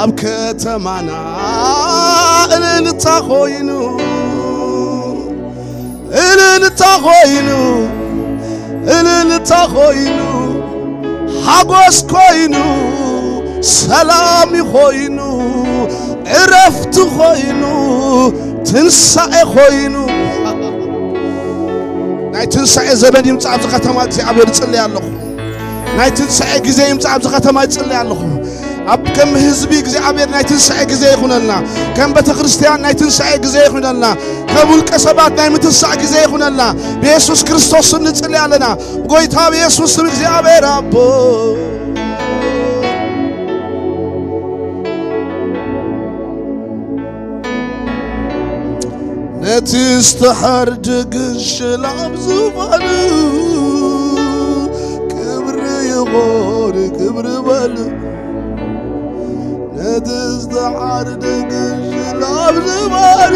ኣብ ከተማና እልልታ ኮይኑ፣ እልልታ ኮይኑ፣ እልልታ ኮይኑ፣ ሓጎስ ኮይኑ፣ ሰላም ኮይኑ፣ ዕረፍቲ ኮይኑ፣ ትንሳኤ ኮይኑ። ናይ ትንሳኤ ዘመን ይምጻእ ኣብዚ ከተማ እግዚኣብሔር እጽሊ ኣለኹ። ናይ ትንሳኤ ግዜ ይምጻእ ኣብዚ ከተማ እጽሊ ኣለኹ። ኣብ ከም ህዝቢ እግዚኣብሔር ናይ ትንሳኤ ግዜ ይኹነልና። ከም ቤተ ክርስቲያን ናይ ትንሳኤ ግዜ ይኹነልና። ከም ውልቀ ሰባት ናይ ምትንሳእ ግዜ ይኹነልና። ብየሱስ ክርስቶስ ስም ንጽሊ ኣለና። ብጎይታ ብየሱስ ስም እግዚኣብሔር ኣቦ፣ ነቲ ዝተሓርደ ግንሽል ኣብ ዝባኑ ክብሪ ይኹን፣ ክብሪ በሉ። ነቲ ዝተሓርደ ግንሽል ኣብ ዝባኑ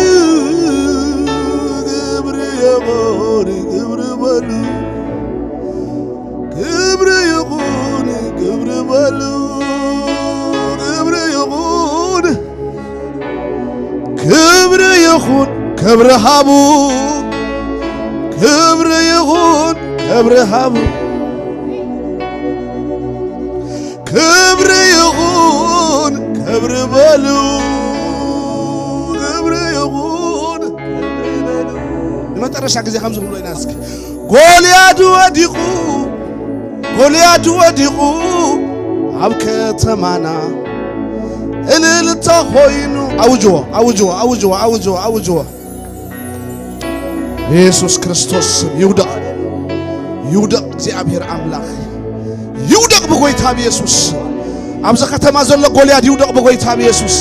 ክብሪ ይኹን፣ ክብሪ በሉ። ክብሪ ይኹን፣ ክብሪ በሉ። ክብሪ ይኹን፣ ክብሪ ይኹን፣ ክብሪ ሃቡ። ክብሪ ይኹን፣ ክብሪ ሃቡ። ክብሪ ይኹን፣ ክብሪ በሉ። ክብሪ ይኹን፣ ክብሪ በሉ። ንመጨረሻ ግዜ ከምዚ ክንብሎ ኢና እስኪ። ጎልያድ ወዲቑ፣ ጎልያድ ወዲቑ ኣብ ከተማና እልልታ ኮይኑ። ኣውጅዎ፣ ኣውጅዎ፣ ኣውጅዎ፣ ኣውጅዎ፣ ኣውጅዎ። ብየሱስ ክርስቶስ ስም ይውደቕ፣ ይውደቕ። እግዚኣብሔር ኣምላኽ ይውደቕ ብጎይታ ብየሱስ። ኣብዚ ከተማ ዘሎ ጎልያድ ይውደቕ ብጎይታ ብየሱስ።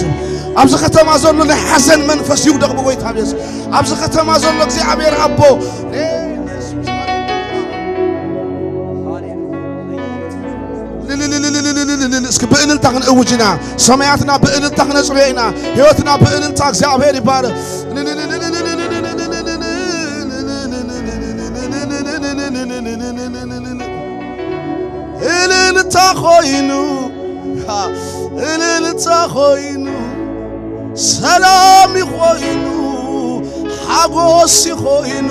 ኣብዚ ከተማ ዘሎ ናይ ሓዘን መንፈስ ይውደቕ ብጎይታ ብየሱስ። ኣብዚ ከተማ ዘሎ እግዚኣብሔር ኣቦ እስኪ ብእልልታ ክንእውጅ ኢና። ሰማያትና ብእልልታ ክነጽርዮ ኢና። ህይወትና ብእልልታ እግዚኣብሔር ይባረክ። እልልታ ኮይኑ፣ እልልታ ኮይኑ፣ ሰላም ኮይኑ፣ ሓጎስ ኮይኑ፣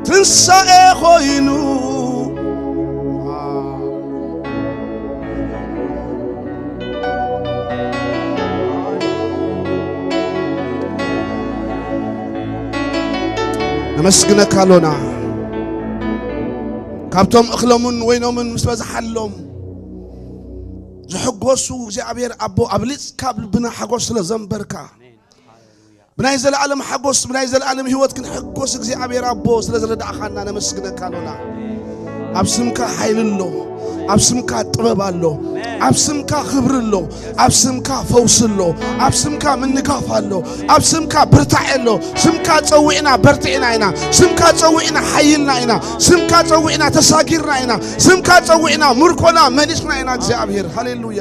ትንሳኤ ኮይኑ። ነመስግነካ ኣሎና። ካብቶም እኽሎምን ወይኖምን ምስ በዝሓሎም ዝሕጎሱ እግዚኣብሔር ኣቦ፣ ኣብሊጽካ ኣብ ልብና ሓጎስ ስለ ዘንበርካ፣ ብናይ ዘለኣለም ሓጎስ፣ ብናይ ዘለኣለም ህይወት ክንሕጎስ እግዚኣብሔር ኣቦ ስለ ዝረዳእኻና ነመስግነካ ኣሎና። ኣብ ስምካ ሓይሊ ኣሎ፣ ኣብ ስምካ ጥበብ ኣሎ፣ ኣብ ስምካ ክብሪ ኣሎ፣ ኣብ ስምካ ፈውሲ ኣሎ፣ ኣብ ስምካ ምንጋፍ ኣሎ፣ ኣብ ስምካ ብርታዕ ኣሎ። ስምካ ጸዊዕና በርቲዕና ኢና፣ ስምካ ጸዊዕና ሓይልና ኢና፣ ስምካ ጸዊዕና ተሳጊርና ኢና፣ ስምካ ጸዊዕና ምርኮና መሊስና ኢና እግዚኣብሔር። ሃሌሉያ።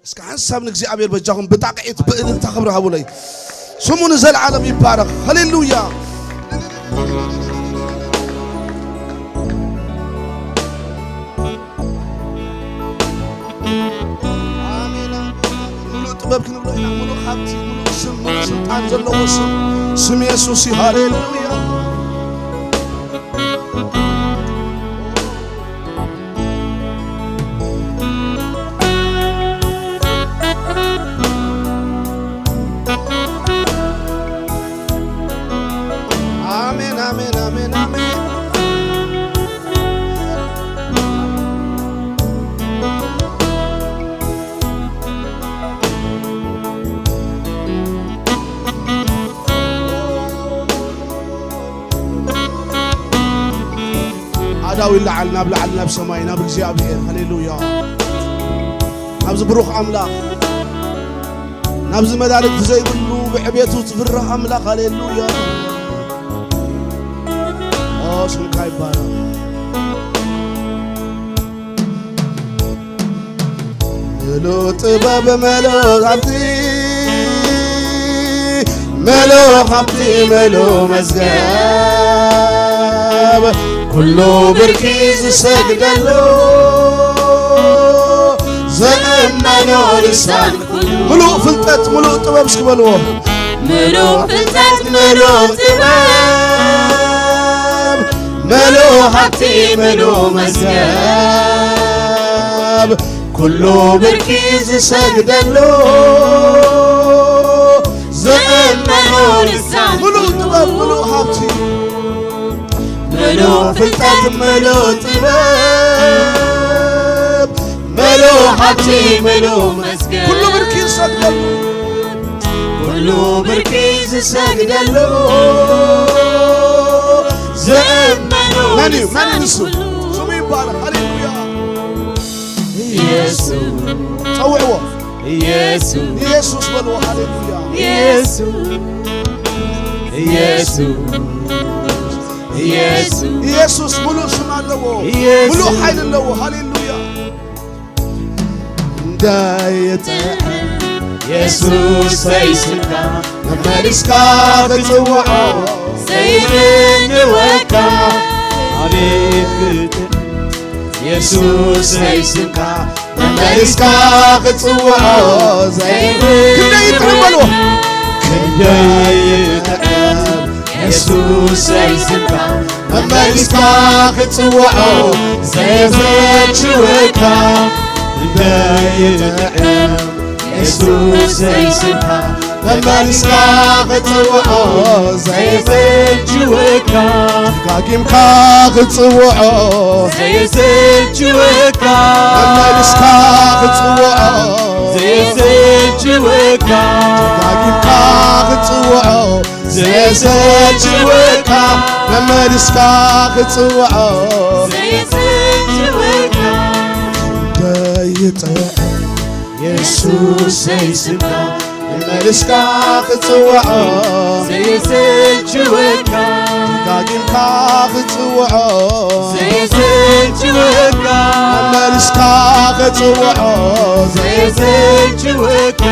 እስከ ሓንሳብ ንእግዚኣብሔር በጃኹም ብጣቕዒት ብእልልታ ክብሪ ሃቡለይ። ስሙ ንዘለዓለም ይባረኽ። ሃሌሉያ። ኣሜን። ሙሉእ ጥበብ ክንብሎ ኢና። ሙሉእ ሃብቲ፣ ሙሉእ ስም፣ ሙሉእ ስልጣን ዘለዎ ስም፣ ስም የሱስ እዩ። ሃሌሉያ። ኣሜን፣ ኣሜን፣ ኣሜን፣ ኣሜን። ኣእዳው ይለዓል ናብ ላዕሊ፣ ናብ ሰማይ፣ ናብ እግዚኣብሔር። ሃሌሉያ። ናብዚ ብሩኽ ኣምላኽ፣ ናብዚ መዳርግቲ ዘይብሉ ብዕቤቱ ትፍራሕ ኣምላኽ። ሃሌሉያ። ኦ፣ ስምካ ይባረኽ። ምሉእ ጥበብ፣ ምሉእ ሃብቲ፣ ምሉእ ሃብቲ፣ ምሉእ መዝገብ፣ ኩሉ ብርኪ ዝሰግደሉ፣ እመኖ ልሳን ኩሉ። ምሉእ ፍልጠት፣ ምሉእ ጥበብ እስኪ በልዎ። ምሉእ ፍልጠት፣ ምሉእ ጥበብ፣ ምሉእ ሃብቲ፣ ምሉእ መዝገብ፣ ኩሉ ብርኪ ዝሰግደሉ፣ ዝእመኖ ልሳን ምሉእ ጥበብ፣ ምሉእ ሃብቲ፣ ምሉእ ፍልጠት፣ ምሉእ ጥበብ፣ ምሉእ ሃብቲ፣ ምሉእ መዝገብ፣ ኩሉ ብርኪ ዝሰግደሉ፣ ኩሉ ብርኪ ዝሰግደሉ፣ ዝእመኖ መን እዩ? መን እዩ ንሱ? ስሙ ይባረክ። ሃሌሉያ። ኢየሱስ። ጸውዕዎ። ኢየሱስ። ኢየሱስ በልዎ። ሃሌሉያ። ኢየሱስ። ኢየሱስ። ኢየሱስ። ኢየሱስ ምሉእ ስም ኣለዎ። ኢየሱስ። ምሉእ ሓይሊ ኣለዎ። ሃሌሉያ። እንዳይጥዕም የሱሰይ ስምካ መመሊስካ ክጽውዖ ዘይፍንወካ። ኣቤት ክጥዕም የሱሰይ ስምካ መመሊስካ ክጽውዖ ዘይፍንወካ። ክንደይ ይጥዕም በልዎ። ክንደይ ይጥዕም የሱሰይ ስምካ መመሊስካ ክጽውዖ ዘየሰልችወካ። ክንደይ ይጥዕም የሱሰይ ስምካ መመሊስካ ክጽውዖ ዘየሰልችወካ። ደጋጊምካ ክጽውዖ ዘየሰልችወካ። መመሊስካ ክጽውዖ ዘየሰልችወካ። ደጋጊምካ ክጽውዖ ዘየሰልችወካ። መመሊስካ ክጽውዖ ዘየሰልችወካ። ደይጥዕም የሱሰይ ስምካ መመሊስካ ክጽውዖ ዘየሰልችወካ። ደጋጊምካ ክጽውዖ ዘየሰልችወካ። መመሊስካ ክጽውዖ ዘየሰልችወካ።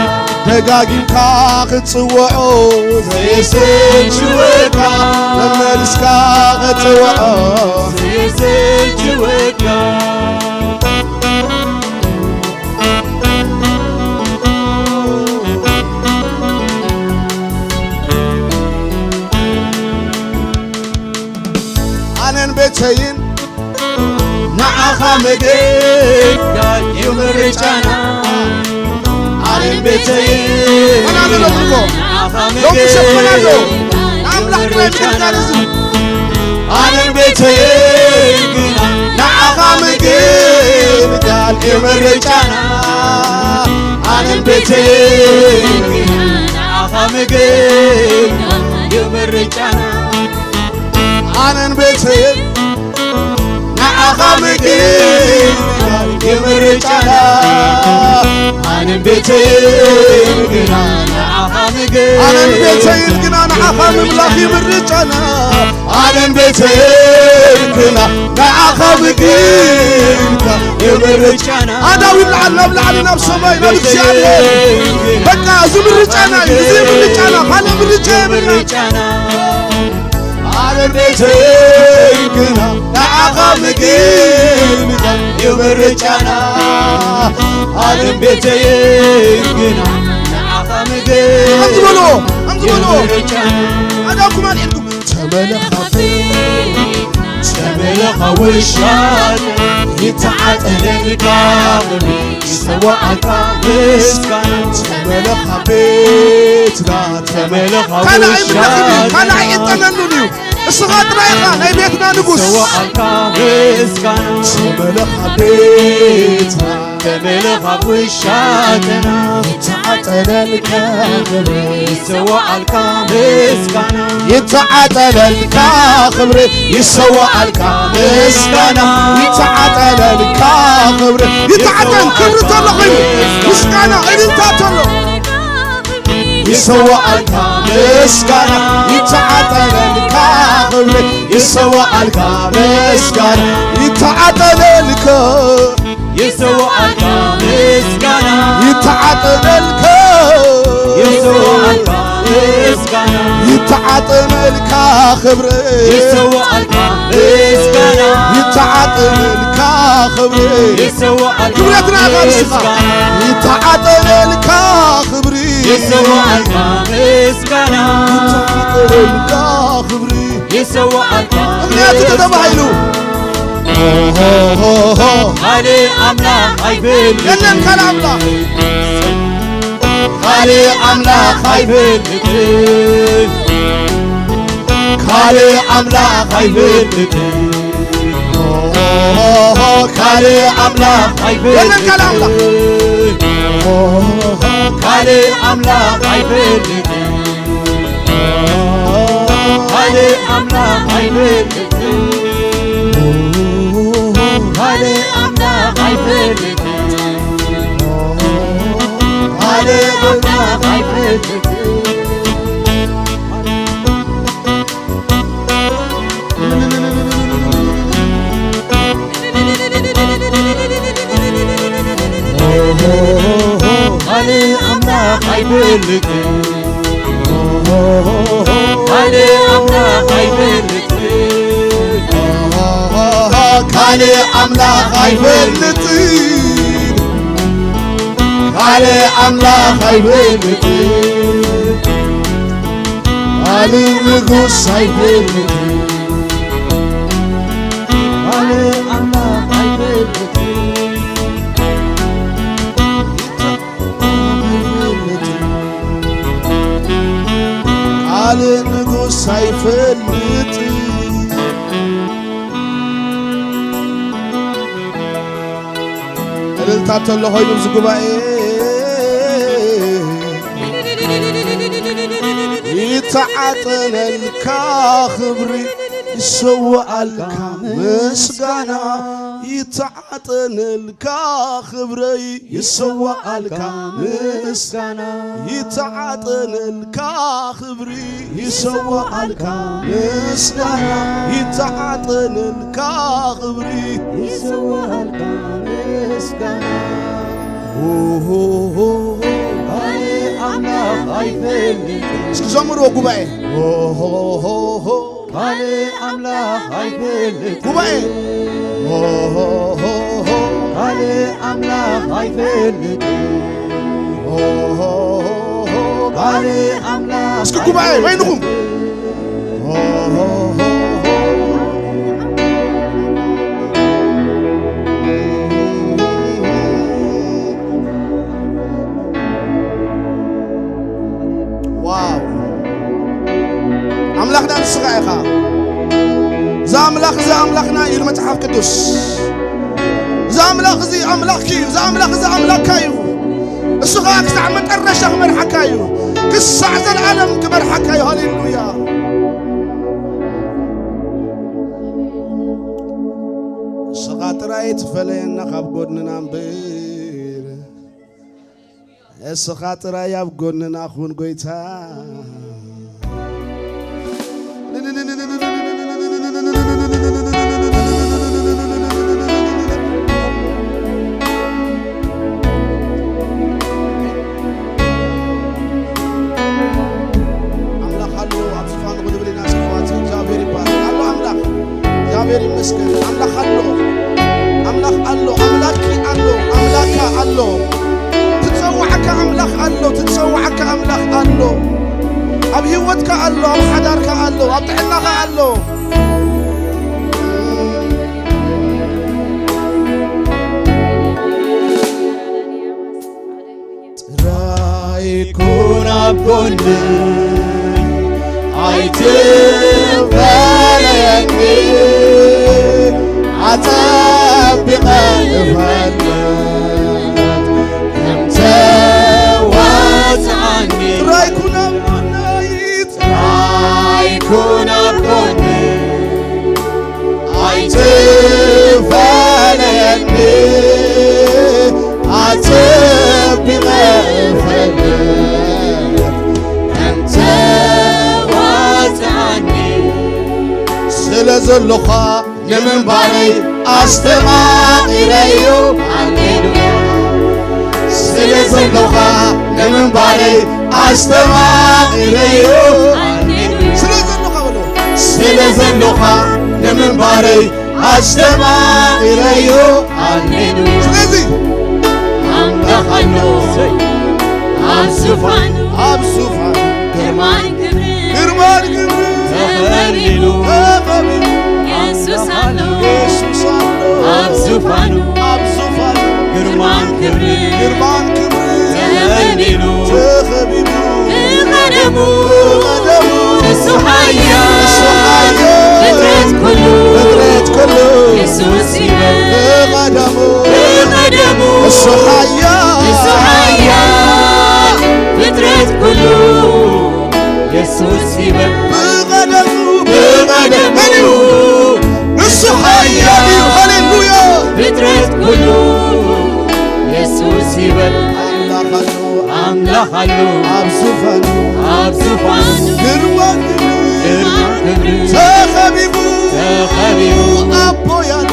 ደጋጊምካ ክጽውዖ ዘየሰልችወካ። መመሊስካ ክጽውዖ ዘየሰልችወካ። ኣነን ቤተይን ንዓኻ ምግልጋል እዩ ምርጫና። ኣነን ቤተይን መን ኣሎ ነጥርጎ? ንዓኻ ሎም ምሸት መን ኣሎ? ምግልጋል ንኣምላኽ ጥራይ ምርጫና። ምግልጋል እዩ። ኣነን ቤተይን ግና ንዓኻ ምግልጋል እዩ ምርጫና። ኣነን ቤተይን ግና ንዓኻ ምግልጋል እዩ ምርጫና። ኣነን ቤተይን ንዓኻ ምግልጋል እዩ ምርጫና። ኣነን ቤተይን ግና ንዓኻ ምግልጋል። ኣነን ቤተይን ግና ንዓኻ ምምላኽ እዩ ምርጫና። ኣነን ቤተይን ግና ንዓኻ ምግልጋል እዩ ምርጫና። ኣዳው ይለዓል ናብ ላዕሊ ናብ ሰማይ ናብ እግዚኣብሔር። በቃ እዚ ምርጫና እዩ፣ እዚ ምርጫና፣ ካልእ ምርጫ የብልና። ኣነን ቤተይን ግና ንዓኻ ምግልጋል እዩ ምርጫና። ኣነን ቤተይን ግና ንዓኻ ምግልጋል ከምዚ በልዎ፣ ከምዚ በልዎ። እዩ ምርጫና። ኣዳኩም ኣልዒልኩም። ተመለኻ ቤት፣ ተመለኻ ውሻ፣ ይተዓጠለልካ ክብሪ፣ ይሰዋኣልካ ምስጋና። ተመለኻ ቤትና፣ ተመለኻ ካልእ ውሻ፣ ኣይምለኽን እዩ፣ ካልእ ኣይዕጠነሉን እዩ። እስኻ ጥራይ ኢኻ ናይ ቤትና ንጉስ። ይሰዋኣልካ ምስጋና። ተመለኻ ቤትና፣ ተመለኻ ውሻ፣ ይተዓጠለልካ ክብሪ፣ ይሰዋኣልካ ምስጋና። ይተዓጠለልካ ክብሪ፣ ይሰዋኣልካ ምስጋና። ይተዓጠለልካ ክብሪ፣ ይተዓጠን ክብሪ ተሎ ኮይኑ ምስጋና እልልታ ተሎ። ይሰዋኣልካ ምስጋና። ይተዓጠለልካ ክብሪ፣ ይሰዋኣልካ ምስጋና። ይተዓጠለልካ ይሰዋኣልካ ምስጋና። ይተዓጠለልካ ይሰዋኣልካ ምስጋና። ይተዓጠለልካ ክብሪ። ይሰዋኣልካ ምስጋና። ይተዓጠለልካ ክብሪ ይሰዋኣልካ ክብረትና ኢኻ ንስኻ። ምስጋና። ይተዓጠነልካ ክብሪ ይሰዋኣልካ ምስጋና። ይተዓጠነልካ ክብሪ ይሰዋኣልካ ምኽንያቱ ተተባሂሉ። ሆ፣ ሆ፣ ሆ፣ ሆ። ካልእ ኣምላኽ ኣይፈልጥን። የለን ካልእ ኣምላኽ። ካልእ ኣምላኽ ኣይፈልጥን። ካልእ ኣምላኽ ኣይፈልጥን። ካልእ ኣምላኽ የለን ካልእ ኣምላኽ። ኣይፈልጥን። ካልእ ኣምላኽ ኣይፈልጥን። ካልእ ኣምላኽ ኣይፈልጥን። ካልእ ኣምላኽ ኣይፈልጥን። ካልእ ኣምላኽ ኣይፈልጥን። ካልእ ኣምላኽ ኣይፈልጥን። ካልእ ኣምላኽ ኣይፈልጥን። ካልእ ኣምላኽ ኣይፈልጥን። ካልእ ኣምላኽ ኣይፈልጥን። ካልእ ንጉስ ኣይፈልጥን። ካልእ ኣምላኽ ኣይፈልጥን። ካልእ ንጉስ ኣይፈልጥን። እልልታ እንተሎ ኮይኑ ኣብዚ ጉባኤ ይተዓጠነልካ ክብሪ ይሰዋኣልካ ምስጋና ይተዓጠነልካ ክብረይ ይሰዋኣልካ ምስጋና ይተዓጠነልካ ክብሪ ይሰዋኣልካ ምስጋና ይተዓጠነልካ ክብሪ ይሰዋኣልካ ምስጋና። ሆ፣ ሆ፣ ሆ፣ ሆ። ካልእ ኣምላኽ ኣይፈልጥን። እስኪ ዘምርዎ ጉባኤ። ሆ፣ ሆ፣ ሆ፣ ሆ። ካልእ ኣምላኽ ኣይፈልጥን። ጉባኤ። ሆ፣ ሆ፣ ሆ፣ ሆ። ካልእ ኣምላኽ ኣይፈልጥን። ሆ፣ ሆ፣ ሆ፣ ሆ። ካልእ ኣምላኽ እስኪ ጉባኤ በይንኹም። ዋው! ኣምላኽና ንስኻ ኢኻ። እዛ ኣምላኽ፣ እዛ ኣምላኽና እዩ መጽሓፍ ቅዱስ። እዛ ኣምላኽ እዚ ኣምላኽኪ እዩ። እዛ ኣምላኽ እዚ ኣምላኽካ እዩ። እሱ ኸኣ ክሳዕ መጠረሻ ክመርሓካ እዩ። ክሳዕ ዘለኣለም ክመርሓካ እዩ። ሃሌሉያ! እስኻ ጥራይ ትፈለየና ካብ ጎድንና እምበር፣ እስኻ ጥራይ ኣብ ጎንና ኩን ጎይታ። ኣምላኽ ኣሎ ኣብ ዝፋኑ ክንብል ኢና፣ እስኪ ኣሕዋት፣ እግዚኣብሔር ይባረክ። ኣሎ ኣምላኽ፣ እግዚኣብሔር ይመስገን። ኣምላኽ ኣሎ፣ ኣምላኽ ኣሎ፣ ኣምላኪ ኣሎ፣ ኣምላካ ኣሎ። ትጸውዓካ ኣምላኽ ኣሎ፣ ትጸውዓካ ኣምላኽ ኣሎ። ኣብ ህይወትካ ኣሎ፣ ኣብ ሓዳርካ ኣሎ፣ ኣብ ጥዕናኻ ኣሎ። ጥራይ ኩን ኣብ ጎነይ፣ ኣይትፈለየኒ፣ ኣጸቢቐ እፈልጥ ከም ተዋጽኣኒ። ጥራይ ኩን ኣብ ጎነይ፣ ጥራይ ኩን ኣብ ጎነይ፣ ኣይትፈለየኒ፣ ኣጸቢቐ እፈልጥ ከም ተዋጽኣኒ። ስለ ዘሎኻ ንምንባረይ ኣስተማቒረዮ። ሃሌሉያ። ስለ ዘሎኻ ንምንባረይ ኣስተማቒረዮ። ስለ ዘሎኻ በሎ። ስለ ዘሎኻ ንምንባረይ ኣስተማቒረዮ። ሃሌሉያ። ስለዚ ኣምላኽ ኣሎ ኣብ ዙፋኑ፣ ኣብ ዙፋኑ ግርማን ክብርን፣ ግርማን ክብርን ተኸሊሉ፣ ተኸሊሉ። የሱስ ኣሎ፣ የሱስ ኣሎ ኣብ ዙፋኑ፣ ኣብ ዙፋኑ ግርማን ክብርን፣ ግርማን ክብርን ተኸሊሉ፣ ተኸሊሉ። ብቐደሙ፣ ብቐደሙ እሱ ሓያል፣ እሱ ሓያል ፍጥረት ኩሉ፣ ፍጥረት ኩሉ የሱስ ይበል። ብቐደሙ፣ ብቐደሙ እሱ ሓያል፣ እሱ ሓያል ፍጥረት ኩሉ የሱስ ይበል። ብቐደሙ፣ ብቐደሙ መን እዩ? እሱ ሓያል እዩ። ሃሌሉያ። ፍጥረት ኩሉ የሱስ ይበል። ኣምላኽ ኣሎ፣ ኣምላኽ ኣሎ ኣብ ዙፋኑ፣ ኣብ ዙፋኑ ግርማ ክብሪ፣ ግርማ ክብሪ ተኸቢቡ፣ ተኸቢቡ ኣቦይ ኣሎ፣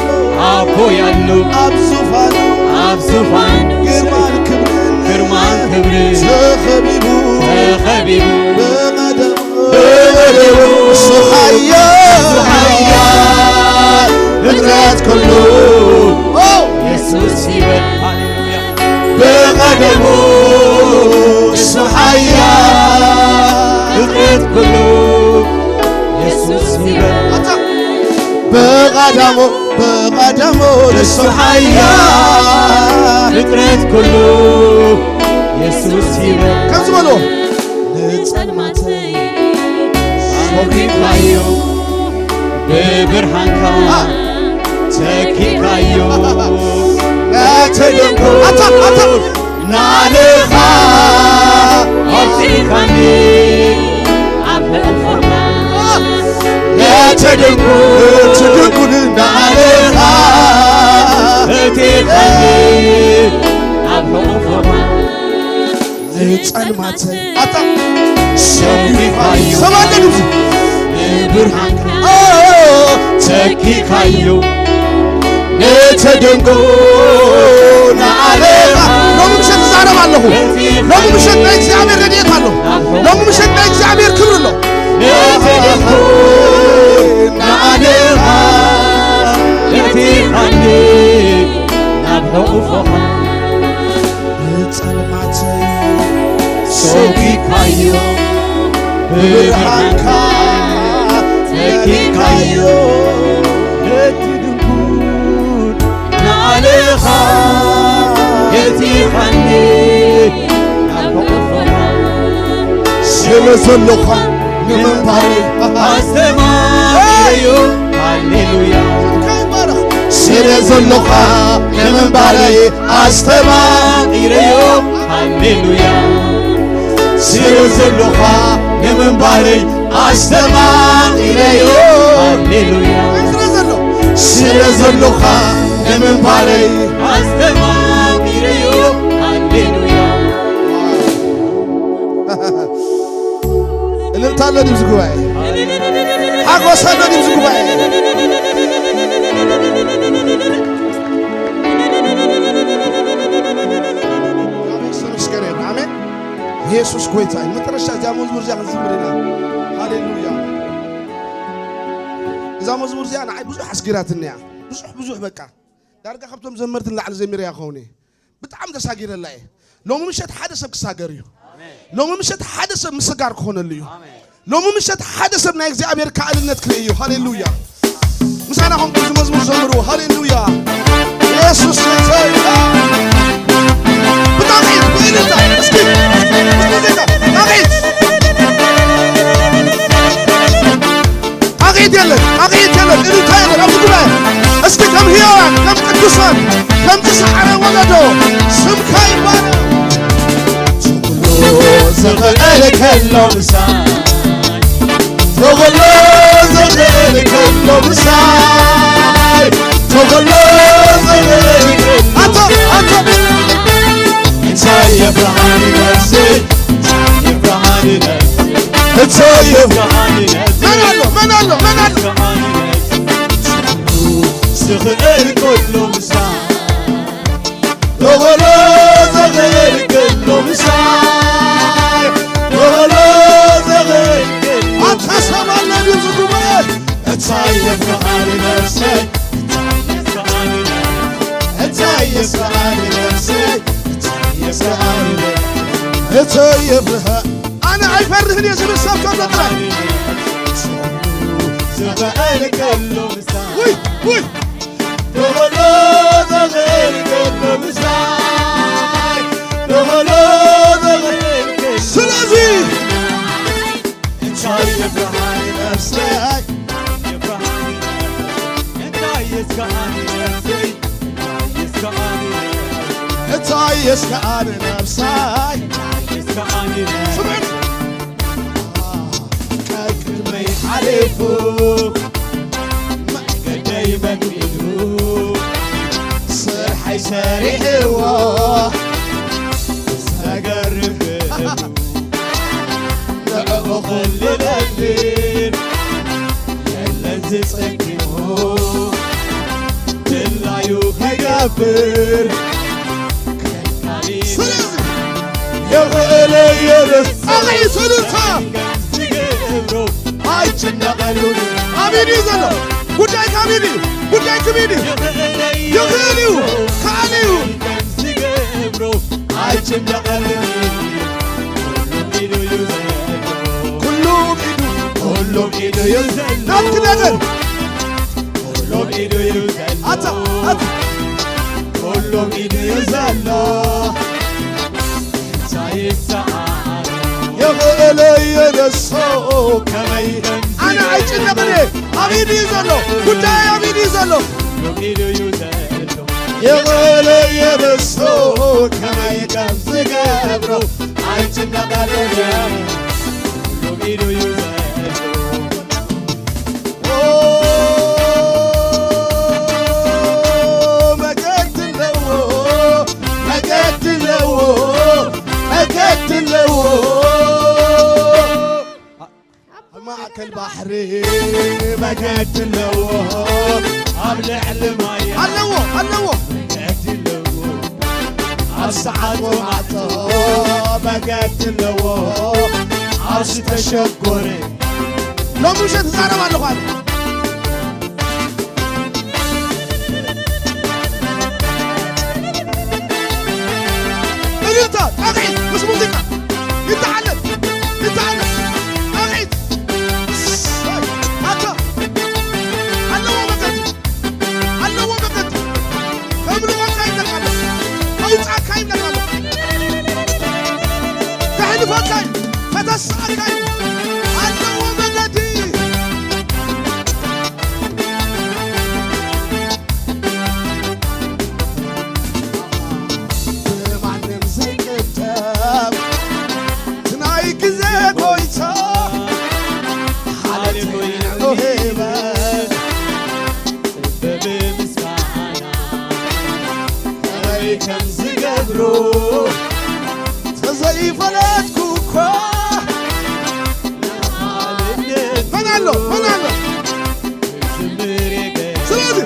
ኣቦይ ኣሎ ኣብ ዙፋኑ፣ ኣብ ዙፋኑ ግርማን ክብርን፣ ግርማን ክብርን ተኸቢቡ፣ ተኸቢቡ ብቐደሙ፣ ብቐደሙ እሱ ሓያል፣ እሱ ሓያል ፍጥረት ኩሉ ኦ የሱስ ይበል። ሃሌሉያ። ብቐደሙ እሱ ሓያል ፍጥረት ኩሉ የሱስ ይበል። ኣታ ብቐደሙ፣ ብቐደሙ እሱ ሓያል ፍጥረት ኩሉ የሱስ ይበል። ከምዚ በልዎ። ንጸልማተይ ሾፊኻዮ ብብርሃንካ ተኪኻዮ። ነቲ ድንቁር ኣታ፣ ኣታ። ንዓለኻ ኣውጺእካኒ ኣብ ሕቑፎኻ። ነቲ ድንቁር፣ ነቲ ድንቁር ንዓለኻ ኣውጺእካኒ ኣብ ሕቑፎኻ። ንጸልማተይ ኣታ ሸፊንካዮ። ሰብኣለ ድምፂ። ንብርሃንካ ኦ፣ ተኪካዮ። ንተደንጎ ንዓለኻ። ሎሚ ምሸት እዛረብ ኣለኹ። ሎሚ ምሸት ናይ እግዚኣብሔር ረድኤት ኣሎ። ሎሚ ምሸት ናይ እግዚኣብሔር ክብሪ ኣሎ። ንተደንጎ ንዓለኻ ተኪካኒ ናብ ሕቑፎኻ። ንጸልማተይ ሰጒካዮ፣ ብርሃንካ ተኪካዮ። ነቲ ድንኩል ንዓለኻ የቲኻኒ ናብ ሕቑፎኻ። ስለ ዘሎኻ ንምንባረይ ኣስተማቒረዮ። ሃሌሉያ። ስለ ዘሎኻ ንምንባረይ ኣስተማቒረዮ። ሃሌሉያ። ስለ ዘሎኻ ንምንባረይ ኣስተማቒረዮ። ሃሌሉያ። ስለ ዘሎኻ ንምንባረይ ኣስተማቒረዮ። ሃሌሉያ። እልልታ ኣሎ ድዩ ኣብዚ ጉባኤ? ሓጎስ ኣሎ ድዩ ኣብዚ ጉባኤ? ኣሜን። ስምሽ ገሬ። ኣሜን። የሱስ ጎይታ እዩ። መጨረሻ እዚኣ መዝሙር እዚኣ ክንዝምር ኢና። ሃሌሉያ። እዛ መዝሙር እዚኣ ንዓይ ብዙሕ ኣስጊራትኒ እያ። ብዙሕ፣ ብዙሕ በቃ። ዳርጋ ካብቶም ዘመርቲ ንላዕሊ ዘሚረያ ክኸውን እየ። ብጣዕሚ ተሳጊረላ እየ። ሎሚ ምሸት ሓደ ሰብ ክሳገር እዩ። ሎሚ ምሸት ሓደ ሰብ ምስጋር ክኾነሉ እዩ። ሎሚ ምሸት ሓደ ሰብ ናይ እግዚኣብሔር ከኣልነት ክርኢ እዩ። ሃሌሉያ። ምሳና ኾንኩም እዚ መዝሙር ዘምርዎ። ሃሌሉያ። የሱስ ጌታ እዩ። ብጣዕሚ ብእልልታ እስኪ፣ ብእልልታ፣ ጣቕዒት። ጣቕዒት የለን፣ ጣቕዒት የለን፣ እልልታ የለን። ኣብዚ ጉባኤ እስኪ ከም ህያዋን፣ ከም ቅዱሳን፣ ከም ዝሰዓረ ወለዶ ስምካ ይባረክ። ትኹሎ ዝኽእል ከሎ ምሳይ፣ ትኹሎ ዝኽእል ከሎ ምሳይ፣ ትኹሎ ዝኽእል ከሎ ኣቶ፣ ኣቶ። እንታይ የፍርሃኒ ነፍሰይ፣ እንታይ የፍርሃኒ ነፍሰይ፣ እንታይ የፍርሃኒ ነፍሰይ። መን ኣሎ፣ መን ኣሎ፣ መን ኣሎ? ዝኽእል ኩሉ ምሳይ፣ ንኹሉ ዝኽእል ኩሉ ምሳይ፣ ንኹሉ ዝኽእል ኩሉ ኣታ ሰብ ኣሎ ድዩ እዚ ጉባኤ? እንታይ የፍርሃኒ ነፍሰይ፣ ሰኣል ነፍሰይ፣ እታይ የብርሃ፣ ኣነ ኣይፈርህን እየ ዝብል ሰብ ከሎ ጥራይ። ዝኽእል ከሎ ምሳይ፣ ውይ፣ ውይ። ብኹሉ ዝኽእል ከሎ ምሳይ፣ ብኹሉ ዝኽእል ከሎ ስለዚ እንታይ የብርሃኒ ነፍሰይ፣ እንታይ የብርሃኒ ነፍሰይ፣ እንታይ የስከኣኒ ነፍሰይ፣ እንታይ የስከኣኒ ነፍሰይ፣ እንታይ የስከኣኒ ነፍሰይ፣ እንታይ የስከኣኒ ነፍሰይ። ስምዕት። ቀቅድመይ ሓሊፉ መንገደይ መኪኑ ስርሐይ ሰሪሕዎ ዘገርም ንዕኡ ክልለኒ የለን ዝጸግሞ ድላዩ ክገብር ስለዚ የኽእለየ ደስ ኣቕዒ ሰሉልታ ዝገብሮ ኣይጭነቐሉን። ኣሜን እዩ ዘሎ። ጉዳይ ካሜን እዩ። ጉዳይ ክሜን እዩ። ይኽእል እዩ። ከኣል እዩ። ዝገብሮ ኣይጭነቐሉን። ኩሉም ኢዱ እዩ ዘሎ። ኩሉም ኢዱ፣ ኩሉም ኢዱ እዩ ዘሎ። ናብቲ ነገር ኩሉም ኢዱ እዩ ዘሎ። ኣታ፣ ኣታ። ኩሉም ኢዱ እዩ ዘሎ። እንታይ ይሰኣል? የኽእለየ ነሶ ከመይ ኣነ ኣይጭነቕን እየ። ኣብ ኢዱ እዩ ዘሎ። ጉዳይ ኣብ ኢዱ እዩ ዘሎ። ኩሉም ኢዱ እዩ ዘሎ። የኽእለየ ነሶ ከመይ ከም ዝገብሮ ኣይጭነቐሉን። ኩሉም ኢዱ እዩ ዘሎ። ኦ፣ መገዲ ኣለዎ፣ መገዲ ኣለዎ፣ መገዲ ኣለዎ። ኣብ ማእከል ባሕሪ መገዲ ኣለዎ፣ ኣብ ልዕሊ ማይ ኣለዎ፣ ኣለዎ። መገዲ ኣለዎ፣ ኣብ ሰዓት ወማዕቶ መገዲ ኣለዎ፣ ኣብ ዝተሸጎረ ሎሚ ምሸት እዛረብ ኣለኹ ኣነ። እልልታ፣ ጣቕዒት ምስ ሙዚቃ ይተዓለል፣ ይተዓለል። ጣቕዒት። ኣታ፣ ኣለዎ መገዲ፣ ኣለዎ መገዲ። ከምልኾካ ይብለካ ኣሎ፣ ከውፅኣካ ይብለካ ኣሎ፣ ከሕልፈካ እዩ፣ ከተስኣካ እዩ። ኣለዎ መገዲ። ብማንም ዘይቅደም ናይ ግዜ ጎይታ፣ ሓለተይ ንዑ ሂበ፣ ጽበብ ምስጋና ከመይ ከም ዝገብሮ ተዘይፈለጥኩ እኳ። መን ኣሎ? መን ኣሎ? ስለዚ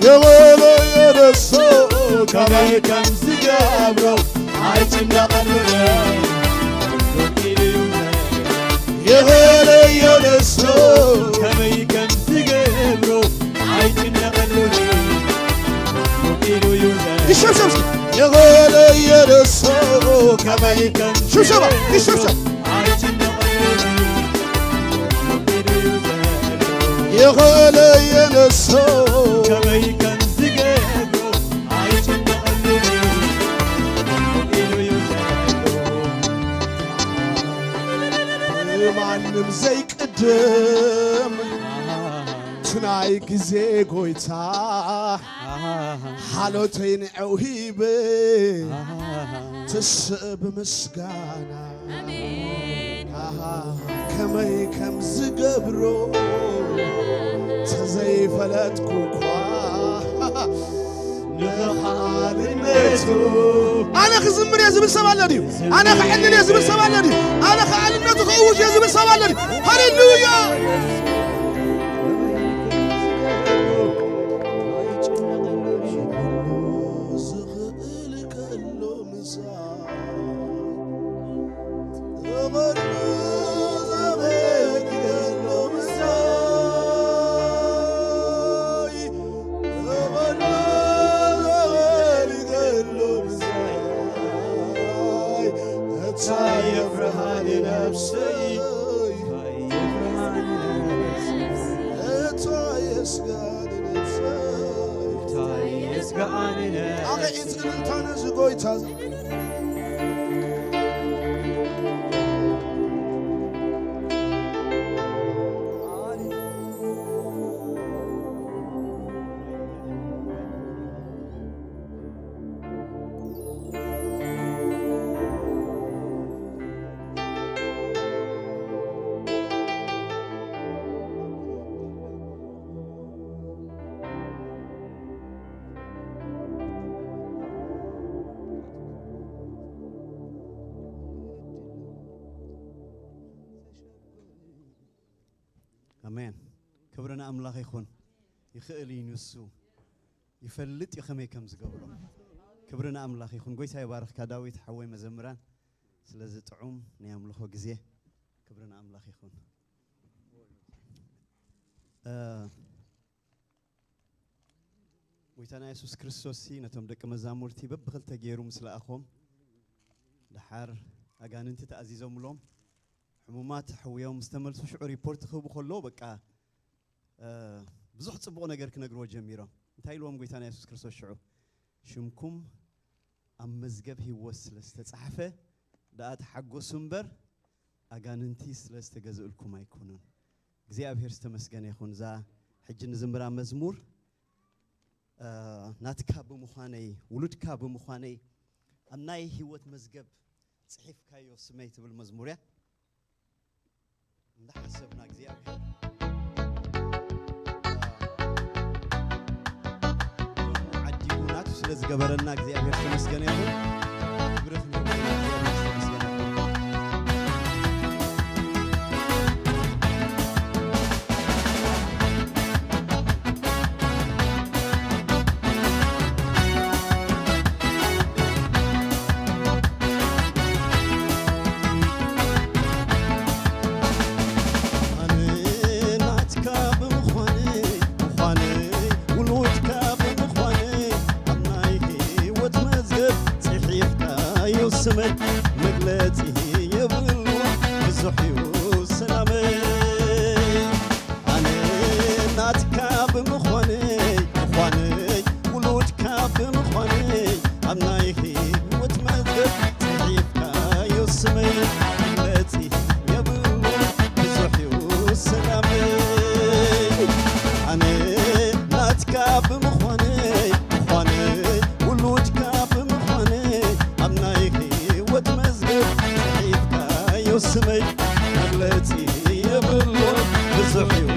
የበለየ ደሶ ከመይ ከም ዝገብሮ ኣይጭነቐሉን። የበለየ ደሶ ከመይ ከም ዝገብሮ ኣይጭነቐሉን። ይሸብሸብ እስኪ። የበለየ ደሶ ከመይ ከም ሽብሸባ፣ ይሸብሸብ። ኣይጭነቐሉን። የኸእለ የነሶ ከመይ ከም ዝገብሮ ኣይጭነቐሉን ኢሉ እዩ ዘሎ። ብማንም ዘይቅድም ትናይ ግዜ ጎይታ ሓሎተይ ንዕው ሂበ ትስእ ብምስጋና ኣሜን። ኣሃ፣ ከመይ ከም ዝገብሮ ተዘይፈለጥኩ እኳ ንኽሓልነቱ ኣነ ክዝምር እየ ዝብል ሰብ ኣሎ ድዩ? ኣነ ክዕልል እየ ዝብል ሰብ ኣሎ ድዩ? ኣነ ክኣልነቱ ከእውጅ እየ ዝብል ሰብ ኣሎ ድዩ? ሃሌሉያ! ዝኽእል ከሎ ምሳይ ኣረ ኢድ እልልታ ነዚ ጎይታ። ኣሜን። ክብሪ ንኣምላኽ ይኹን። ይኽእል እዩ ንሱ። ይፈልጥ እዩ ከመይ ከም ዝገብሮ። ክብሪ ንኣምላኽ ይኹን። ጎይታ ይባርኽካ ዳዊት ሓወይ መዘምራን፣ ስለዚ ጥዑም ናይ ኣምልኾ ግዜ። ክብሪ ንኣምላኽ ይኹን። እ፣ ጎይታና የሱስ ክርስቶስ ሲ ነቶም ደቂ መዛሙርቲ በብኽልተ ገይሩ ምስ ለኣኾም፣ ደሓር ኣጋንንቲ ተኣዚዞምሎም፣ ሕሙማት ሕውዮም ምስ ተመልሱ፣ ሽዑ ሪፖርት ክህቡ ከለዉ፣ በቃ፣ እ፣ ብዙሕ ጽቡቕ ነገር ክነግርዎ ጀሚሮም። እንታይ ኢልዎም ጎይታና የሱስ ክርስቶስ ሽዑ? ሽምኩም ኣብ መዝገብ ህይወት ስለ ዝተጻሕፈ ደኣ ተሓጎሱ እምበር፣ ኣጋንንቲ ስለ ዝተገዝእልኩም ኣይኮኑን። እግዚኣብሔር ዝተመስገነ ይኹን። እዛ ሕጂ ንዝምራ መዝሙር፣ እ፣ ናትካ ብምዃነይ፣ ውሉድካ ብምዃነይ፣ ኣብ ናይ ህይወት መዝገብ ጽሒፍካዮ ስመይ ትብል መዝሙር እያ። እንዳሓሰብና እግዚኣብሔር፣ እ፣ ዓዲጉ ናቱ ስለ ዝገበረና እግዚኣብሔር ዝተመስገነ ይኹን። ክብሪ ክብሪ እግዚኣብሔር ዝተመስገነ ይኹን። ኣነ ናትካ ብምዃነይ፣ ምዃነይ፣ ውሉድካ ብምዃነይ፣ ኣብ ናይ ህይወት መዝገብ ጽሒፍካዮ ስመይ፣ መግለጺ የብሉ ብዙሕ እዩ ሰላመይ። ኣነ ናትካ ብምዃነይ፣ ምዃነይ፣ ውሉድካ ብምዃነይ፣ ኣብ ናይ ህይወት መዝገብ ጽሒፍካዮ ስመይ፣ መግለጺ የብሉ ብዙሕ እዩ ሰላመይ። ኣነ ናትካ ብምዃነይ፣ ምዃነይ፣ ውሉድካ ብምዃነይ፣ ኣብ ናይ ህይወት መዝገብ ጽሒፍካዮ ስመይ፣ መግለጺ የብሉ ብዙሕ እዩ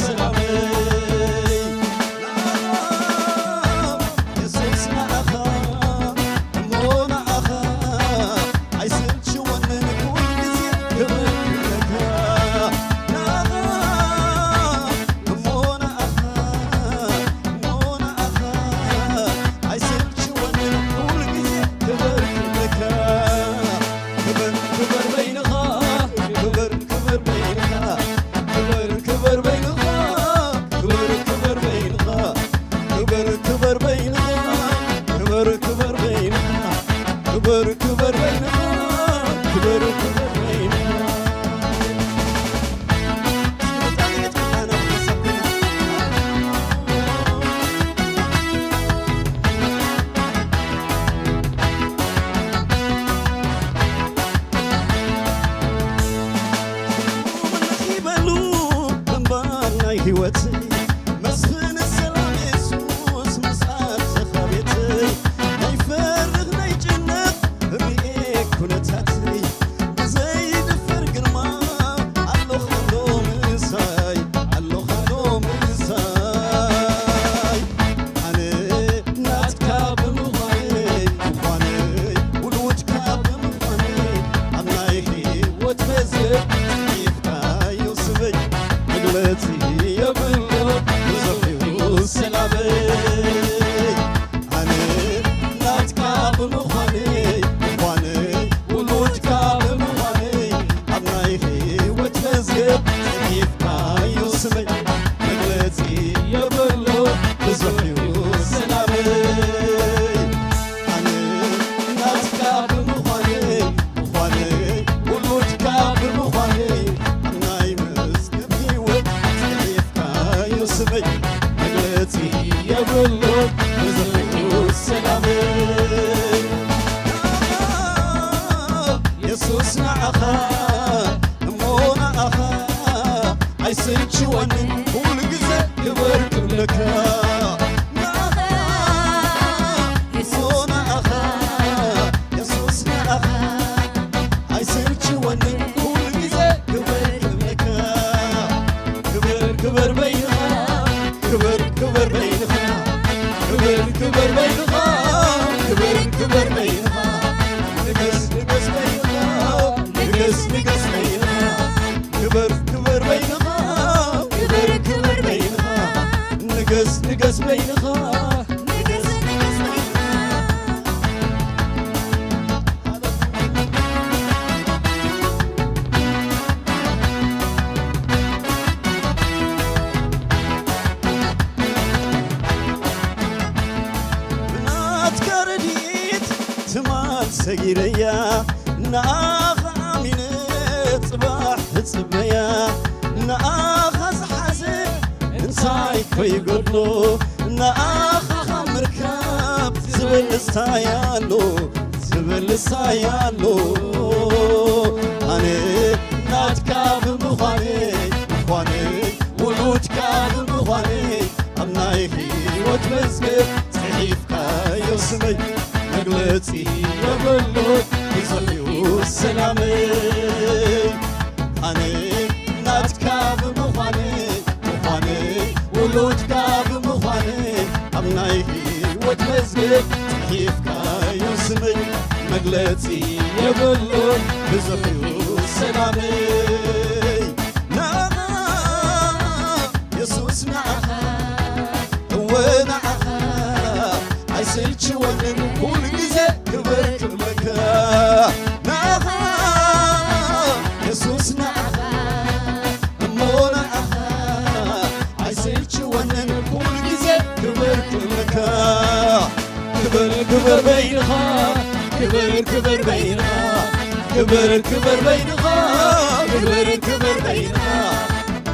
ሰላመይ። የሱስ ንዓኻ እሞ ንዓኻ ኣይስልችወንን ኩሉ ግዜ ክብር ክብለካ። ንዓኻ እሞ ንዓኻ እሞ ንዓኻ ኣይስልችወንን ኩሉ ግዜ ክብር ክብለካ። ክብር ክብር በይንኻ ክብር ክብር በይንኻ ክብር ክብር በይንኻ ክብር ክብር በይንኻ ክብር ክብር በይንኻ ክብር ክብር በይንኻ ክብር ክብር በይንኻ ክብር ክብር በይንኻ። ይበሉ ግንባር ናይ ህይወት መስፍን ሰላም የሱስ ምስኣል ዘኻቤት ናይፈርህ ናይ ጭነቕ ርኤ ኩነታተይ ብዘይድፈር ግርማ ኣሎኻ ዶ ምሳይ ኣሎኻ ዶ ምሳይ ኣነ ናትካ ብምዃነይ ምዃነይ ውሉድካ ብምዃነይ ኣብ ናይ ህይወት መዝገብ ጽሒፍካዮ ስመይ መግለጺ የብሉ ብዙሕ እዩ ሰላመይ ኣነ ናትካ ብምዃነይ ምዃነይ ውሉድካ ብምዃነይ ኣብ ናይ ህይወት መዝገብ ጽሒፍካዮ ስመይ መግለጺ የብሉ ብዙሕ እዩ ሰላመይ ኣነ ናትካ ብምዃነይ ምዃነይ ውሉድካ ብምዃነይ ትንችወኒ ኩሉ ግዜ ክብር ክብለካ ንኣኻ፣ ኦ ንኣኻ፣ የሱስ ንኣኻ ኣይስልችወኒ ኩሉ ግዜ ክብር ክብለካ። ክብር ክብር በይንኻ፣ ክብር ክብር በይንኻ፣ ክብር ክብር በይንኻ፣ ክብር ክብር በይንኻ። ንገስ ንገስ በይንኻ፣ ንገስ ንገስ በይንኻ። ክብር ክብር በይንኻ፣ ክብር ክብር በይንኻ። ንገስ ንገስ በይንኻ፣ ንገስ ንገስ በይንኻ። ብናትካ ረድኤት ትማል ሰጊረያ፣ ንኣኻ ኣሚነ ጽባሕ እጽበያ። ንኣኻ ዝሓዘ እንታይ ከይጎድሎ፣ ንኣኻ ካብ ምርካብ ዝበልጽ እንታይ ኣሎ፣ ዝበልጽ እንታይ ኣሎ። ኣነ ናትካ ብምዃነይ፣ ምዃነይ ውሉድካ ብምዃነይ፣ ኣብ ናይ ህይወት መዝገብ ጽሒፍካዮ ስመይ፣ መግለጺ የብሉን ብዙሕ እዩ ሰላመይ። ኣነ ናትካ ብምዃነይ፣ ምዃነይ ውሉድካ ብምዃነይ፣ ኣብ ናይ ህይወት መዝገብ ጽሒፍካዮ ስመይ፣ መግለጺ የብሉን ብዙሕ እዩ ሰላመይ። ንኣኻ የሱስ ንኣኻ፣ እወ ንኣኻ ኣይስልችወንን ኩሉ ግዜ ክብር ክብለካ። ንኣኻ የሱስ ንኣኻ፣ እሞ ንኣኻ ኣይስልችወንን ኩሉ ግዜ ክብር ክብለካ። ክብር ክብር በይንኻ፣ ክብር ክብር በይንኻ፣ ክብር ክብር በይንኻ፣ ክብር ክብር በይንኻ።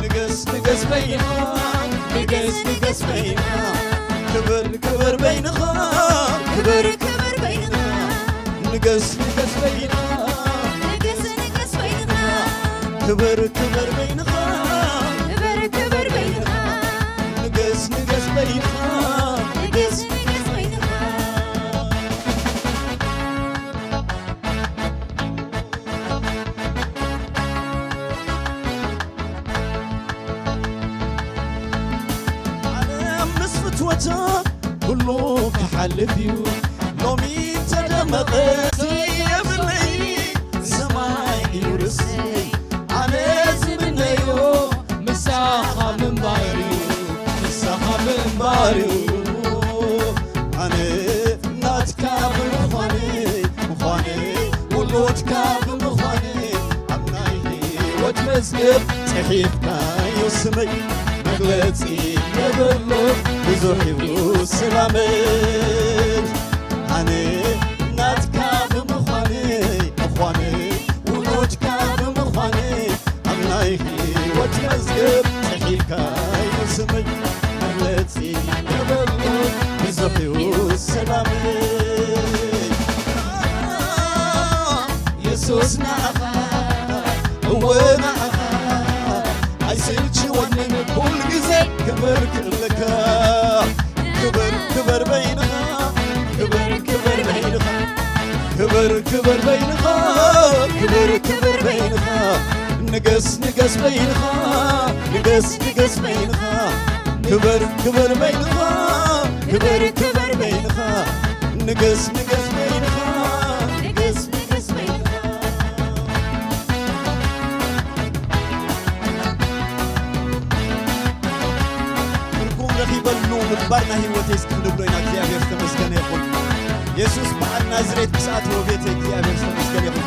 ንገስ ንገስ በይንኻ፣ ንገስ ንገስ በይንኻ። ክብር ክብር በይንኻ፣ ክብር ክብር በይንኻ። ንገስ ንገስ በይንኻ፣ ንገስ ንገስ በይንኻ። ክብር ክብር በይንኻ፣ ክብር ክብር በይንኻ። ንገስ ንገስ በይንኻ፣ ንገስ ንገስ በይንኻ። ዓለም ምስ ፍትወታ ኩሉ ክሓልፍ እዩ። ሎሚ ተደመቐ የብለይ፣ ሰማይ እዩ ርስይ። ኣነ ዝምነዮ ምሳኻ ምንባር እዩ፣ ምሳኻ ምንባር እዩ። ኣነ ናትካ ብምዃነይ፣ ምዃነይ ውሉድካ ብምዃነይ፣ ኣብ ናይ ህይወት መዝገብ ጽሒፍካዮ ስመይ፣ መግለጺ የብሉን ብዙሕ እዩ ሰላመይ። ኣነ ናትካ ብምዃነይ፣ ምዃነይ ውሉድካ ብምዃነይ፣ ኣብ ናይ ህይወት መዝገብ ጽሒፍካዮ ስመይ፣ መግለጺ የብሉን ብዙሕ እዩ ሰላመይ። የሱስ ንኣኻ፣ እወ ንኣኻ ኣይስልችወንን ኩሉ ግዜ ክብር ክብለካ። ክብር ክብር በይንኻ፣ ክብር ክብር በይንኻ፣ ክብር ክብር በይንኻ፣ ክብር ክብር በይንኻ። ንገስ ንገስ በይንኻ፣ ንገስ ንገስ በይንኻ። ክብር ክብር በይንኻ፣ ክብር ክብር በይንኻ። ንገስ ንገስ በይንኻ፣ ንገስ ንገስ በይንኻ። ትርጉም ረኺበሉ ምንባር ናይ ህይወተይ እስኪ ክንብሎ ኢና። እግዚኣብሔር ዝተመስገነ ይኹን። የሱስ በዓል ናዝሬት ምስ ኣተወ ቤተይ እግዚኣብሔር ዝተመስገነ ይኹን።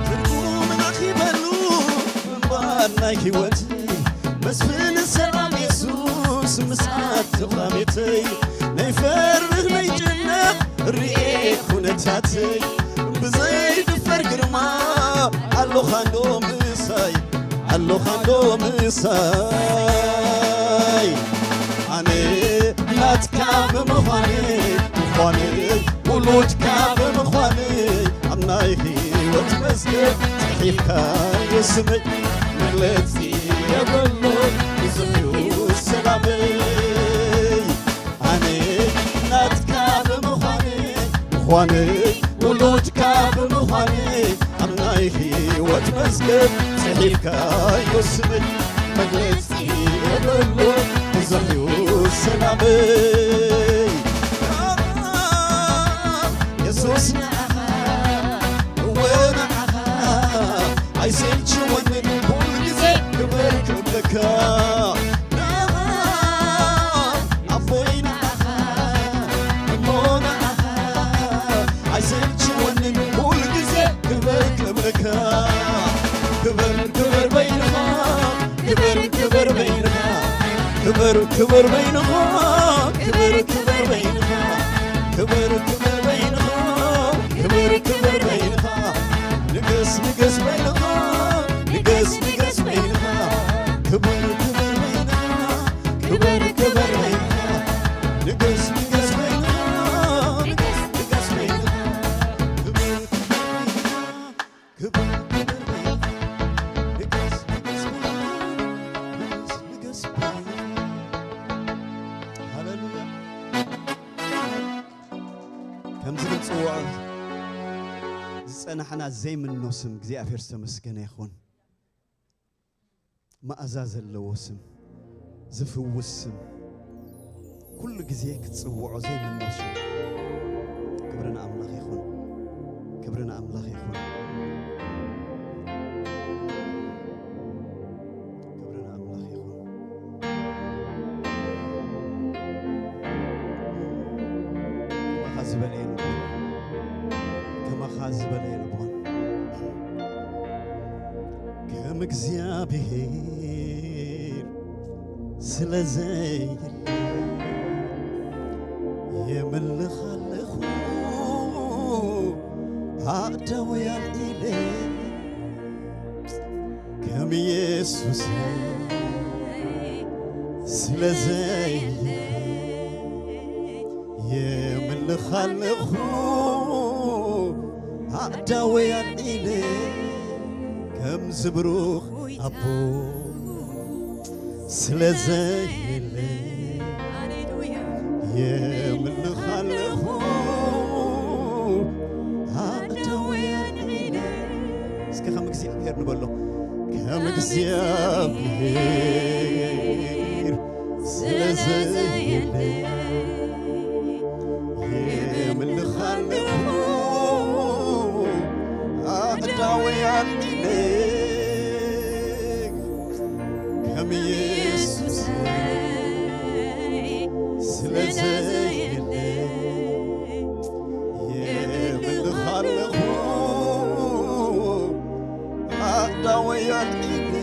ትርጉም ረኺበሉ ምንባር ናይ ህይወት መስፍን ሰላም የሱስ ምስ ኣተወ ቤተይ ናይ ፈርህ ናይ ጭነቕ ርኤ ኩነታተይ ብዘይድፈር ግርማ ኣሎኻ እንዶ ምሳይ ኣሎኻ እንዶ ምሳይ። ኣነ ናትካ ብምዃነይ ምዃነይ ውሉድካ ብምዃነይ ኣብ ናይ ህይወት መዝገብ ሒፍካዮ ስመይ መግለጺ የብሉ ብዙሕ እዩ ሰላመይ ኣነ ናትካ ብምዃነይ ምዃነይ ውሉድካ ብምዃነይ ኣብ ናይ ህይወት መዝገብ ጽሒፍካዮ ስመይ መግለጺ የብሉ ብዙሕ እዩ ሰላመይ የሱስ ንዓኻ እወ ንዓኻ ኣይሰልችወንን ኩሉ ግዜ ክብር ክብለካ ንዓኻ ኣቦይ ንዓኻ እሞ ንዓኻ ኣይሰልችወንን ኩሉ ግዜ ክብር ክብለካ ክብር ክብር በይንኻ ክብር ክብር በይንኻ ክብር ክብር በይንኻ ክብር ክብር በይንኻ ክብር ክብር በይንኻ ክብር ክብር በይንኻ ንግስ ንግስ በይንኻ ንግስ ንግስ በይንኻ ክብር ክብር በይንኻ ክብር ክብር በይንኻ ንግስ ንግስ በይንኻ ንግስ ንግስ በይንኻ ክብር ክብር በይንኻ ክብር ክብር በይንኻ ንግስ ንግስ በይንኻ ንግስ ንግስ በይንኻ ሃሌሉያ ከምዚ ክንጽውዖ ዝጸናሕና ዘይምኖ ስም እግዚኣብሔር ዝተመስገነ ይኹን መኣዛ ዘለዎ ስም ዝፍውስ ስም ኩሉ ግዜ ክትጽውዖ ዘይምኖ ስም ክብሪ ንኣምላኽ ይኹን ክብሪ ንኣምላኽ ይኹን ክብሪ ንኣምላኽ ይኹን ከማኻ ዝበለ የልቦን ከማኻ ዝበለ የልቦን ከም እግዚኣብሔር ስለ ዘየለ የምልኽ ኣለኹ ኣእዳወይ ኣልዒለ ከም ኢየሱስ ስለ ዘየለ የምልኽ ኣለኹ ኣእዳወይ ኣልዒለ ከም ዝብሩኽ ኣቦ ስለ ዘየለ የምልኽ ኣለኹ ኣእዳወይ ኣልዒለ እስከ ከም እግዚኣብሔር ንበሎ ከም እግዚኣብሔር ስለ ዘየለ የምልኽ ኣለኹ ኣእዳወይ ኣልዒለ ከም ኢየሱስ ስለ ዘየለ የምልኽ ኣለኹ ኣእዳወይ ኣልዒለ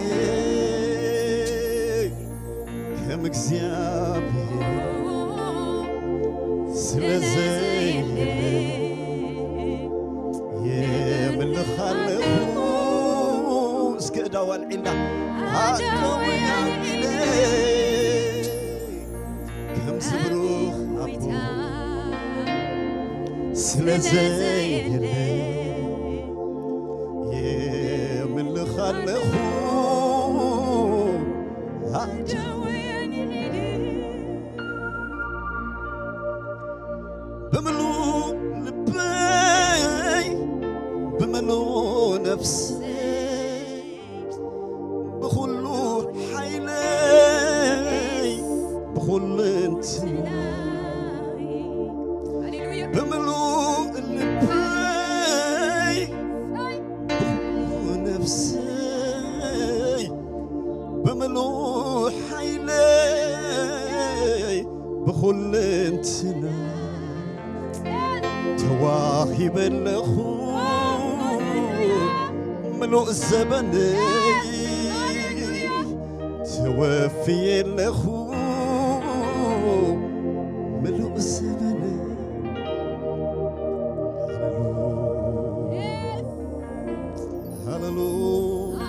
ከም እግዚኣብሔር ስለ ዘየለ የምልኽ ኣለኹ እስከ እዳው ኣልዒልና ኣእዳወይ ኣልዒለ ከም ዝብሩኽ ኣቦ ስለ ዘየለ የምልኽ ኣለኹ ብምሉእ ልበይ ብምሉእ ነፍሰይ ብኹሉ ሓይለይ ብኹሉ እንትናይ ብምሉእ ልበይ ብኹሉ ነፍሰይ ብምሉእ ሓይለይ ብኹሉ እንትና ተዋሂበ ኣለኹ ምሉእ ዘበነይ ተወፍየ ኣለኹ ምሉእ ዘበነይ ሃሌሉያ ሃሌሉያ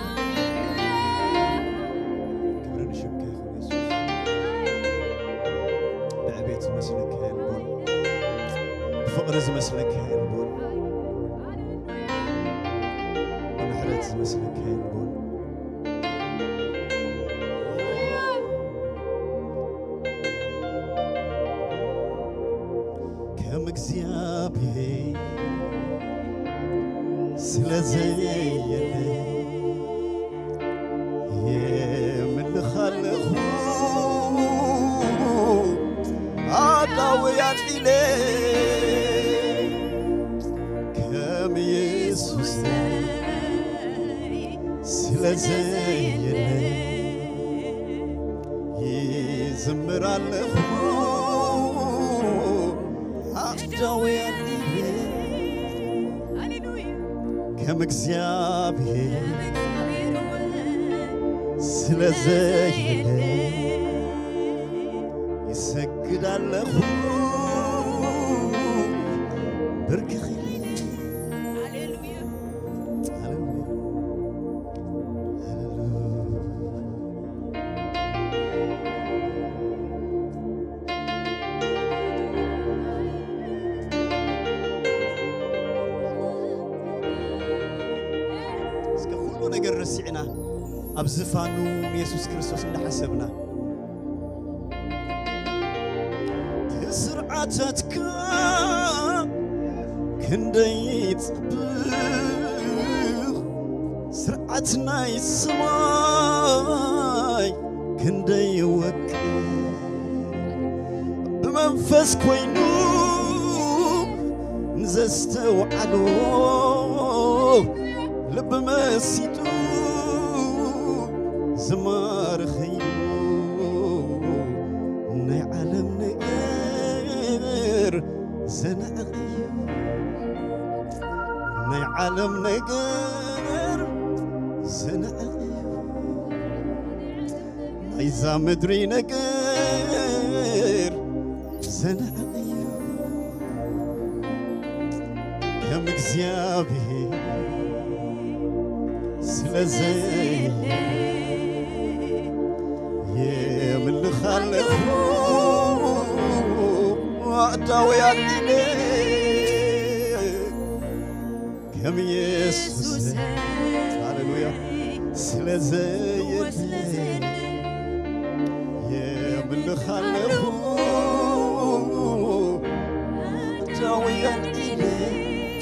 ክብሪ ንሽምካ ይኹን የሱስ ብዕቤት ዝመስለካ የልቦን ብፍቕሪ ዝመስለካ የልቦን ብምሕረት ዝመስለካ የልቦን። ከም እግዚኣብሔር ስለ ዘየለ የምልኽ ኣለኹ፣ ኣዳውያን ኢለ ከም የሱስ ስለ ዘየለ ይዝምር ኣለኹ፣ ኣዳውያን ኢለ ሃሌሉያ። ከም እግዚኣብሔር ስለ ዘየለ ይሰግድ ኣለኹ ብርክኽ ኢለ። ሃሌሉያ። ሃሌሉያ። ሃሌሉያ። እስከ ኩሉ ነገር ረሲዕና ኣብ ዝፋኑ ንየሱስ ክርስቶስ እንዳሓሰብና፣ ስርዓታትካ ክንደይ ጽብቕ፣ ስርዓት ናይ ሰማይ ክንደይ ወቅብ፣ ብመንፈስ ኮይኑ ንዘስተውዓሎ ልቢ መሲጡ ዝማርኸዩ ናይ ዓለም ነገር ዘንዕቕ እዩ። ናይ ዓለም ነገር ዘንዕቕ እዩ። ናይዛ ምድሪ ነገር ዘንዕቕ እዩ። ከም እግዚኣብሔር ስለ ዘየለ የምልኽ ኣለኹ ኣእዳወይ ኣልዒለ። ከም የሱስ ሃሌሉያ ስለ ዘየለ የምልኽ ኣለኹ ኣእዳወይ ኣልዒለ።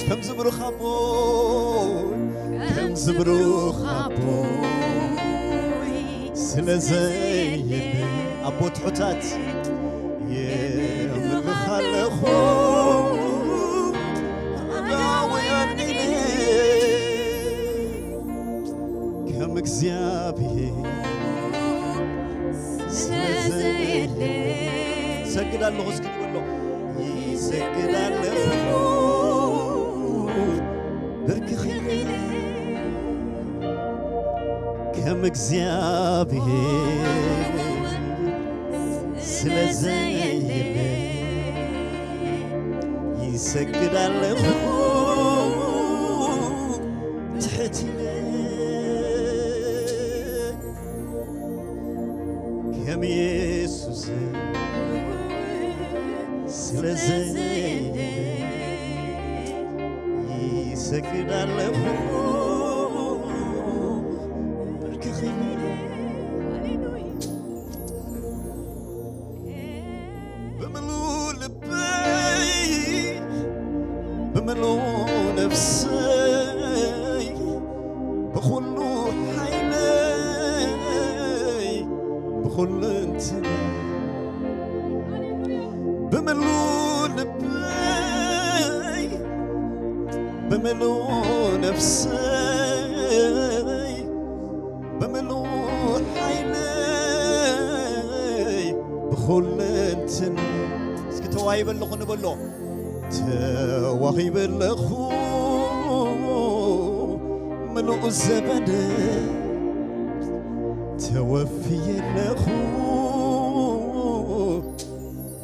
ከም ዝብሩኽ ኣቦይ ከም ዝብሩኽ ኣቦይ ስለ ዘየለ ኣቦ ትሑታት የምልኽ ኣለኹ ኣእዳወይ ኣልዒለ። ከም እግዚኣብሔር ስለ ዘየለ ሰግድ ኣለኹ እስኪ ንበሎ። ይሰግድ ኣለኹ ብርክኽ ኢለ። ከም እግዚኣብሔር ስለ ዘየለ ይሰግድ ኣለኹ ትሕት ኢለ። ከም የሱስ ስለ ዘየለ ይሰግድ ኣለኹ ብርክኽ ኢለ። ብምሉእ ልበይ ብምሉእ ነፍሰይ ብኹሉ ሓይለይ ብኹሉ እንትነይ ብምሉእ ልበይ ብምሉእ ነፍሰይ ብምሉእ ሓይለይ ብኹለንትን እስኪ ተዋሂበ ኣለኹ ንበሎ። ተዋሂበ ኣለኹ ምሉእ ዘበነ ተወፍየ ኣለኹ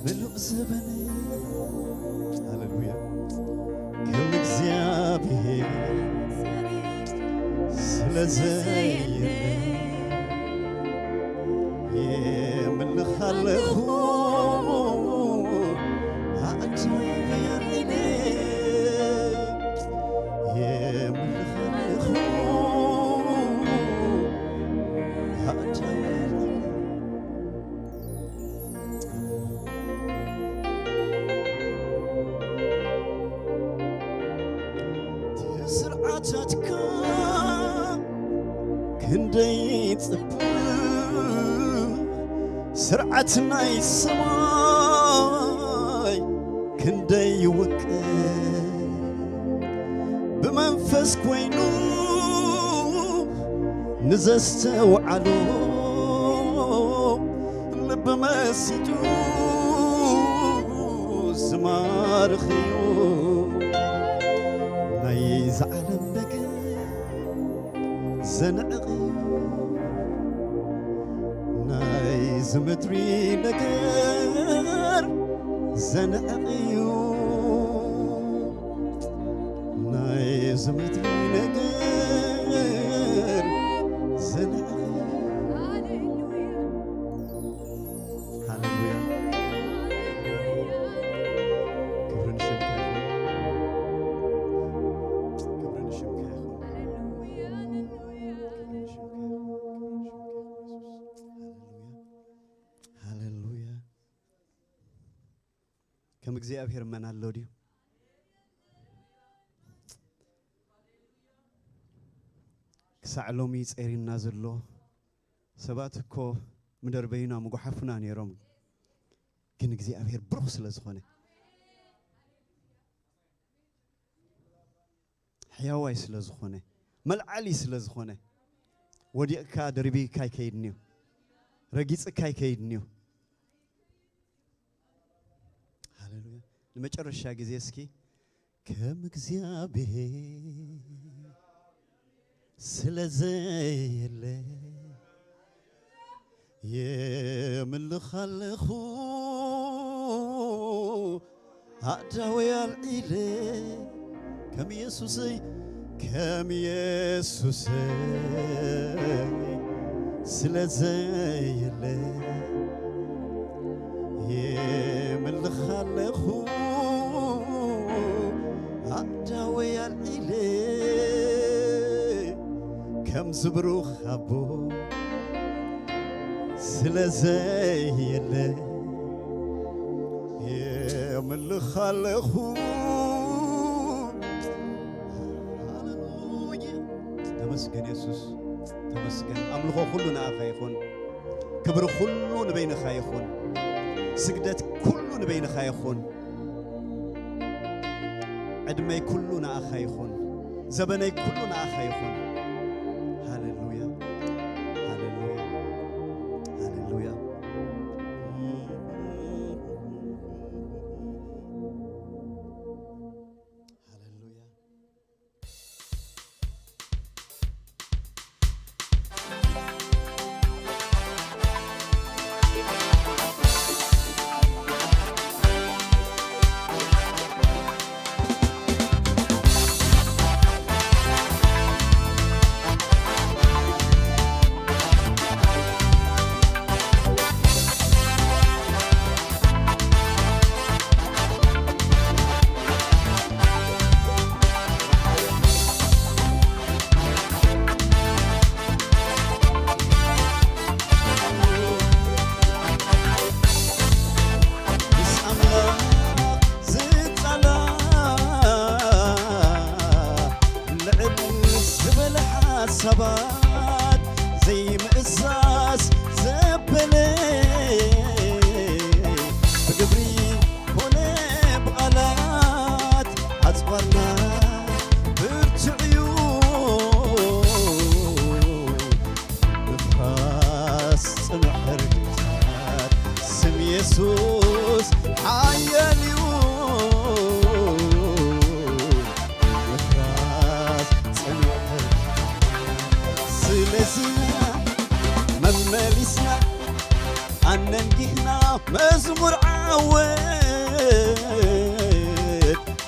ምሉእ ዘበነ። ሃሌሉያ። ከም እግዚኣብሔር ስለ ዘየለ የምልኽ ኣለኹ ኣእዳወይ ኣልዒለ የምልኽ ኣለኹ ክንደይ ጽብቕ ስርዓት ናይ ሰማይ ክንደይ ይውቅብ ብመንፈስ ኮይኑ ንዘስተውዓሎ ልቢ መሲጡ ዝማርኽ እዩ ናይዚ ዓለም ነገር ዘንዕቕ እዩ ናይዚ ምድሪ ነገር ዘንዕቕ እዩ ናይዚ ምድሪ ነገር ዘንዕቕ እዩ። ሃሌሉያ። ክብሪ ንሽምካ ይኹን። ክብሪ ንሽምካ ይኹን። ክብሪ ንሽምካ ይኹን። ክብሪ ንሽምካ ይኹን የሱስ። ሃሌሉያ። ሃሌሉያ። ከም እግዚኣብሔር መን ኣሎ ድዩ? ክሳዕ ሎሚ ጸሪና ዘሎ ሰባት እኮ ምደርበዩና ምጉሓፉና ነይሮም፣ ግን እግዚኣብሔር ብሩኽ ስለ ዝኾነ ሕያዋይ ስለ ዝኾነ መልዓሊ ስለ ዝኾነ ወዲቕካ ደርቢካ ኣይከይድን እዩ፣ ረጊጽካ ኣይከይድን እዩ። ሃሌሉያ። ንመጨረሻ ግዜ እስኪ ከም እግዚኣብሔር ስለ ዘየለ የምልኽ ኣለኹ ኣእዳወይ ኣልዒለ ከም የሱሰይ ከም የሱሰይ ስለ ዘየለ የምልኽ ኣለኹ ኣእዳወይ ኣልዒለ ከም ዝብሩኽ ኣቦ ስለ ዘየለ የምልኽ ኣለኹ። ሃሌሉያ። ተመስገን የሱስ፣ ተመስገን። ኣምልኾ ኩሉ ንኣኻ ይኹን፣ ክብሪ ኩሉ ንበይንኻ ይኹን፣ ስግደት ኩሉ ንበይንኻ ይኹን። ዕድመይ ኩሉ ንኣኻ ይኹን፣ ዘበነይ ኩሉ ንኣኻ ይኹን። ሃሌሉያ፣ ሃሌሉያ፣ ሃሌሉያ። ሃሌሉያ። ሰባት ዘይምእዛዝ ዘበለ ብግብሪ ኮነ ብቓላት ኣጽዋርና ብርቱዕ እዩ ምፍራስ ጽኑዕ ሕርግታት ስም የሱስ ሓያል እዩ ምፍራስ ጽኑዕ ስለዚና መመሊስና ኣነንጊህና መዝሙር ዓወት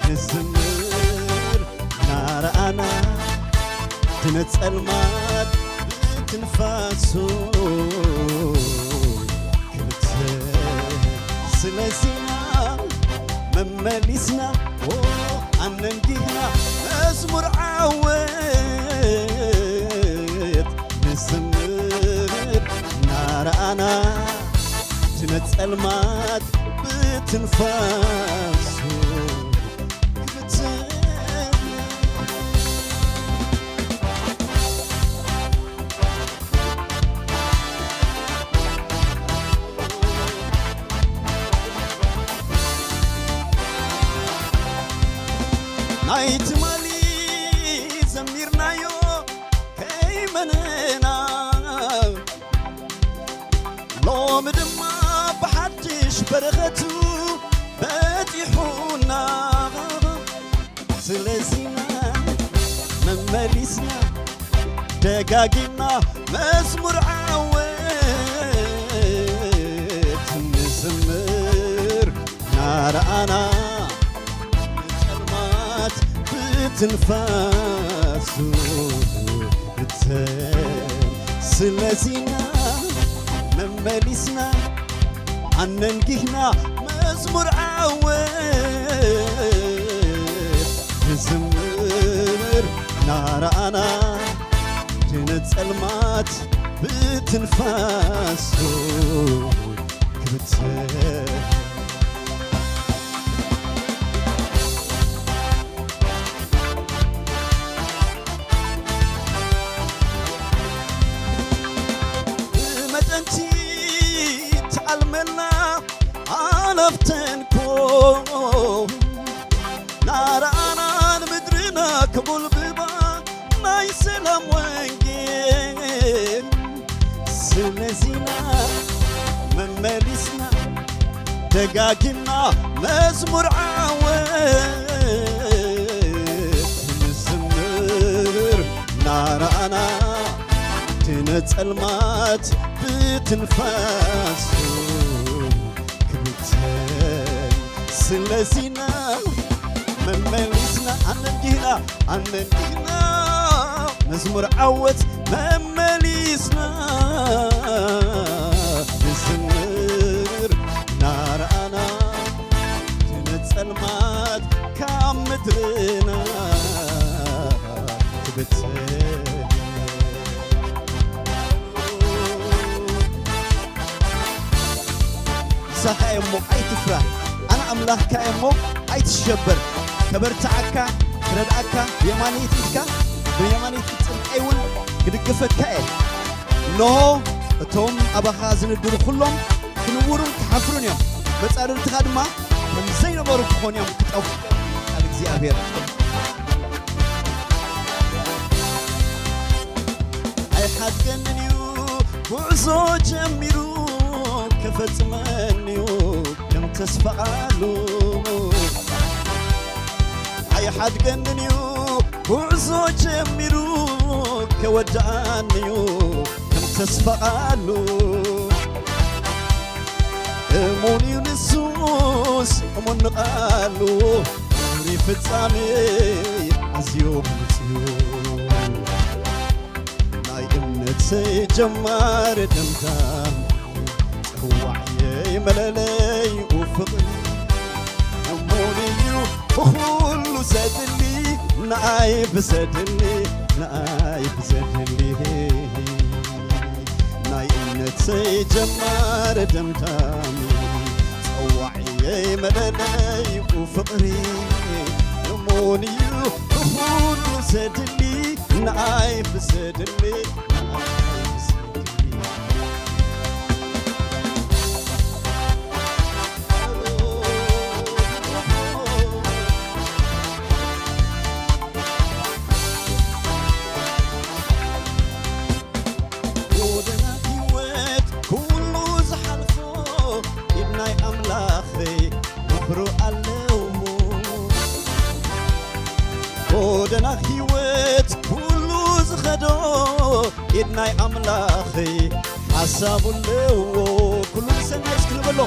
ንዝምር ናረኣና ድነ ጸልማት ብትንፋሱ ክብተ ስለዚና መመሊስና ኣነንጊህና መዝሙር ዓወት ንዝምር ናረኣና ድነ ጸልማት ብትንፋሱ ክብተ ኣይትማሊ ዘሚርናዮ ከይመነና፣ ሎሚ ድማ ብሓድሽ በረኸቱ በጺሑና። ስለዚና መመሊስና ደጋጊምና መዝሙር ዓወት ንዝምር። ናረኣና ንጸልማት ብትንፋሱ ብተን። ስለዚና መመሊስና ኣነንጊህና መዝሙር ዓወት ንዝምር። ናረኣና ንጸልማት ብትንፋሱ ክብተን። ብመጠንቲ ትኣልመልና ኣለፍተንኮ ናረኣና ንምድርና ክጉልብባ ናይ ሰላም ወንጌል። ስለዚና መመሊስና ደጋጊምና መዝሙር ዓወት ንዝምር። ናረኣና ድነ ጸልማት ብትንፋሱ ክብተን። ስለዚና መመሊስና ኣነንጊህና ኣነንጊህና መዝሙር ዓወት መመሊስና ንዝምር። ናረኣና ድነ ጸልማት ካብ ምድርና ክብተን። ምሳኻ እየ እሞ ኣይትፍራህ፣ ኣነ ኣምላኽካ እየ እሞ ኣይትሸበር። ከበርትዓካ፣ ክረድኣካ፣ ብየማነይቲ ኢድካ፣ ብየማነይቲ ኢድ ጽድቀይ እውን ክድግፈካ እየ። እንሆ፣ እቶም ኣባኻ ዝንድሩ ኩሎም ክንውሩን ክሓፍሩን እዮም፣ መጻርርትኻ ድማ ከም ዘይነበሩ ክኾኑ እዮም፣ ክጠፍኡ እዮም፣ ቃል እግዚኣብሔር። ኣይሓድገንን እዩ ጉዕዞ ጀሚሩ፣ ከፈጽመንዩ ከም ተስፋ ቃሉ። ኣይሓድገንን እዩ ጉዕዞ ጀሚሩ፣ ከወድኣንዩ ከም ተስፋ ቃሉ። እሙን እዩ ንሱስ እሙን ንቃሉ፣ ፍጻሜ ኣዝዩ ብሉጽ እዩ። ናይ እምነተይ ጀማሪ ደምዳሚ፣ ጸዋዕየይ መለለይኡ ፍቕሪ። እሙን እዩ ብኹሉ ዘድሊ፣ ንኣይ ብዘድሊ፣ ንኣይ ብዘድሊ። ናይ እምነተይ ጀማሪ ደምዳሚ፣ ጸዋዕየይ መለለይኡ ፍቕሪ። እሙን እዩ ብኹሉ ዘድሊ፣ ንኣይ ብዘድሊ፣ ንኣይ ብዘድሊ። ጎደና ህይወት ኩሉ ዝሓልፎ ኢድ ናይ ኣምላኸይ ምኽሩ ኣለዎ። ጎደና ህይወት ኩሉ ዝኸዶ ኢድ ናይ ኣምላኸይ ሓሳቡ ኣለዎ። ኩሉ ንሰናይ እስኪ ንበሎ።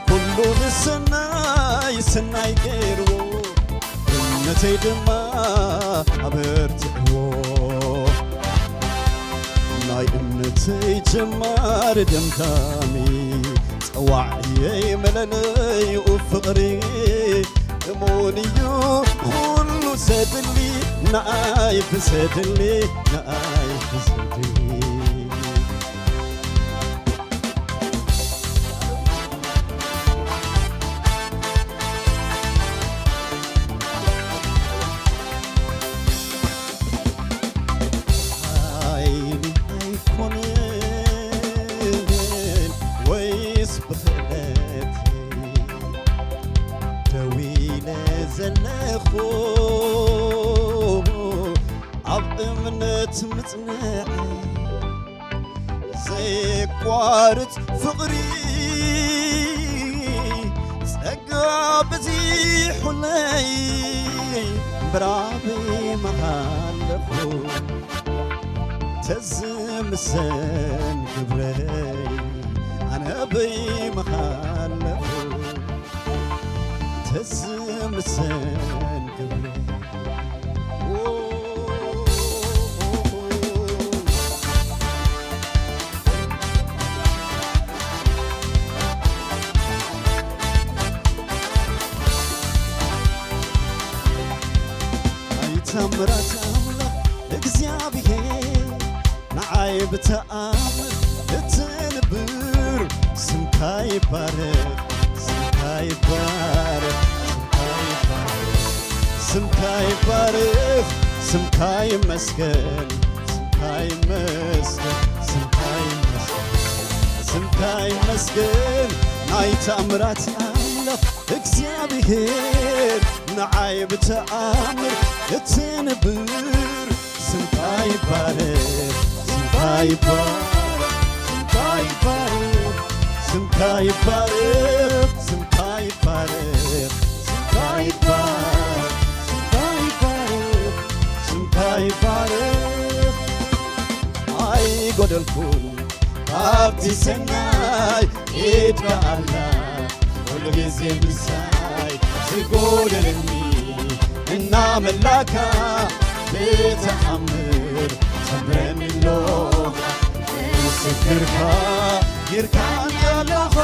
ኩሉ ንሰናይ ሰናይ ገይርዎ፣ እምነተይ ድማ ኣበርቲዕዎ። ናይ እምነተይ ጀማሪ ደምዳሚ፣ ጸዋዕየይ መለለይኡ ፍቕሪ። እሙን እዩ ኩሉ ዘድሊ፣ ንኣይ ብዘድሊ፣ ንኣይ ብዘድሊ። ሓይሊ ኣይኮነን ወይስ ብኽእለት ደው ኢለ ዘለኹ፣ ዘይቋርጽ ፍቕሪ ጸጋ በዚሑለይ ብራብ መሃለኹ ተዝምሰን ግብረይ ኣነ በይ መሃለኹ ተዝምሰን ግብረይ ኣይታምራት ኣምላኽ እግዚኣብሔር ንዓይ ብተኣምር እትንብር ስምካ ይባረኽ ስምካ ይባረኽ ስምካ ይባረኽ ስምካ ይባረኽ ስምካ ይመስገን ስምካ ይመስገን ስምካ ይመስገን ስምካ ይመስገን ናይ ተኣምራት ኣምላኽ እግዚኣብሔር ንዓይ ብተኣምር እትንብር ስምካ ይባረኽ ስምካ ይባረኽ ስምካ ይባረኽ ስምካ ይባረኽ ስምካ ይባረኽ ስምካ ይባረኽ ስምካ ይባረኽ ስምካ ይባረኽ ኣይጎደልኩን ካብቲ ሰናይ ኢድካ ኣላ ኩሉ ግዜ ምሳይ ዝጎደለኒ እናመላካ ብተኣምር ተምረኒ ኣለኻ ምስክርካ ጌርካኒ ኣለኻ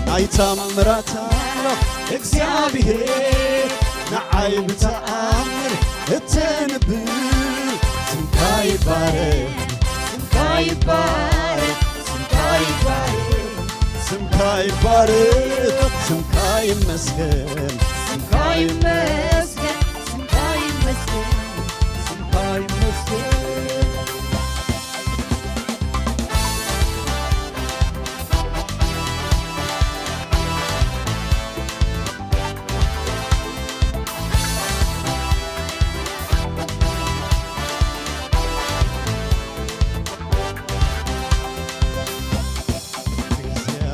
ናይ ታምራት ኣምላኽ እግዚኣብሔር ንዓይ ብተኣምር እትንብር ስምካ ይባረኽ ስምካ ይባረኽ ስምካ ይባረኽ ስምካ ይባረኽ ስምካ ይመስገን ስምካ ይመስገን ስምካ ይመስገን ስምካ ይመስገን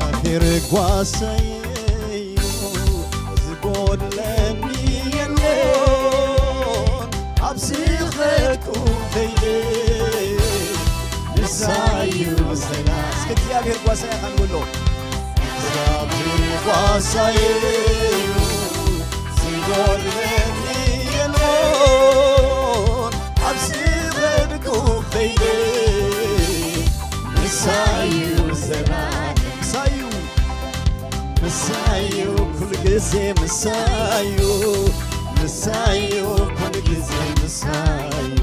እግዚኣብሔር ጓሳየዩ ዝጎድለኒ የሎን ኣብ ዝኸድኩ ከይደ ንሳዩ ሰላም እስከ እግዚኣብሔር ጓሳየ ኻንብሎ እግዚኣብሔር ጓሳየዩ ዝጎድለኒ የሎን ኣብ ዝኸድኩ ከይደ ንሳዩ ዘላለም ንሳዩ ምሳዩ ኩሉ ግዜ ምሳዩ ምሳዩ ኩሉ ግዜ ምሳዩ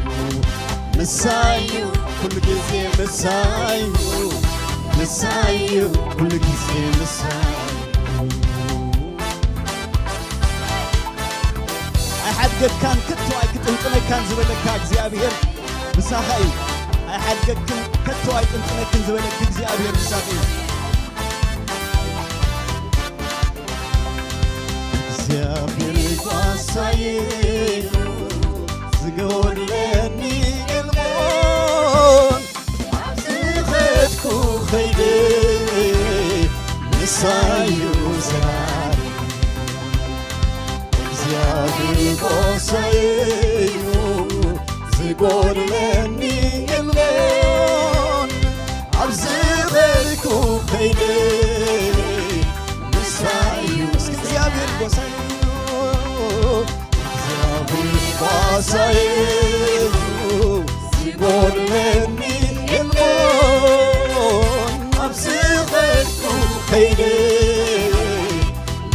ምሳዩ ኩሉ ግዜ ምሳዩ ምሳዩ ኩሉ ግዜ ምሳዩ ኣይሓድገካን ከቶ ኣይክጥንጥነካን ዝበለካ እግዚኣብሔር ምሳኻ እዩ ኣይሓድገክን ከቶ ኣይጥንጥነክን ዝበለክ እግዚኣብሔር ምሳኻ እዩ እግዚኣብሔር ጓሳየ ዝጎድለኒ የልቦን ኣብ ዝኸድኩ ኸይደ ንሳዩ ዘላለም እግዚኣብሔር ጓሳየዩ ዝጎድለኒ የልቦን ኣብ ዝኸድኩ ኸይደ ንሳዩ እስኪ እግዚኣብሔር ጓሳየዩ እግዚኣብሔር ጓሳየዩ ዝጎድለኒ የልቦን ኣብ ዝኸድኩ ኸይደ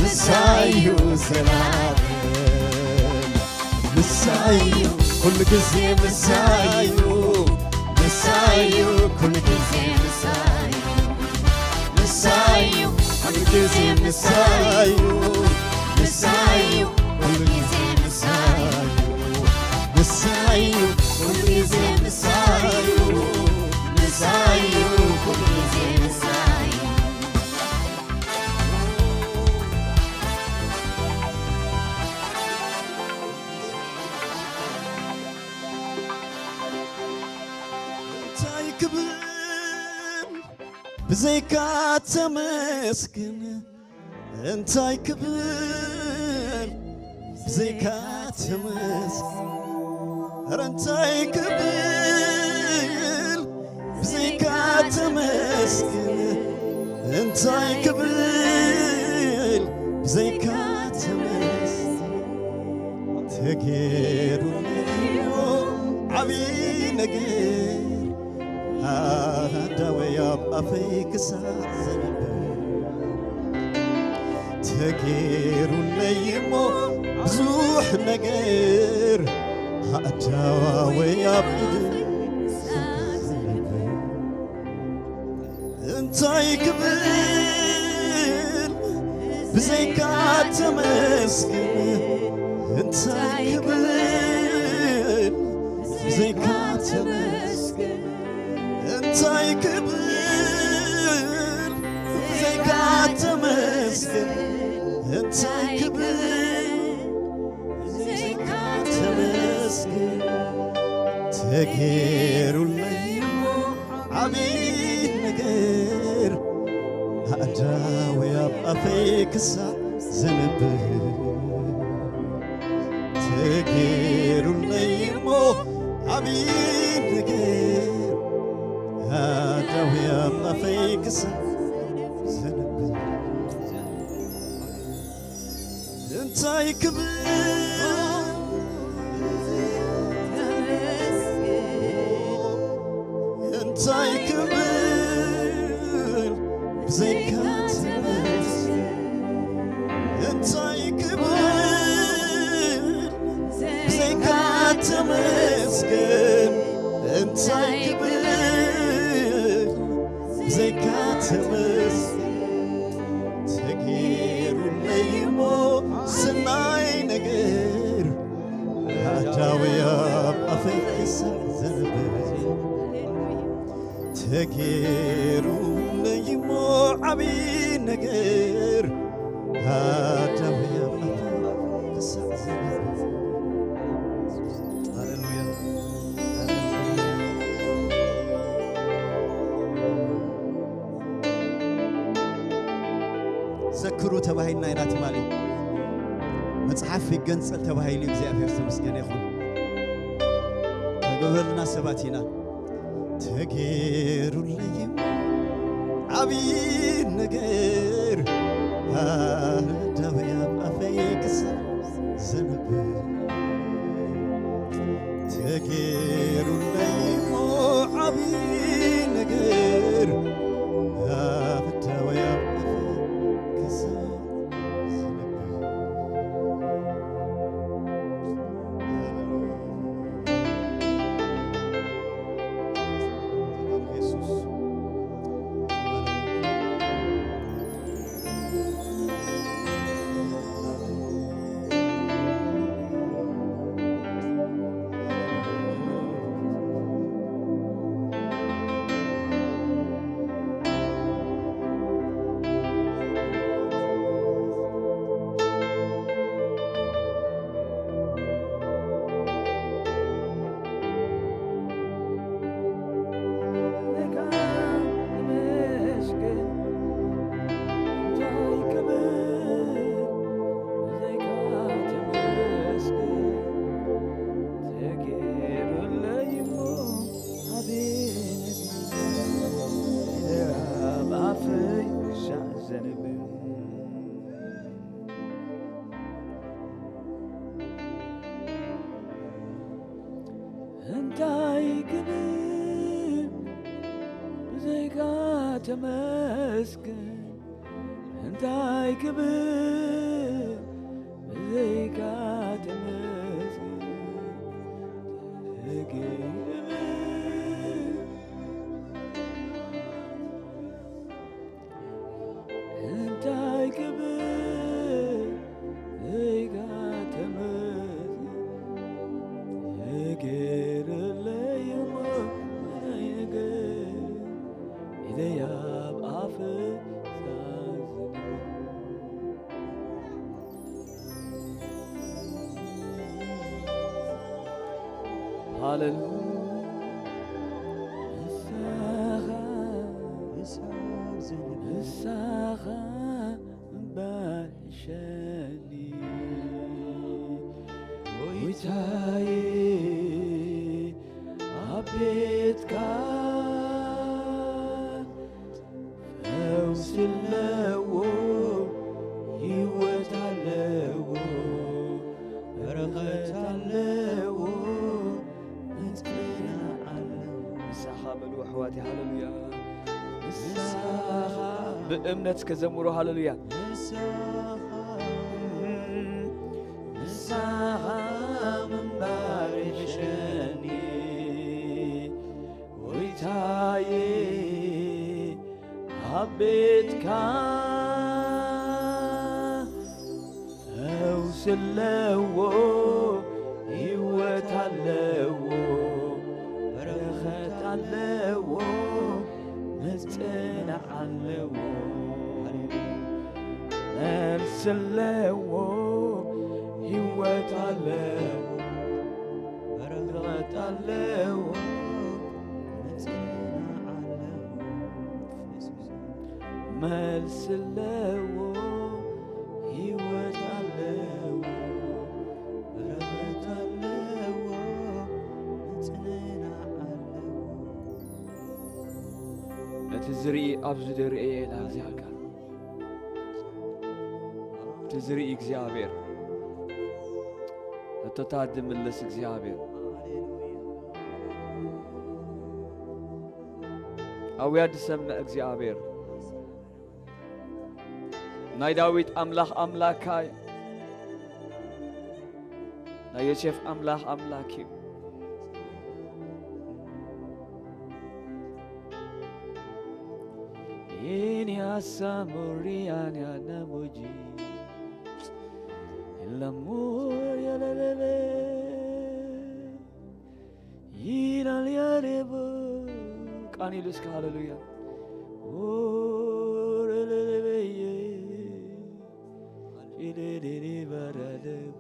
ንሳዩ ዘላለም ንሳዩ ኩሉ ግዜ ምሳዩ ምሳዩ ኩሉ ግዜ ምሳዩ ምሳዩ ኩሉ ግዜ ምሳዩ ምሳዩ ኩሉ ግዜ ምሳዩ ምሳዩ ኩሉ ግዜ ምሳዩ ምሳዩ ኩሉ ግዜ ምሳዩ ክብል ብዘይካ ተመስግን እንታይ ክብል ብዘይካ ተመስግን ኧረ እንታይ ክብል ብዘይካ ተመስግን እንታይ ክብል ብዘይካ ተመስግን ተገይሩለይ ዓብዪ ነገር ኣዳወይ ኣብ ኣፈይ ክሳዕ ዘንብብ ተገይሩለይ እሞ ብዙሕ ነገር ኣዳወይ ኣብ ኢድ እንታይ ክብል ብዘይካ ተመስግን እንታይ ክብል ብዘይካ ተመስግን እንታይ ክብል ብዘይካ ተመስግን እንታይ ክብል ብዘይካ ተመስግን ተገይሩለይ እሞ ዓብዪ ነገር ኣእዳወይ ኣብ ኣፈይ ክሳዕ ዘንብብ ተገይሩለይ እሞ ዓብዪ ነገር ኣእዳወይ ኣብ ኣፈይ ክሳዕ ዘንብብ እንታይ ክብል እንታይ ክብል ብዘይካ ተመስገን እንታይ ክብል ብዘይካ ተመስገን እንታይ ክብል ብዘይካ ተመስገን ተገይሩለይ እሞ ሰናይ ነገር ኣዳወይ ኣብ ኣፈይ ክሳዕ ዘንብብ ተገይሩለይ እሞ ዓብዪ ነገር ኣዳወይ ኣብ ኣፈይ ክሳዕ ዘንብብ ሃሌሉያ ዘክሩ ተባሂልና ኢና ትማሊ መጽሓፍ ይገንጸል ተባሂሉ እግዚኣብሔር ተመስገነ ይኹን ተገበልና ሰባት ኢና ተገይሩለይ ዓብዪ ነገር ኣዳበያ ኣፈይ ክሳብ ዘንብብ ተገይሩለይ እሞ ዓብዪ ነገር ኣፍዳወይ ኣብ ኣፈይ ክሳብ ዝነብር ሃሌሉያ የሱስ እንታይ ክብል ብዘይካ ተመስገን እንታይ ክብል ብዘይካ ተመስገን ተገይሩ እንታይ ክብል ዘይካ ተመስገን እገርለይ እሞ ናይ ነገር ኢደይ ኣብ ኣፍ ሃሌሉያ ኣሕዋተይ፣ ሃሌሉያ። ንስኻ ብእምነት እስከ ዘምሩ፣ ሃሌሉያ። ንስኻ፣ ንስኻ ምንባር ይሕሸኒ፣ ጎይታየ፣ ኣብ ቤትካ ፈውሲ ኣለዎ፣ ህይወት ኣለዎ፣ በረኸት ኣለዎ፣ መጽናዕ ኣለዎ። መልሲ ኣለዎ፣ ህይወት ኣለዎ፣ በረኸት ኣለዎ፣ መጽናዕ ኣለዎ። መልሲ ኣለዎ፣ ህይወት ኣለዎ፣ በረኸት ኣለዎ፣ መጽናዕ ኣለዎ። ነቲ ዝርኢ ኣብዚ ደርእየ ኢላ እግዚኣብሔር። እቲ ዝርኢ እግዚኣብሔር። ሕቶታት ዝምልስ እግዚኣብሔር። ኣውያት ዝሰምዕ እግዚኣብሔር። ናይ ዳዊት ኣምላኽ ኣምላካ እዩ። ናይ ዮሴፍ ኣምላኽ ኣምላክ እዩ። Ini asamuriani anamuji. Ilamuri alalebe. ይላል ያሬቡ። ቃን ይሉ እስከ ሃሌሉያ። ኦረለለበየ ጭደደደ ባራደቡ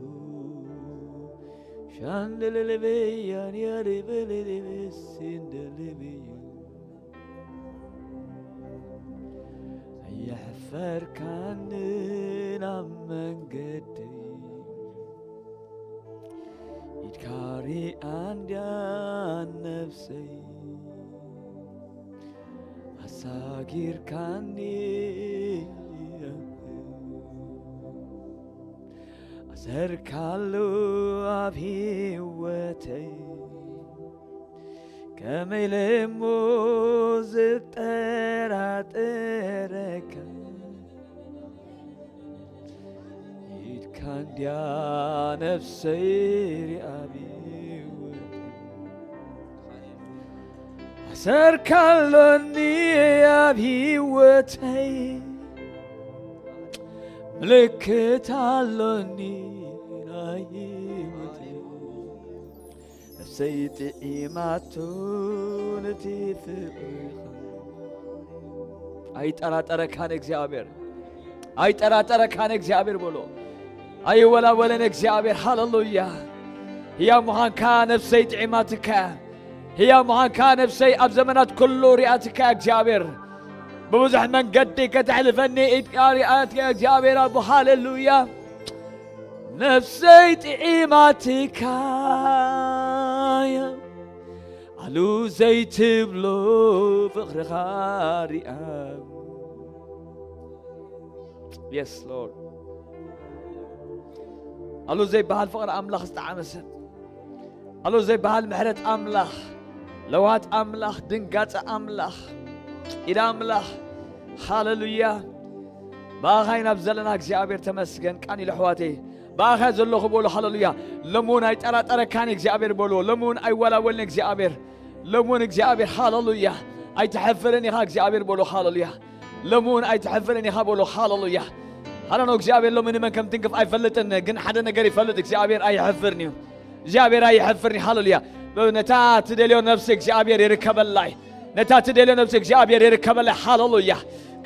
ሻንደለለበያን ያሬበለለበ ሲንደለበየ። ኣየሕፈርካንን ኣብ መንገደይ ኢድካ ሪኣ እንድያ ነፍሰይ ኣሳጊርካኒ። ኣሰርካሉ ኣብ ህይወተይ ከመይ ኢለ እሞ ዝጠራጠረካ ኢድካ እንድያ ነፍሰይ ሪኣ ኣብ ህይወተይ ኣሰርካሎኒ ኣብ ህይወተይ ምልክት ኣሎኒ ናይ ህይወተይ ነፍሰይ ጥዒማቶ ነቲ ፍቕርኻ። ኣይጠራጠረካን እግዚኣብሔር፣ ኣይጠራጠረካን እግዚኣብሔር በሎ። ኣይወላወለን እግዚኣብሔር። ሃሌሉያ። ህያው ምዃንካ ነፍሰይ ጥዒማትካ። ህያው ምዃንካ ነፍሰይ ኣብ ዘመናት ኩሉ ሪኣትካ እግዚኣብሔር። ብብዙሕ መንገዲ ከተሕልፈኒ ኢድካ ሪኣትካ እግዚኣብሔር ኣቦ። ሃሌሉያ። ነፍሰይ ጥዒማትካ እያ ኣሉ ዘይትብሎ ፍቕርኻ ሪኣ። የስ ሎርድ። ኣሉ ዘይበሃል ፍቕሪ ኣምላኽ ዝጠዓመ ሰብ፣ ኣሉ ዘይበሃል ምሕረት ኣምላኽ፣ ለውሃት ኣምላኽ፣ ድንጋጸ ኣምላኽ፣ ኢድ ኣምላኽ። ሃሌሉያ። ብኣኻ ኢና ኣብ ዘለና እግዚኣብሔር ተመስገን። ቃን ኢሉ ኣሕዋተይ፣ ብኣኻ ዘለኹ በሉ። ሃሌሉያ። ሎሚ እውን ኣይጠራጠረካን እግዚኣብሔር በሉ። ሎሚ እውን ኣይወላወልን እግዚኣብሔር። ሎሚ እውን እግዚኣብሔር፣ ሃሌሉያ፣ ኣይትሐፍርን ኢኻ እግዚኣብሔር በሉ። ሃሌሉያ። ሎሚ እውን ኣይትሐፍርን ኢኻ በሉ። ሃሌሉያ። ሃለኖ እግዚኣብሔር ሎሚ ንመን ከም ትንክፍ ኣይፈልጥን፣ ግን ሓደ ነገር ይፈልጥ፣ እግዚኣብሔር ኣይሐፍርን እዩ። እግዚኣብሔር ኣይሐፍርን እዩ። ሃሌሉያ። ነታ ትደልዮ ነፍሲ እግዚኣብሔር ይርከበላ እዩ። ነታ ትደልዮ ነፍሲ እግዚኣብሔር ይርከበላ። ሃሌሉያ።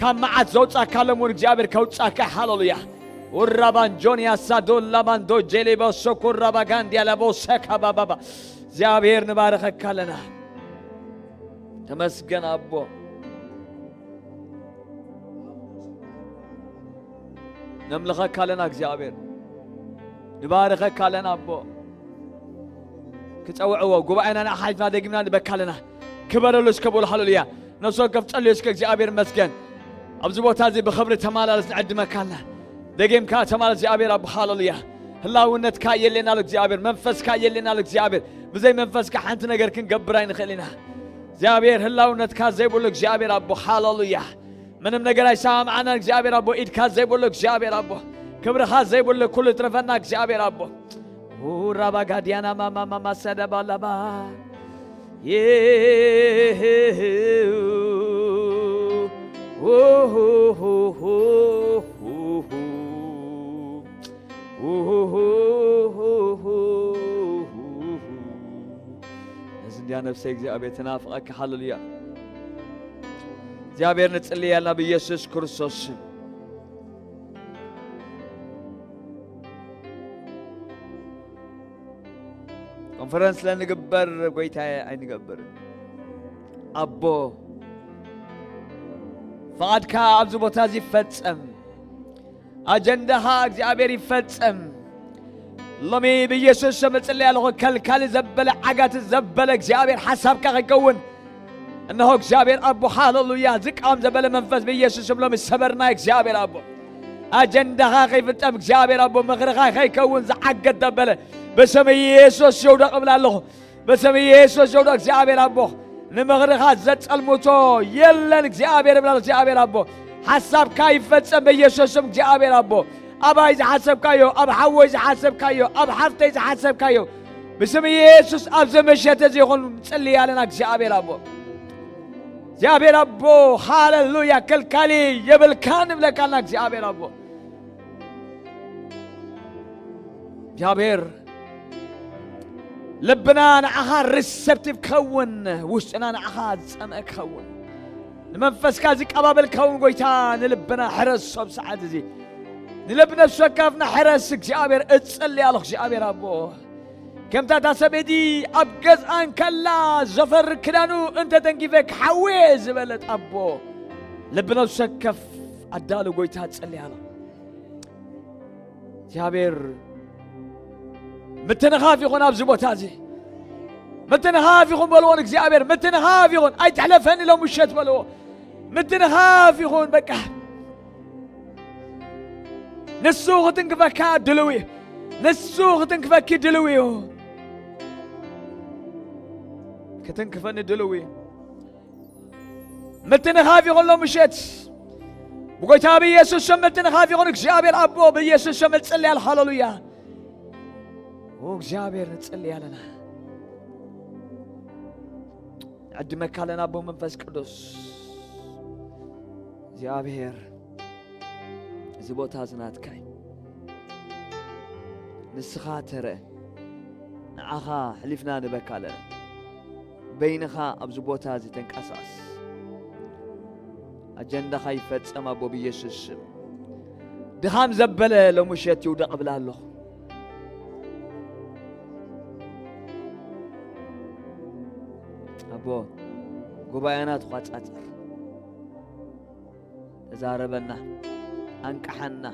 ካብ መዓት ዘውጻካ ሎሚ እውን እግዚኣብሔር ከውጻካ። ሃሌሉያ። ኡራባን ጆንያ ሳዶን ላባን ዶ ጄሌ በሶ ኩራባ ጋንዲያ ላቦ ሰካ ባባባ። እግዚኣብሔር ንባረኸካ ኣለና። ተመስገን ኣቦ። ነምልኸካ ኣለና እግዚኣብሔር። ንባረኸካ ኣለና ኣቦ። ክጸውዕዎ ጉባኤና ንኣኻ ሓሊፍና ደጊምና ንበካ ኣለና። ክበረሉ እስከ በሉ። ሃሌሉያ። ነፍሲ ወከፍ ጸልዩ እስከ እግዚኣብሔር ይመስገን። ኣብዚ ቦታ እዚ ብኽብሪ ተማላለስ ንዕድመካ ኣለና። ደጊምካ ተማላለስ እግዚኣብሔር ኣቦ። ሃሌሉያ። ህላውነትካ የለና ኣሎ እግዚኣብሔር። መንፈስካ የለና ኣሎ እግዚኣብሔር። ብዘይ መንፈስካ ሓንቲ ነገር ክንገብር ኣይንኽእል ኢና። እዚ እግዚኣብሔር ህላውነትካ ዘይብሉ እግዚኣብሔር ኣቦ፣ ሃሌሉያ። ምንም ነገር ኣይሰማምዓናን እግዚኣብሔር ኣቦ፣ ኢድካ ዘይብሉ እግዚኣብሔር ኣቦ፣ ክብርኻ ዘይብሉ ኩሉ ትረፈና እግዚኣብሔር ኣቦ። ራባጋዲያና ማማማማ ሰደባላባ ነዚ እንድያ ነፍሰይ እግዚኣብሔር ትናፍቐካ። ሃሌሉያ። እግዚኣብሔር ንጽልየልና ብኢየሱስ ክርስቶስ ስም። ኮንፈረንስ ለንግበር ጎይታዬ ኣይንገብርን። ኣቦ፣ ፍቓድካ ኣብዚ ቦታ እዚ ይፈጸም። ኣጀንዳኻ እግዚኣብሔር ይፈጸም። ሎሚ ብኢየሱስ ስም እጽልይ ኣለኹ። ከልካሊ ዘበለ፣ ዓጋቲ ዘበለ እግዚኣብሔር ሓሳብካ ከይከውን። እነሆ እግዚኣብሔር ኣቦ፣ ሃሌሉያ፣ ዝቃወም ዘበለ መንፈስ ብኢየሱስ ስም ሎሚ ሰበርና። እግዚኣብሔር ኣቦ፣ ኣጀንዳኻ ከይፍጸም እግዚኣብሔር ኣቦ፣ ምኽርኻ ከይከውን ዝዓገት ዘበለ ብስም ኢየሱስ ይውደቕ እብል ኣለኹ። በስም ኢየሱስ ጀውዶ እግዚኣብሔር ኣቦ፣ ንምኽርኻ ዘጸልምቶ የለን እግዚኣብሔር እብላ። እግዚኣብሔር ኣቦ፣ ሓሳብካ ይፈጸም በኢየሱስ ስም እግዚኣብሔር ኣቦ። ኣባይ ዝሓሰብካዮ፣ ኣብ ሓወይ ዝሓሰብካዮ፣ ኣብ ሓፍተይ ዝሓሰብካዮ፣ ብስም ኢየሱስ ኣብዚ ምሸት እዚ ይኹን ጽልይ ኣለና እግዚኣብሔር ኣቦ። እግዚኣብሔር ኣቦ፣ ሃሌሉያ፣ ከልካሊ የብልካ ንብለካ ኣለና እግዚኣብሔር ኣቦ። እግዚኣብሔር ልብና ንዓኻ ሪሰፕቲቭ ከውን፣ ውሽጥና ንዓኻ ዝጸምአ ከውን፣ ንመንፈስካ ዝቀባበል ከውን። ጎይታ ንልብና ሕረስ። ኣብ ሰዓት እዚ ንልብ ነፍሲ ወከፍና ሕረስ። እግዚኣብሔር እጽሊ ኣለኹ እግዚኣብሔር ኣቦ፣ ከምታ እታ ሰበይቲ ኣብ ገዝኣን ከላ ዘፈር ክዳኑ እንተ ተንኪፈ ክሓውየ ዝበለት ኣቦ፣ ልብ ነፍሲ ወከፍ ኣዳሉ ጎይታ እጽሊ ኣለኹ። እግዚኣብሔር ምትንኻፍ ይኹን ኣብዚ ቦታ እዚ። ምትንኻፍ ይኹን በልዎ ንእግዚኣብሔር፣ ምትንኻፍ ይኹን። ኣይትሕለፈኒ ሎም ምሸት በልዎ። ምትንኻፍ ይኹን በቃ። ንሱ ክትንክፈካ ድልው እዩ። ንሱ ክትንክፈኪ ድልው እዩ። ክትንክፈኒ ድልው እዩ። ምትንኻፍ ይኹን ሎም ምሸት ብጎይታ ብኢየሱስ ስም ምትንኻፍ ይኹን። እግዚኣብሔር ኣቦ ብኢየሱስ ስም እጽልያል። ሃሌሉያ። ኦ እግዚኣብሔር ንጽልይ ኣለና። ንዕድመካ ኣለና ኣቦ መንፈስ ቅዱስ። እግዚኣብሔር እዚ ቦታ እዚ ናትካ እዩ። ንስኻ ተረአ። ንዓኻ ሕሊፍና ንበካ ኣለና። በይንኻ ኣብዚ ቦታ እዚ ተንቀሳቐስ። ኣጀንዳኻ ይፈጸም ኣቦ ብኢየሱስ ስም። ድኻም ዘበለ ሎሚ ምሸት ይውደቕ እብል ኣለኹ። ኣቦ ጉባኤና ተቋጻጸር። ተዛረበና፣ ኣንቅሓና።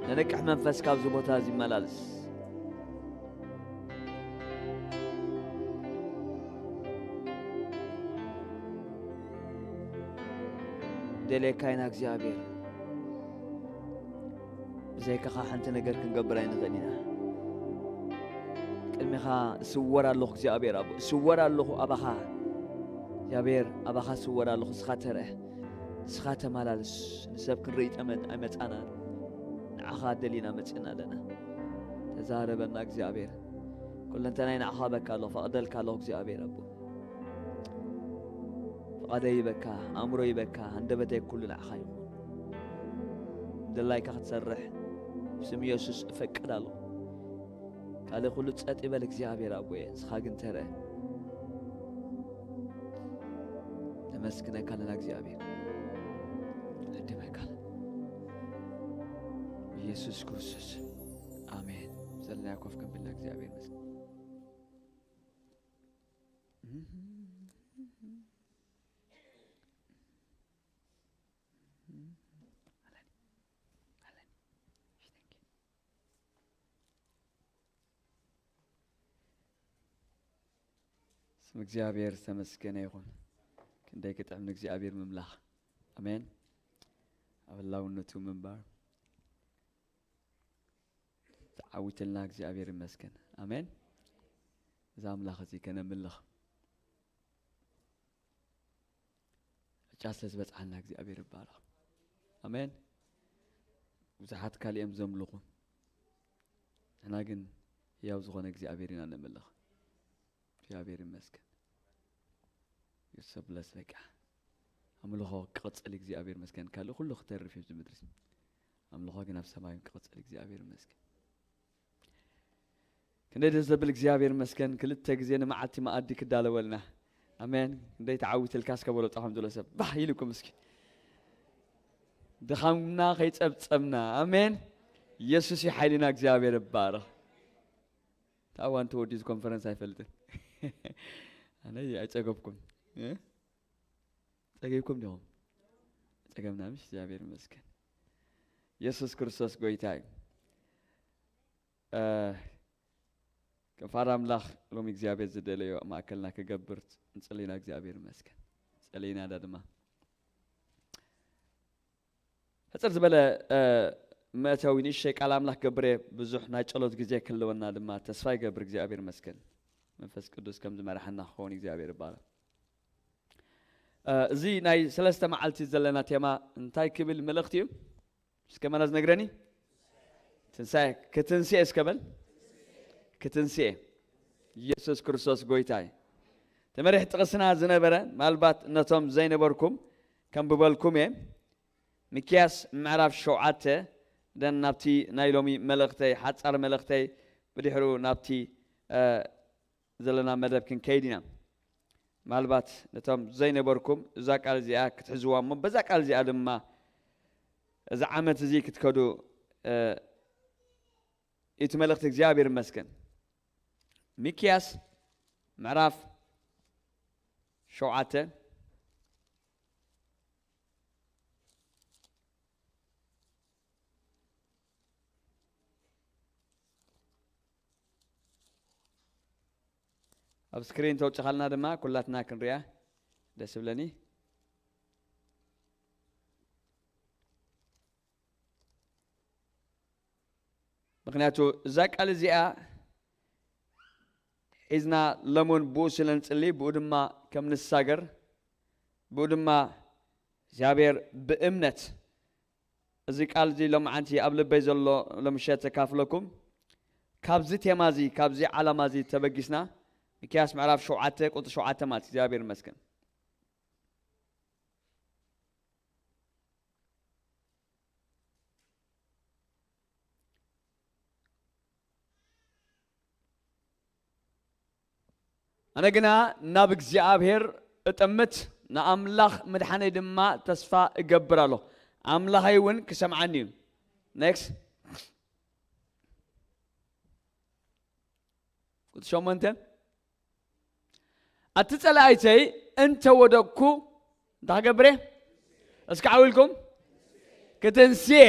ንንቅሕ መንፈስ ካብዚ ቦታ እዚ ይመላለስ። ደልየካ ኢና እግዚኣብሔር። ብዘይካኻ ሓንቲ ነገር ክንገብር ኣይንኽእል ኢና። ቅድሚኻ እስወር ኣለኹ እግዚኣብሔር ኣቦ፣ እስወር ኣለኹ ኣባኻ እግዚኣብሔር፣ ኣባኻ እስወር ኣለኹ። እስኻ ተርእ፣ እስኻ ተመላልስ። ንሰብ ክንርኢ ጠመ-፣ ኣይመጻናን፣ ንዓኻ ደሊና መጺእና ኣለና። ተዛረበና እግዚኣብሔር፣ ኩለንተናይ ንዓኻ በካ ኣለኹ፣ ፈቕደልካ ኣለኹ እግዚኣብሔር ኣቦ። ፍቓደይ ይበካ፣ ኣእምሮ ይበካ፣ ኣንደበተይ ኩሉ ንዓኻ ይኹን። ድላይካ ክትሰርሕ ብስም ኢየሱስ እፈቅድ ኣለኹ። ካልእ ኩሉ ጸጥ ይበል እግዚኣብሔር ኣቦየ፣ ንስኻ ግን ተርእ። ነመስግነካ ኣለና እግዚኣብሔር። ንዕድመካ ኣለና። ብኢየሱስ ክርስቶስ ኣሜን። ዘለና ኮፍ ከንብልና እግዚኣብሔር ይመስገን። ስም እግዚኣብሔር ዝተመስገነ ይኹን። ክንደይ ክጥዕም ንእግዚኣብሔር ምምላኽ። ኣሜን። ኣብ ህላውነቱ ምንባር። ተዓዊትልና እግዚኣብሔር ይመስገን። ኣሜን። እዚ ኣምላኽ እዚ ከነምልኽ ዕጫ ስለ ዝበጽሓና እግዚኣብሔር ይባረኽ። ኣሜን። ብዙሓት ካልኦም ዘምልኹ፣ ንሕና ግን ህያው ዝኾነ እግዚኣብሔር ኢና ነምልኽ። እግዚኣብሔር ይመስገን። You're so blessed በቃ። ኣምልኾ ክቕጽል እግዚኣብሔር ይመስገን። ካልእ ኩሉ ክተርፍ እዩ ኣብዚ ምድሪ። ኣምልኾ ግን ኣብ ሰማይ ክቕጽል እግዚኣብሔር ይመስገን። ክንደይ ደስ ዘብል እግዚኣብሔር ይመስገን። ክልተ ግዜ ንመዓልቲ መኣዲ ክዳለወልና። ኣሜን። ክንደይ ተዓዊትልካ እስከ በሎ ጥራኹም ዘሎ ሰብ። ባህ ኢልኩም እስኪ። ድኻምና ከይጸብጸብና። ኣሜን። ኢየሱስ እዩ ሓይልና፣ እግዚኣብሔር ይባረኽ። እታ እዋን ተወዲኡ ኮንፈረንስ ኣይፈልጥን። ኣነ ኣይጸገብኩም። እ? ጸጊብኩም ዲኹም? ጸገምና ምሽ፣ እግዚኣብሔር ይመስገን። ኢየሱስ ክርስቶስ ጎይታ እዩ። እ፣ ከም ፋራ ኣምላኽ ሎሚ እግዚኣብሔር ዝደለዮ ኣብ ማእከልና ክገብር ንጽሊ ኢና። እግዚኣብሔር ይመስገን። ጸሊና ዳ ድማ ሕጽር ዝበለ፣ እ፣ መእተዊ ንእሽተይ ቃል ኣምላኽ ገብረ፣ ብዙሕ ናይ ጸሎት ግዜ ክህልወና ድማ ተስፋ ይገብር። እግዚኣብሔር ይመስገን። መንፈስ ቅዱስ ከም ዝመርሓና ክኸውን እግዚኣብሔር ይባረክ። እ፣ እዚ ናይ ሰለስተ መዓልቲ ዘለና ቴማ እንታይ ክብል መልእኽቲ እዩ? እስከ መን ዝነግረኒ? ትንሳኤ። ክትንስኤ እስከ በል። ክትንስኤ። ኢየሱስ ክርስቶስ ጎይታ እዩ። ተመሪሕ ጥቕስና ዝነበረ፣ ምናልባት ነቶም ዘይነበርኩም ከንብበልኩም እየ። ሚክያስ ምዕራፍ ሸውዓተ፣ ደን ናብቲ ናይ ሎሚ መልእኽተይ፣ ሓጻር መልእኽተይ፣ ብድሕሩ ናብቲ፣ እ፣ ዘለና መደብ ክንከይድ ኢና። ምናልባት ነቶም ዘይነበርኩም እዛ ቃል እዚኣ ክትሕዝዋ እሞ በዛ ቃል እዚኣ ድማ እዚ ዓመት እዚ ክትከዱ፣ እ፣ እቲ መልእኽቲ እግዚኣብሔር ይመስገን። ሚክያስ ምዕራፍ ሸውዓተ፣ ኣብ ስክሪን ተውጽኻልና ድማ ኩላትና ክንሪኣ ደስ ይብለኒ። ምኽንያቱ እዛ ቃል እዚኣ ሒዝና ለሙን ብኡ ስለ ንጽሊ፣ ብኡ ድማ ከም ንሳገር፣ ብኡ ድማ እግዚኣብሔር ብእምነት እዚ ቃል እዚ ሎማዓንቲ ኣብ ልበይ ዘሎ ለምሸት ተካፍለኩም። ካብዚ ቴማ እዚ፣ ካብዚ ዓላማ እዚ ተበጊስና፣ ሚክያስ ምዕራፍ ሸውዓተ ቁጽሪ ሸውዓተ ማለት እግዚኣብሔር ይመስገን። ኣነ ግና ናብ እግዚኣብሔር እጠምት፣ ንኣምላኽ ምድሓነይ ድማ ተስፋ እገብር ኣለኹ። ኣምላኸይ እውን ክሰምዓኒ እዩ። ኔክስት። ቁጽሪ ሸሞንተ። ኣቲ ጸላኢተይ እንተ ወደቅኩ እንታይ ክገብር እየ? እስኪ ዓው ኢልኩም። ክትንስየ።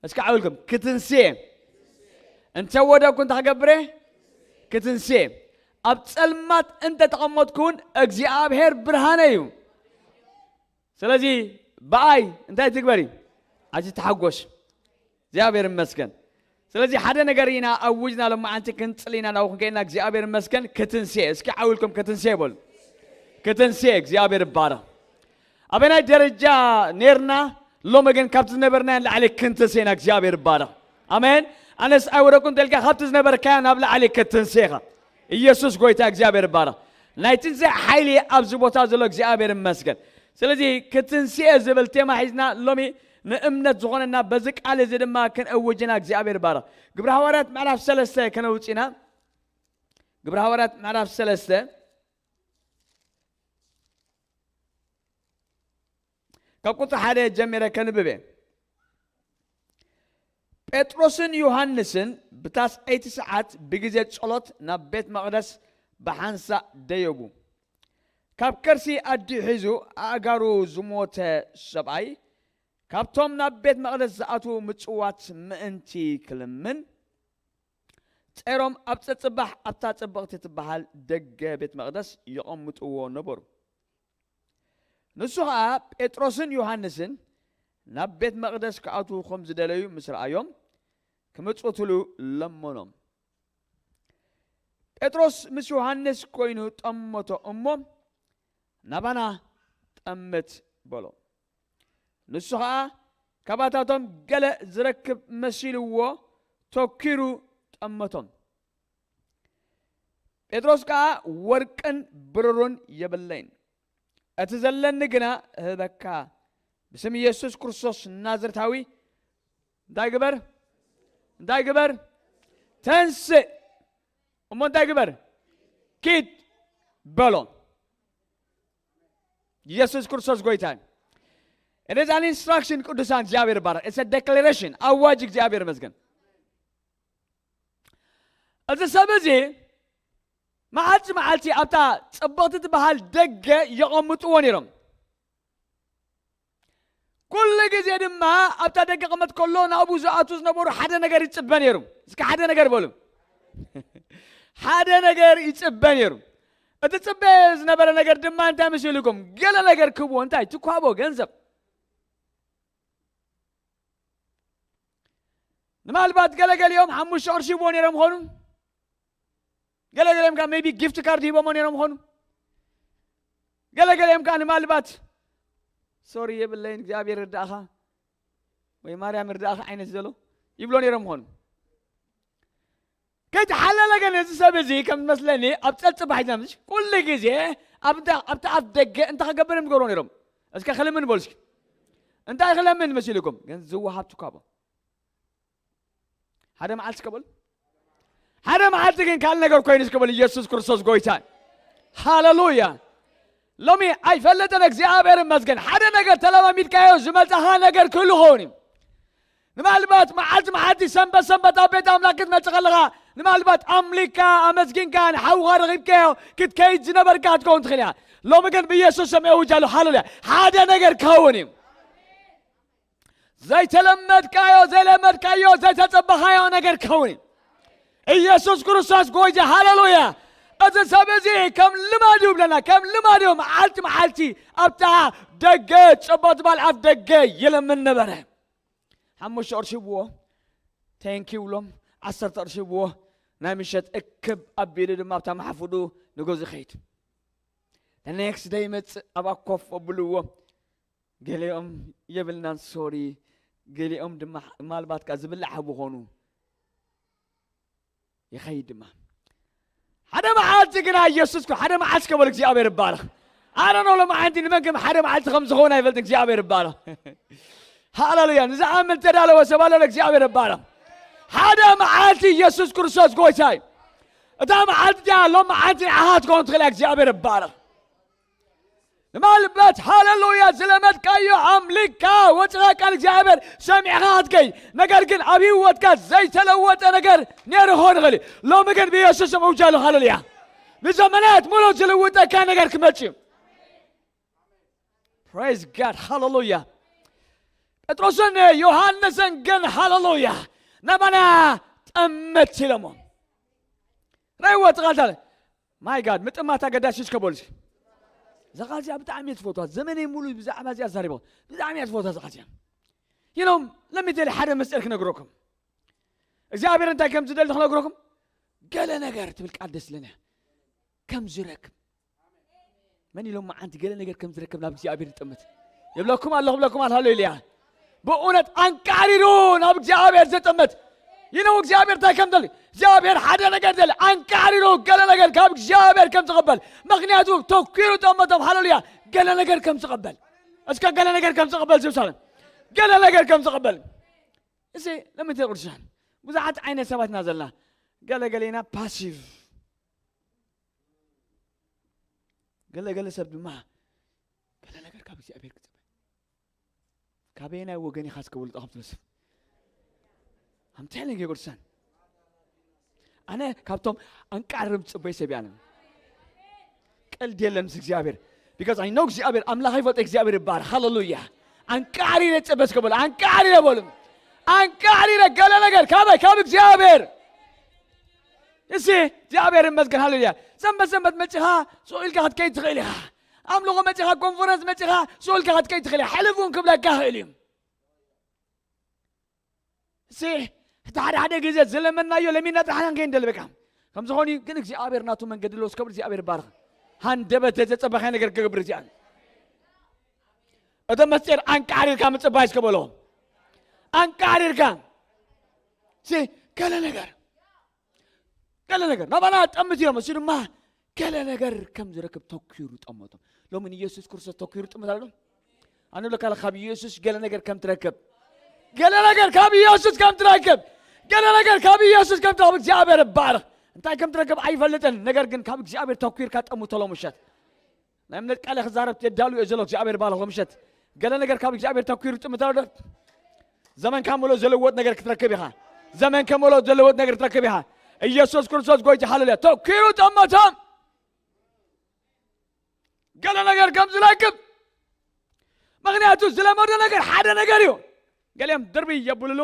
እስኪ ዓው ኢልኩም። ክትንስየ። እንተ ወደቅኩ እንታይ ክገብር እየ? ክትንስየ። ኣብ ጸልማት እንተ ተቐመጥኩ እውን እግዚኣብሔር ብርሃነይ እዩ። ስለዚ ብኣይ እንታይ ትግበሪ? ኣቲ ተሓጎስ። እግዚኣብሔር ይመስገን። ስለዚ ሓደ ነገር ኢና ኣውጅና፣ ሎማዓንቲ ክንጽሊ ኢና፣ ናብኡ ክንከይድና እግዚኣብሔር ይመስገን። ክትንስየ። እስኪ ዓው ኢልኩም ክትንስየ በሉ። ክትንስየ። እግዚኣብሔር ይባረኽ። ኣበናይ ደረጃ ኔርና፣ ሎሚ ግን ካብቲ ዝነበርናዮ ንላዕሊ ክንትንስየ ኢና። እግዚኣብሔር ይባረኽ። ኣሜን። ኣነስ ኣይወደቅኩን እንተልካ ካብቲ ዝነበርካዮ ናብ ላዕሊ ክትንስየ ኢኻ። ኢየሱስ ጎይታ እግዚኣብሔር ይባረኽ። ናይ ትንሳኤ ሓይሊ ኣብዚ ቦታ ዘሎ እግዚኣብሔር ይመስገን። ስለዚ ክትንስኤ ዝብል ቴማ ሒዝና ሎሚ ንእምነት ዝኾነና በዚ ቃል እዚ ድማ ክንእውጅና እግዚኣብሔር ይባረኽ። ግብረ ሃዋርያት ምዕራፍ ሰለስተ ከነውጽእና። ግብረ ሃዋርያት ምዕራፍ ሰለስተ ካብ ቁጽሪ ሓደ ጀሚረ ከንብብ እየ። ጴጥሮስን ዮሃንስን ብታስዐይቲ ሰዓት ብግዜ ጸሎት ናብ ቤት መቕደስ ብሓንሳእ ደየቡ። ካብ ከርሲ ኣዲኡ ሒዙ ኣእጋሩ ዝሞተ ሰብኣይ ካብቶም ናብ ቤት መቕደስ ዝኣትዉ ምጽዋት ምእንቲ ክልምን፣ ጸይሮም ኣብ ጸጽባሕ ኣብታ ጽብቕቲ ትበሃል ደገ ቤት መቕደስ የቐምጥዎ ነበሩ። ንሱ ኸኣ ጴጥሮስን ዮሃንስን ናብ ቤት መቕደስ ክኣትዉ ከም ዝደለዩ ምስ ረኣዮም፣ ክምጽውትሉ ለመኖም። ጴጥሮስ ምስ ዮሃንስ ኮይኑ ጠመቶ እሞ፣ "ናባና ጠምት" በሎ። ንሱ ኸኣ ካባታቶም ገለ ዝረክብ መሲልዎ ተኪሩ ጠመቶም። ጴጥሮስ ከኣ፣ "ወርቅን ብሩርን የብለይን፣ እቲ ዘለኒ ግና እህበካ። ብስም ኢየሱስ ክርስቶስ ናዝሬታዊ እንታይ ግበር? እንታይ ግበር? ተንስእ። እሞ እንታይ ግበር? ኪድ" በሎ። ኢየሱስ ክርስቶስ ጎይታ እዩ። It is an instruction። ቅዱሳን፣ እግዚኣብሔር ይባረክ። It's a declaration። ኣዋጅ። እግዚኣብሔር ይመስገን። እዚ ሰብ እዚ መዓልቲ መዓልቲ ኣብታ ጽብቕቲ ትበሃል ደገ የቐምጥዎ ነይሮም። ኩሉ ግዜ ድማ ኣብታ ደገ ቅመጥ ከሎ ናብኡ ዝኣቱ ዝነበሩ ሓደ ነገር ይጽበ ነይሩ። እስከ ሓደ ነገር በሉ። ሓደ ነገር ይጽበ ነይሩ። እቲ ጽበ ዝነበረ ነገር ድማ እንታይ መሲልኩም? ገለ ነገር ክብዎ። እንታይ? ትኳቦ፣ ገንዘብ። ንማልባት ገለገሊኦም ሓሙሽተ ቅርሺ ይብዎ ነይሮም ኾኑ። ገለገሊኦም ከዓ maybe ጊፍት ካርድ ሂቦሞ ነይሮም ኾኑ። ገለገሊኦም ከዓ ንማልባት "ሶሪ፣ የብለይን፣ እግዚኣብሔር ርዳእኻ ወይ ማርያም ርዳእኻ" ዓይነት ዘሎ ይብሎ ነይሮም ኾኑ። ከይተሓለለ ግን እዚ ሰብ እዚ ከም ዝመስለኒ ኣብ ጸልጽ ባሒትና ምስ ኩሉ ግዜ ኣብታ ኣብታ ኣፍ ደገ እንታይ ክገብር እዮም ዝገብሩ ነይሮም? እስከ ክልምን በሉ እስኪ። እንታይ ክለምን መሲልኩም? ግን ዝወሃብ ትኳቦ። ሓደ መዓልቲ እስከ በሉ። ሓደ መዓልቲ ግን ካልእ ነገር ኮይኑ እስከ በሉ። ኢየሱስ ክርስቶስ ጎይታ። ሃሌሉያ። ሎሚ ኣይፈለጠን፣ እግዚኣብሔር ይመስገን። ሓደ ነገር ተለማሚድካዮ ዝመጻኻ ነገር ክህሉ ኸውን እዩ። ንማልባት መዓልቲ መዓልቲ፣ ሰንበት ሰንበት ኣብ ቤት ኣምላክ ክትመጽእ ከለኻ፣ ንማልባት ኣምሊካ፣ ኣመስጊንካ፣ ንሓውኻ ረኺብካዮ ክትከይድ ዝነበርካ ክትከውን ትኽእል እያ። ሎሚ ግን ብኢየሱስ ስም እውጅ ኣለኹ። ሃሌሉያ። ሓደ ነገር ክኸውን እዩ። ዘይተለመድካዮ፣ ዘይለመድካዮ፣ ዘይተጸበኻዮ ነገር ክኸውን እዩ። ኢየሱስ ክርስቶስ ጎይታ። ሃሌሉያ። እዚ ሰብ እዚ ከም ልማድ እዩ ብለና፣ ከም ልማድ እዩ መዓልቲ መዓልቲ ኣብታ ደገ ጽቡቕ ዝበሃል ኣፍ ደገ ይለምን ነበረ። ሓሙሽተ ቅርሺ ይብዎ፣ ቴንኪ ይብሎም፣ ዓሰርተ ቅርሺ ይብዎ፣ ናይ ምሸት እክብ ኣቢሉ ድማ ኣብታ ማሕፉዱ ንገዝኡ ይኸይድ። The next day ይመጽእ፣ ኣብኣ ኮፍ ኣብልዎ። ገሊኦም የብልናን፣ ሶሪ። ገሊኦም ድማ ምናልባት ከኣ ዝብላዕ ሃቡ ኾኑ። ይኸይድ ድማ። ሓደ መዓልቲ ግና ኢየሱስ ክብሎ፣ ሓደ መዓልቲ እስከ በሉ፣ እግዚኣብሔር ይባረኽ። ኣነ ነው ሎመዓንቲ ንመን ከም ሓደ መዓልቲ ከም ዝኸውን ኣይፈልጥን፣ እግዚኣብሔር ይባረኽ። ሃሌሉያ። ንዝኣምን ተዳለወ ሰብ ኣሎ፣ እግዚኣብሔር ይባረኽ። ሓደ መዓልቲ ኢየሱስ ክርስቶስ ጎይታ እዩ። እታ መዓልቲ እቲኣ ሎመዓንቲ ንዓኻ ትኸውን ትኽእል እያ፣ እግዚኣብሔር ይባረኽ። ንማልበት ሃሌሉያ ዝለመድካዮ ኣምሊካ ወፅኻ ቃል እግዚኣብሔር ሰሚዕኻ ክትከይ። ነገር ግን ኣብ ህይወትካ ዘይተለወጠ ነገር ነይሩ ክኸውን ይኽእል እዩ። ሎሚ ግን ብኢየሱስ ስም እውጃለሁ። ሃሌሉያ። ንዘመናት ሙሉ ዝልውጠካ ነገር ክመጽእ እዩ። Praise God። ሃሌሉያ። ጴጥሮስን ዮሃንስን ግን ሃሌሉያ ናባና ጠመት ኢሎሞ። ረይዎ ትቓልታ My God፣ ምጥማት ኣገዳሲ እስከ በሉ። እዛ ቃል እዚኣ ብጣዕሚ እየ ዝፈትዋ። ዘመነይ ሙሉ ብዛዕባ እዚኣ ዛሪበ። ብጣዕሚ እያ ዝፈትዋ እዛ ቃል እዚኣ። You know፣ let me tell you ሓደ ምስጢር ክነግረኩም። እግዚኣብሔር እንታይ ከም ዝደሊ ክነግረኩም። ገለ ነገር ትብል ቃል ደስ ኢለኒ እያ። ከም ዝረክብ። መን ኢሎም መዓንቲ ገለ ነገር ከም ዝረክብ ናብ እግዚኣብሔር ዝጥምት? ይብለኩም ኣለኹ፣ ይብለኩም ኣለኹ። ሃሌሉያ። ብእውነት ኣንቃሪሩ ናብ እግዚኣብሔር ዝጥምት። You know እግዚኣብሔር እንታይ ከም ደሊ? እግዚኣብሔር ሓደ ነገር ደሊ። ኣንቃሪሩ ገለ ነገር ካብ እግዚኣብሔር ከም ዝቕበል። ምኽንያቱ ተኪሩ ጠመቶም። ሃሌሉያ። ገለ ነገር ከም ዝቕበል። እስከ ገለ ነገር ከም ዝቕበል ዝብሳለን። ገለ ነገር ከም ዝቕበል። እዚ ለምንታይ ቅዱሳን? ብዙሓት ዓይነት ሰባት ኢና ዘለና። ገለ ገሌና ፓሲቭ። ገለ ገለ ሰብ ድማ ገለ ነገር ካብ እግዚኣብሔር ክጽበ። ካበየናይ ወገን ኢኻ እስከ በሉ ጠቐምቲ ነስብ። I'm telling you ቅዱሳን። ኣነ ካብቶም ኣንቃርም ጽበይ ሰብ እየ ኣነ። ቀልድ የለን ምስ እግዚኣብሔር። Because I know እግዚኣብሔር ኣምላኽ ይፈልጦ እግዚኣብሔር ይባረክ። ሃሌሉያ። ኣንቃሪ ነጽበ እስከ በሉ። ኣንቃሪ በሉ። ኣንቃሪ ገለ ነገር ካበይ? ካብ እግዚኣብሔር። እሲ እግዚኣብሔር ይመስገን። ሃሌሉያ። ሰንበት ሰንበት መጺኻ ስቕ ኢልካ ክትከይድ ትኽእል ኢኻ። ኣምልኾ መጺኻ፣ ኮንፈረንስ መጺኻ ስቕ ኢልካ ክትከይድ ትኽእል ኢኻ። ሕልፍ እውን ክብለካ ይኽእል እዩ። እሲ እቲ ሓደ ሓደ ግዜ ዝለመናዮ ለሚና ጥራሕ ኢና ንከይድ ንደሊ በቃ። ከም ዝኾነ እዩ። ግን እግዚኣብሔር ናቱ መንገዲ ኣለዎ። እስከ እግዚኣብሔር ይባረኽ። ሃንደበት ዘጸበኻዮ ነገር ክገብር እግዚኣብሔር። እቶም መስጢር ኣንቃሪርካ ምጽባይ እስከ በሎ። ኣንቃሪርካ። ሲ፣ ገለ ነገር፣ ገለ ነገር ናባና ጠምት ኢሎም፣ እሱ ድማ ገለ ነገር ከም ዝረክብ ተኪሩ ጠመቶም። ሎሚ ንኢየሱስ ክርስቶስ ተኪሩ ጥምት ኣሎ። ኣነ ብለካ፣ ካብ ኢየሱስ ገለ ነገር ከም ትረክብ፣ ገለ ነገር ካብ ኢየሱስ ከም ትረክብ፣ ገለ ነገር ካብ ኢየሱስ ከም ትረክብ እግዚኣብሔር ይባረኽ። እንታይ ከም ትረክብ ኣይፈልጥን፣ ነገር ግን ካብ እግዚኣብሔር ተኪርካ ጠምቶ ሎም ምሸት። ናይ እምነት ቃል ክዛረብ የዳሉ እየ ዘሎ እግዚኣብሔር ባለ ምሸት። ገለ ነገር ካብ እግዚኣብሔር ተኪሩ ጥምት ኣሎ። ዘመን ካብ ምሎ ዘለወጥ ነገር ክትረክብ ኢኻ። ዘመን ከም ምሎ ዘለወጥ ነገር ክትረክብ ኢኻ። ኢየሱስ ክርስቶስ ጎይታ፣ ሃሌሉያ። ተኪሩ ጠመቶም። ገለ ነገር ከም ዝረክብ። ምኽንያቱ ዝለመዶ ነገር ሓደ ነገር እዩ። ገሊኦም ድርቢ የብልሉ፣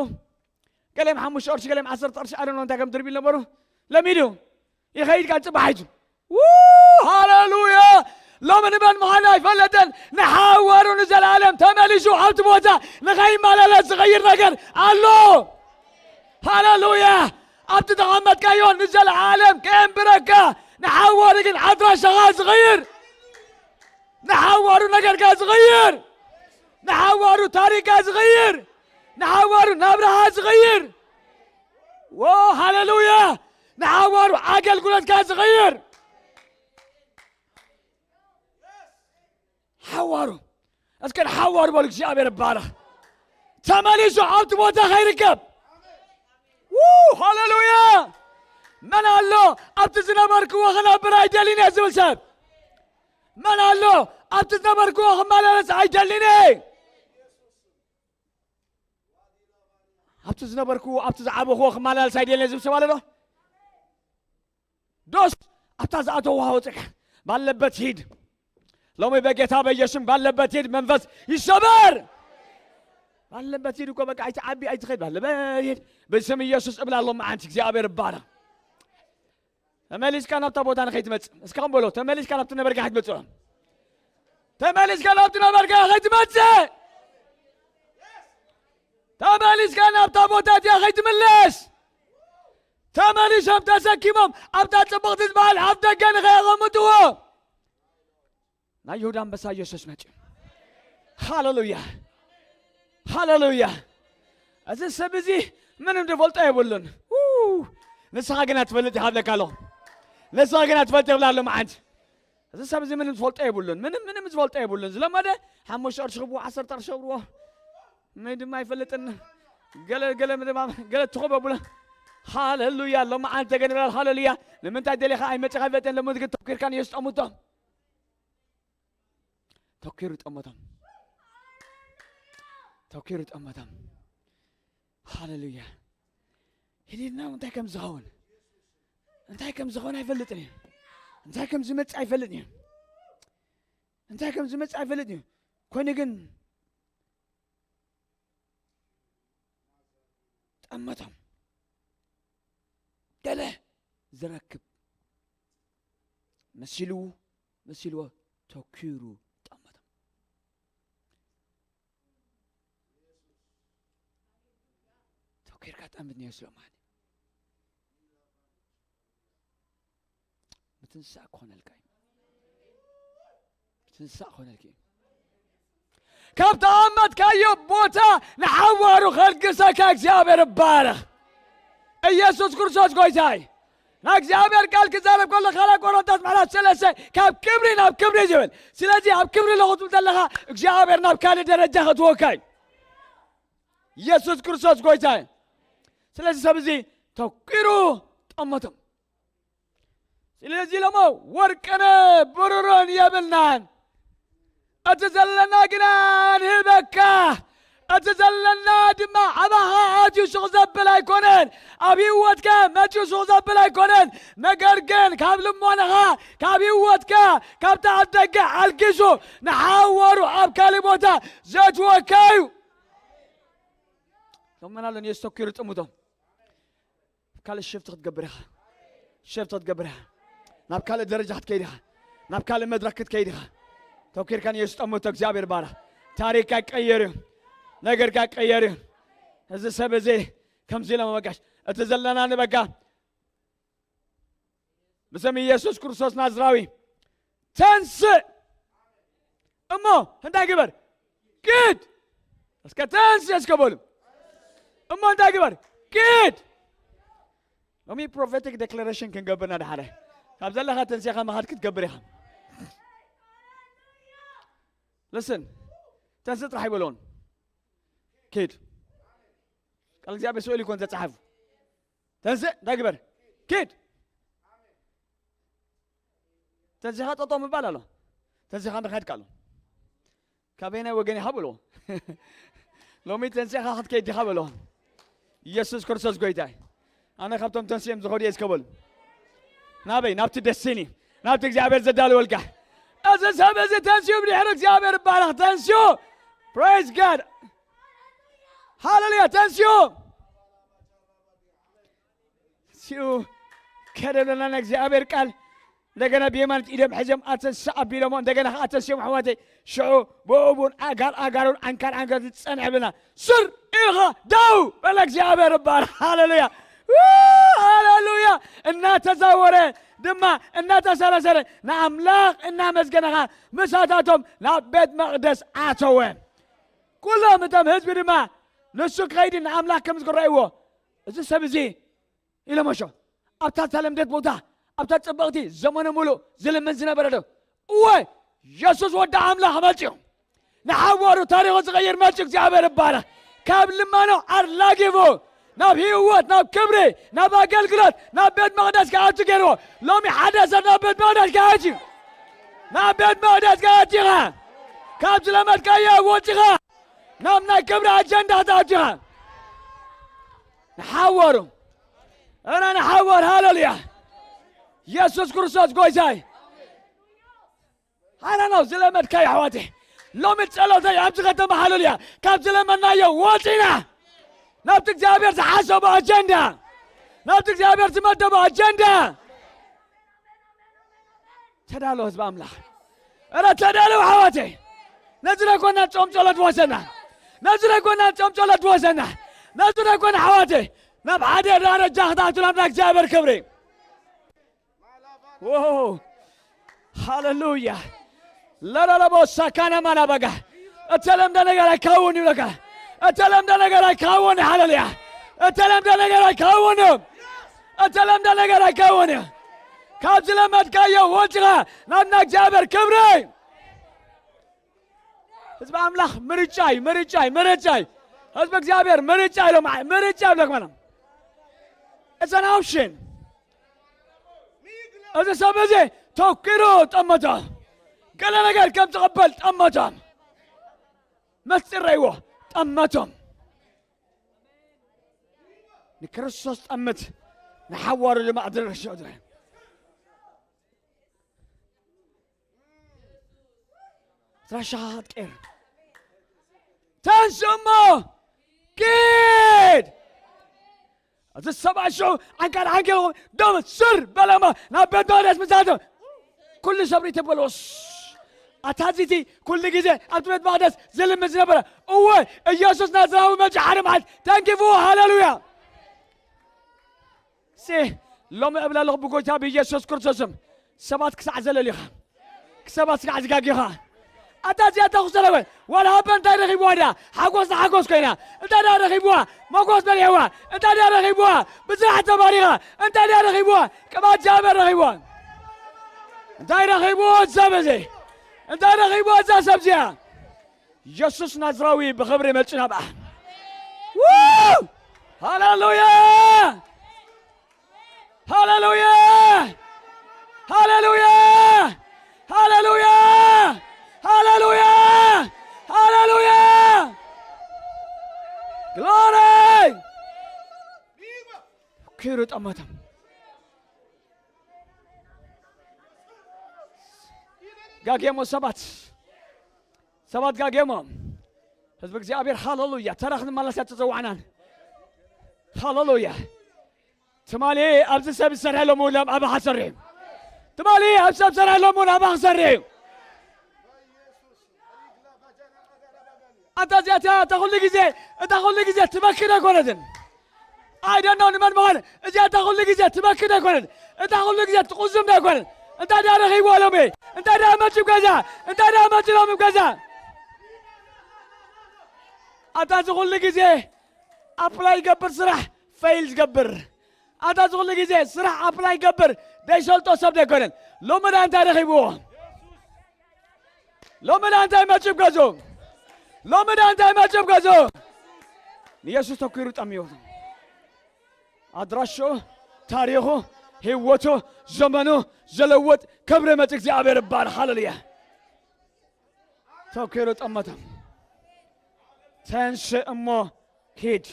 ገሊኦም ሓሙሽተ ቅርሺ፣ ገሊኦም ዓሰርተ ቅርሺ፣ ኣደኖ እንታይ ከም ድርቢ ነበሩ ለሚዱ ይኸይድ። ካብ ጽባሕ ይቱ፣ ው፣ ሃሌሉያ። ሎሚ ንመን ምዃኑ ኣይፈለጠን። ንሓዋሩ ንዘለኣለም ተመሊሱ ኣብቲ ቦታ ንኸይመላለስ ዝኸይድ ነገር ኣሎ። ሃሌሉያ። ኣብቲ ተቐመጥካዮ ንዘለኣለም ከየንብረካ፣ ንሓዋሩ ግን ኣድራሻኻ ዝኸይር፣ ንሓዋሩ ነገርካ ዝኸይር፣ ንሓዋሩ ታሪካ ዝኸይር፣ ንሓዋሩ ናብራኻ ዝኸይር። ዎ፣ ሃሌሉያ። ንሓዋሩ ኣገልግሎትካ ዝኸይር። ሓዋሩ። እስከ ንሓዋሩ በሉ፣ እግዚኣብሔር ይባረኽ። ተመሊሱ ኣብቲ ቦታ ከይርከብ። ው፣ ሃሌሉያ። መን ኣሎ ኣብቲ ዝነበርክዎ ክነብር ኣይደልን እየ ዝብል ሰብ? መን ኣሎ ኣብቲ ዝነበርክዎ ክመላለስ ኣይደልን እየ? ኣብቲ ዝነበርክዎ፣ ኣብቲ ዝዓበኽዎ ክመላለስ ኣይደልን እየ ዝብል ሰብ ኣሎ ዶ? ዶስ ኣብታ ዝኣተውዋ ወፅካ ባለበት ሂድ። ሎሚ በጌታ በኢየሱስም ባለበት ሂድ፣ መንፈስ ይሰበር። ባለበት ሂድ እኮ በቃ ኣይትዓቢ ኣይትኸይድ፣ ባለበት ሂድ። ብስም ኢየሱስ እብላ ኣሎ መዓንቲ እግዚኣብሔር ይባረኽ። ተመሊስካ ናብታ ቦታ ንኸይትመጽእ። እስካሁን በሎ፣ ተመሊስካ ናብቲ ነበርካ ከይትመጽእ። ተመሊስካ ናብቲ ነበርካ ከይትመጽእ። ተመሊስካ ናብታ ቦታ እቲኣ ከይትምለስ። ተመሊሶም ተሰኪሞም ኣብታ ጽብቕቲ ዝበሃል ኣፍ ደገ ንኸየቐምጥዎ። ናይ ይሁዳ ኣንበሳ ኢየሱስ መጺኡ። ሃሌሉያ። ሃሌሉያ። እዚ ሰብ እዚ ምንም ዝፈልጦ የብሉን። ው! ንስኻ ግና ትፈልጥ ይሃብለካ ኣሎ። ንስኻ ግና ትፈልጥ ይብላ ኣሎ መዓንት። እዚ ሰብ እዚ ምንም ዝፈልጦ የብሉን። ምንም፣ ምንም ዝፈልጦ የብሉን። ዝለመደ ሓሙሽተ ቅርሺ ክብዎ፣ ዓሰርተ ቅርሺ ክብዎ። ምን ድማ ኣይፈልጥን። ገለ፣ ገለ ምድማም፣ ገለ ትኹበ ብሎ። ሃሌሉያ። ሎመዓንተ ገንበል ሃሌሉያ። ንምንታይ ደሊኻ ኣይመጽኻ ይፈልጥን። ለምን ግን ተኪርካ ንየሱስ ጠምቶ። ተኪሩ ጠመቶም። ተኪሩ ጠመቶም። ሃሌሉያ። ሂድና እንታይ ከም ዝኸውን፣ እንታይ ከም ዝኸውን ኣይፈልጥን እዩ። እንታይ ከም ዝመጽእ ኣይፈልጥን እዩ። እንታይ ከም ዝመጽእ ኣይፈልጥን እዩ። ኮይኑ ግን ጠመቶም። ገለ ዝረክብ መሲሉ፣ መሲልዎ ተኪሩ ጠመቶም። ተኪርካ ጠምት ንየሱስ ሎማዓንቲ። ምትንሳእ ክኾነልካ እዩ። ምትንሳእ ክኾነልካ እዩ። ካብ ተቐመጥካዮ ቦታ ንሓዋሩ ከልግሰካ እግዚኣብሔር ይባረኽ። ኢየሱስ ክርስቶስ ጎይታ እዩ። ናይ እግዚኣብሔር ቃል ክዛረብ ከሎ ካልኣይ ቆሮንቶስ ምዕራፍ ሰለስተ ካብ ክብሪ ናብ ክብሪ ዝብል። ስለዚ ኣብ ክብሪ ኣለኹ ትብል ዘለኻ እግዚኣብሔር ናብ ካልእ ደረጃ ከእትወካ እዩ። ኢየሱስ ክርስቶስ ጎይታ እዩ። ስለዚ ሰብ እዚ ተኪሩ ጠመቶም። ስለዚ ኢሎሞ ወርቅን ብሩርን የብልናን፣ እቲ ዘለና ግና ንህበካ። እቲ ዘለና ድማ ኣባኻ ኣትዩ ሱቕ ዘብል ኣይኮነን። ኣብ ህይወትካ መፂኡ ሱቕ ዘብል ኣይኮነን። ነገር ግን ካብ ልሞናኻ፣ ካብ ህይወትካ፣ ካብታ ኣብ ደገ ኣልጊሱ ንሓወሩ ኣብ ካልእ ቦታ ዘእትወካ እዩ። ሎመና ኣሎ ንየሱስ ተኪሩ ጥምቶም። ካልእ ሽፍት ክትገብር ኢኻ። ሽፍት ክትገብር ኢኻ። ናብ ካልእ ደረጃ ክትከይድ ኢኻ። ናብ ካልእ መድረክ ክትከይድ ኢኻ። ተኪርካ ንየሱስ ጠምቶ። እግዚኣብሔር ባራ ታሪክካ ይቀየር እዩ። ነገርካ ይቀየር እዩ። እዚ ሰብ እዚ ከምዚ ኢሎም በጋሽ እቲ ዘለና ንበጋ ብስም ኢየሱስ ክርስቶስ ናዝራዊ ተንስእ። እሞ እንታይ ግበር? ኪድ። እስከ ተንስእ እስከ በሉ። እሞ እንታይ ግበር? ኪድ። ሎሚ ፕሮፌቲክ ዴክለሬሽን ክንገብር ኢና። ደሓረ ካብ ዘለኻ ተንሲኻ ምኻድ ክትገብር ኢኻ። ልስን፣ ተንስእ ጥራሕ ኣይበልዎን። ኪድ። ቃል እግዚኣብሔር ስእሊ ይኮን ዘጸሓፉ። ተንስእ እንታይ ግበር? ኪድ። ተንሲኻ ጠጠው ምባል ኣሎ። ተንሲኻ ምኻድ ኣሎ። ካበየናይ ወገን ኢኻ በልዎ። ሎሚ ተንሲኻ ክትከይድ ዲኻ በልዎ። ኢየሱስ ክርስቶስ ጎይታ እዩ። ኣነ ካብቶም ተንሲኦም ዝኸዱ እየ እስከ በሉ። ናበይ? ናብቲ ደስቲኒ፣ ናብቲ እግዚኣብሔር ዘዳለወልካ። እዚ ሰብ እዚ ተንስኡ ብድሕሪ እግዚኣብሔር ይባረኽ። ተንስኡ። ፕሬዝ ጋድ። ሃሌሉያ። ተንስኡ። ሲኡ ከደለና ናይ እግዚኣብሔር ቃል። እንደገና ብየማን ኢዶም ሕዞም ኣተንስ ኣቢሎሞ። እንደገና ከዓ ኣተንስኦም ኣሕዋተይ። ሽዑ ብእቡን ኣጋር ኣጋሩን ዓንካር ዓንካር ዝጸንሐ ብለና። ስር ኢልኻ ደው በለ እግዚኣብሔር እባር። ሃሌሉያ። ው፣ ሃሌሉያ። እናተዛወረ ድማ እናተሰረሰረ ንኣምላኽ እናመስገነኻ ምሳታቶም ናብ ቤት መቕደስ ኣተወ። ኩሎም እቶም ህዝቢ ድማ ንሱ ክኸይድ ንኣምላኽ ከም ዝክረእዎ እዚ ሰብ እዚ ኢሎሞሾ ኣብታ ተለምደት ቦታ ኣብታ ጽብቕቲ ዘመኑ ሙሉእ ዝልምን ዝነበረ ዶ? እወ፣ የሱስ ወዲ ኣምላኽ መጺኡ ንሓዋሩ ታሪኹ ዝቐይር መጺኡ። እግዚኣብሔር ይባረኽ። ካብ ልማኖ ኣላጊቡ ናብ ህይወት፣ ናብ ክብሪ፣ ናብ ኣገልግሎት፣ ናብ ቤት መቕደስ ክኣቱ ገይርዎ። ሎሚ ሓደ ሰብ ናብ ቤት መቕደስ ክኣቱ፣ ናብ ቤት መቕደስ ክኣቱ ኢኻ። ካብ ዝለመድካዮ ወጺኻ ናብ ናይ ክብሪ ኣጀንዳ ክትኣቱ ኢኻ። ንሓወሩ። ኣና ንሓወር። ሃሌሉያ። የሱስ ክርስቶስ ጎይታይ። ኣና ነው ዝለመድካዮ ኣሕዋተይ። ሎሚ ጸሎተይ ኣብዚ ከተማ ሃሌሉያ። ካብ ዝለመናዮ ወጺና ናብቲ እግዚኣብሔር ዝሓሰቦ ኣጀንዳ፣ ናብቲ እግዚኣብሔር ዝመደቦ ኣጀንዳ። ተዳሎ ህዝቢ ኣምላኽ። እረ ተዳሎ ኣሕዋተይ። ነዚ ደኮና ጾም ጸሎት ወሰና። ነዚ ደኮና ጾም ጸሎት ወሰና። ነዚ ደኮና ኣሕዋተይ። ናብ ሓደ ደረጃ ክትኣቱ ናብ ናይ እግዚኣብሔር ክብሪ። ዎ፣ ሃሌሉያ። ለረለቦ ሳካና ማናባጋ። እተለምደ ነገር ኣይካውን ይብለካ። እተለምደ ነገር ኣይካውን። ሃሌሉያ። እተለምደ ነገር ኣይካውን። እተለምደ ነገር ኣይካውን። ካብ ዝለመድካዮ ወጽኻ ናብ ናይ እግዚኣብሔር ክብሪ። ህዝቢ ኣምላኽ ምርጫ እዩ፣ ምርጫ እዩ፣ ምርጫ እዩ። ህዝቢ እግዚኣብሔር ምርጫ ኢሎም፣ ምርጫ ይብለኩም ኣና። It's an option። እዚ ሰብ እዚ ተኪሩ ጠመቶ። ገለ ነገር ከም ዝቕበል ጠመቶም። መስጢር ረይዎ ጠመቶም። ንክርስቶስ ጠምት ንሓዋሩ ድማ ኣድረሽ። ኣድራሻኻ ክትቀይር። ተንስ እሞ ኪድ። እዚ ሰብኣይ ሽዑ ዓንካል ዓንኪልኹም ደም ስር በለማ ናብ ቤት መቕደስ ምሳቶ ኩሉ ሰብ ሪእቶ በልዎስ። ኣታ እዚቲ ኩሉ ግዜ ኣብቲ ቤት መቕደስ ዝልምን ዝነበረ እወ ኢየሱስ ናዝራዊ መጺኡ ሓደ መዓልቲ ተንኪፍዎ። ሃሌሉያ። ሲ ሎሚ እብል ኣለኹ ብጎይታ ብኢየሱስ ክርስቶስም ሰባት ክሳዕ ዘለሊኻ፣ ሰባት ክሳዕ ዝጋጊኻ። ኣታ እዚኣ ተኹስ ዘለወ ዋላ ሃባ እንታይ ረኺብዋ ድያ? ሓጎስ ንሓጎስ ኮይና እንታይ ድያ ረኺብዋ? መጎስ በሊዕዋ እንታይ ድያ ረኺብዋ? ብስራሕ ተባሪኻ እንታይ ድያ ረኺብዋ? ቅባት እግዚኣብሔር ረኺብዋ። እንታይ ረኺብዎ ሰብ እዚ? እንታይ ረኺብዎ እዛ ሰብ እዚኣ? የሱስ ናዝራዊ ብኽብሪ መጹ ናብኣ። ው! ሃሌሉያ! ሃሌሉያ! ሃሌሉያ! ሃሌሉያ! ሃሌሉያ! ሃሌሉያ! ግሎሪ! ኪሩ ጠመቶም። ጋጌሞ ሰባት፣ ሰባት ጋጌሞ። ህዝቢ እግዚኣብሔር ሃሌሉያ። ተራ ክንመለስ እያ ተጸዋዕናን። ሃሌሉያ። ትማሊ ኣብዚ ሰብ ዝሰርሐሎም እውን ኣብ ኣባኻ ሰርሕ እዩ። ትማሊ ኣብ ሰብ ዝሰርሐሎም እውን ኣባኻ ሰርሕ እዩ። ኣንታ እዚኣታ እታ ኩሉ ግዜ፣ እታ ኩሉ ግዜ ትበክር ኣይኮነትን። ኣይደኖ ንመን ምዃን። እዚኣ እታ ኩሉ ግዜ ትመክድ ኣይኮነን። እታ ኩሉ ግዜ ትቁዝም ኣይኮነን። እንታይ ደኣ ረኺብዋ ሎሚ? እንታይ ደኣ መጺኡ ገዛ? እንታይ ደኣ መጺኡ ሎሚ ገዛ? ኣታ እዚ ኩሉ ግዜ ኣፕላይ ይገብር ስራሕ፣ ፌል ዝገብር። ኣታ እዚ ኩሉ ግዜ ስራሕ ኣፕላይ ይገብር፣ ዘይሰልጦ ሰብ ኣይኮነን። ሎሚ ደኣ እንታይ ረኺብዎ? ሎሚ ደኣ እንታይ መጺኡ ገዝኡ? ሎሚ ደኣ እንታይ መጺኡ ገዝኡ? ንየሱስ ተኪሩ ጠምዮ። ኣድራሽኡ፣ ታሪኹ፣ ህይወቱ፣ ዘመኑ ዝለውጥ ክብሪ መጽ እግዚኣብሔር ይባረኽ። ሃሌሉያ። ተኪሩ ጠመቶም። ተንስእ እሞ ሂድ።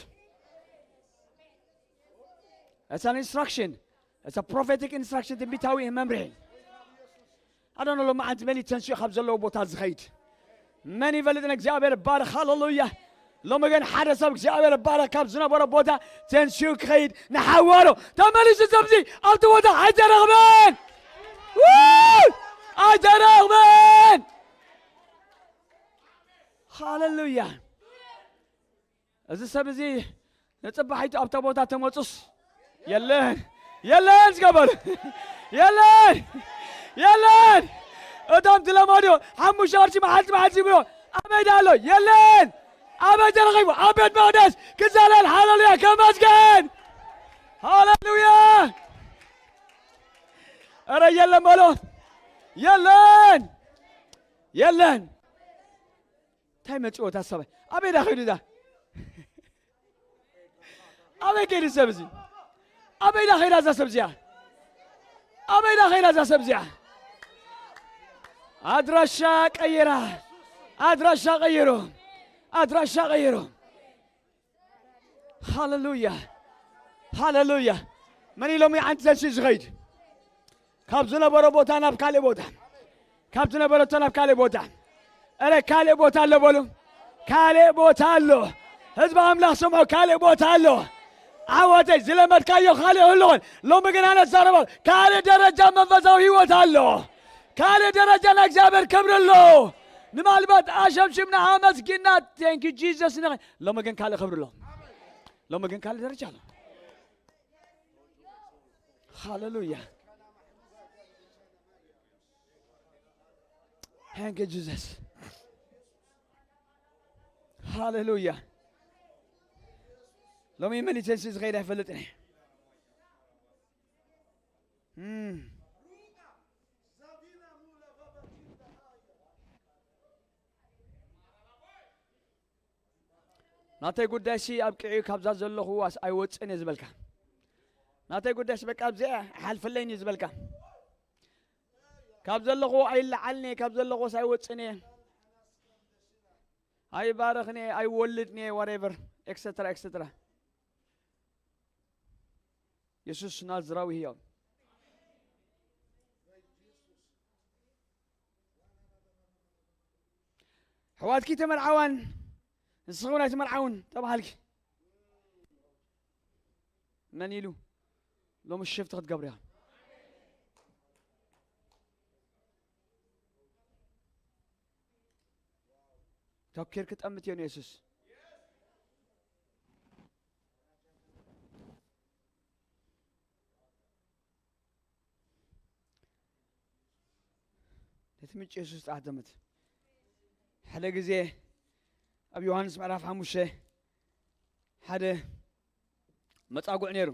It's an instruction. It's a prophetic instruction፣ ትንቢታዊ መምርሒ። ኣዶኖ ሎሚ ዓንቲ መን እዩ ተንስኡ ካብ ዘለዎ ቦታ ዝኸይድ? መን ይፈልጥ? ንእግዚኣብሔር ባርኽ። ሃሌሉያ። ሎሚ ግን ሓደ ሰብ እግዚኣብሔር ባርኽ ካብ ዝነበሮ ቦታ ተንስኡ ክኸይድ ንሓዋሮ ተመሊሱ ሰብዚ ኣብቲ ቦታ ኣይተረኽበን። ው! ኣይተረኽበን። ሃሌሉያ። እዚ ሰብ እዚ ንጽባሒቱ ኣብታ ቦታ ተመጹስ የለን፣ የለን ዝገበሩ፣ የለን፣ የለን። እቶም ትለመዱ ሓሙሽተ ቅርሺ መዓልቲ መዓልቲ ይብሎ ኣበይ ዳሎ? የለን። ኣበይ ተረኺቡ? ኣብ ቤት መቕደስ ክዛለል። ሃሌሉያ ከመስገን። ሃሌሉያ። ኧረ የለን በሎ። የለን፣ የለን። እንታይ መጽወት ሐሳብ ኣበይ ዳ ኸይዱ ዳ ኣበይ ከይዱ ሰብ እዚ ኣበይ ዳ ኸይዳ እዛ ሰብ እዚኣ ኣበይ ዳ ኸይዳ እዛ ሰብ እዚኣ ኣድራሻ ቀይራ ኣድራሻ ቀይሩ ኣድራሻ ቀይሩ ሃሌሉያ ሃሌሉያ መን ኢሎም ይዓንቲ ዘንሲ ዝኸይድ ካብ ዝነበሮ ቦታ ናብ ካልእ ቦታ ካብ ዝነበረቶ ናብ ካልእ ቦታ እረ ካልእ ቦታ ኣሎ በሉ ካልእ ቦታ ኣሎ ህዝቢ ኣምላኽ ስምዖ ካልእ ቦታ ኣሎ ዓወተይ ዝለመድካዮ ካልእ ህልዎን ሎሚ ግን ኣነ ዛረባ ካልእ ደረጃ መንፈሳዊ ህይወት ኣሎ ካልእ ደረጃ ናይ እግዚኣብሔር ክብሪ ኣሎ ንማልባት ኣሸምሽምና ኣመስጊና thank you Jesus ሎሚ ግን ካልእ ክብሪ ኣሎ ሎሚ ግን ካልእ ደረጃ ኣሎ ሃሌሉያ Thank you, Jesus. ሃሌሉያ። ሎሚ መሊተንሲ ዝኸይድ ኣይፈልጥን እየ። እም። ናተይ ጉዳይሲ ኣብቂዑ ካብዛ ዘለኹዋስ ኣይወፅን እየ ዝበልካ ናተይ ጉዳይሲ በቃ ኣብዚኣ ኣይሓልፈለይን እዩ ዝበልካ ካብ ዘለኹ ኣይለዓልን እየ ካብ ዘለኹስ ኣይወፅን እየ ኣይባረኽን እየ ኣይወልድን እየ whatever etc etc የሱስ ናዝራዊ ህያው ኣሕዋትኪ ተመርዓዋን ንስኺ እውን ኣይትመርዓውን ተባሃልኪ መን ኢሉ ሎሚ ሽፍቲ ክትገብርያ ተኪር ክጠምት እዮ ንየሱስ ነቲ ምንጪ የሱስ ጣዕተምት ሓደ ግዜ ኣብ ዮሃንስ ምዕራፍ ሓሙሽተ ሓደ መጻጉዕ ነይሩ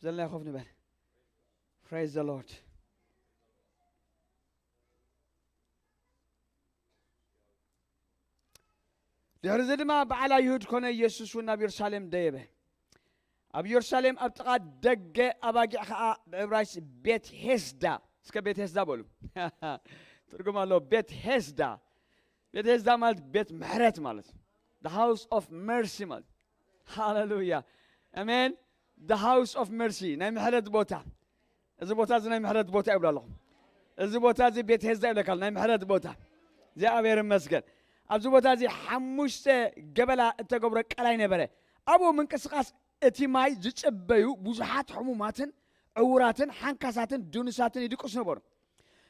ዘለና ኮፍ ንበል praise the Lord ድሕሪ እዚ ድማ በዓል ኣይሁድ ኮነ ኢየሱስ እውን ናብ የሩሳሌም ደየበ ኣብ ኢየሩሳሌም ኣብ ጥቓ ደገ ኣባጊዕ ኸዓ ብዕብራይስ ቤት ሄስዳ እስከ ቤት ሄስዳ በሉ ትርጉም ኣለዎ ቤት ሄስዳ ቤት ሄስዳ ማለት ቤት ምሕረት ማለት the house of mercy ማለት ሃሌሉያ ኣሜን the house of mercy ናይ ምሕረት ቦታ እዚ ቦታ እዚ ናይ ምሕረት ቦታ ይብሉ ኣለኹ እዚ ቦታ እዚ ቤት ሄስዳ ይብለካ ናይ ምሕረት ቦታ እግዚኣብሔር ይመስገን ኣብዚ ቦታ እዚ ሓሙሽተ ገበላ እተገብሮ ቀላይ ነበረ ኣብኡ ምንቅስቃስ እቲ ማይ ዝጽበዩ ብዙሓት ሕሙማትን ዕውራትን ሓንካሳትን ድኑሳትን ይድቅሱ ነበሩ።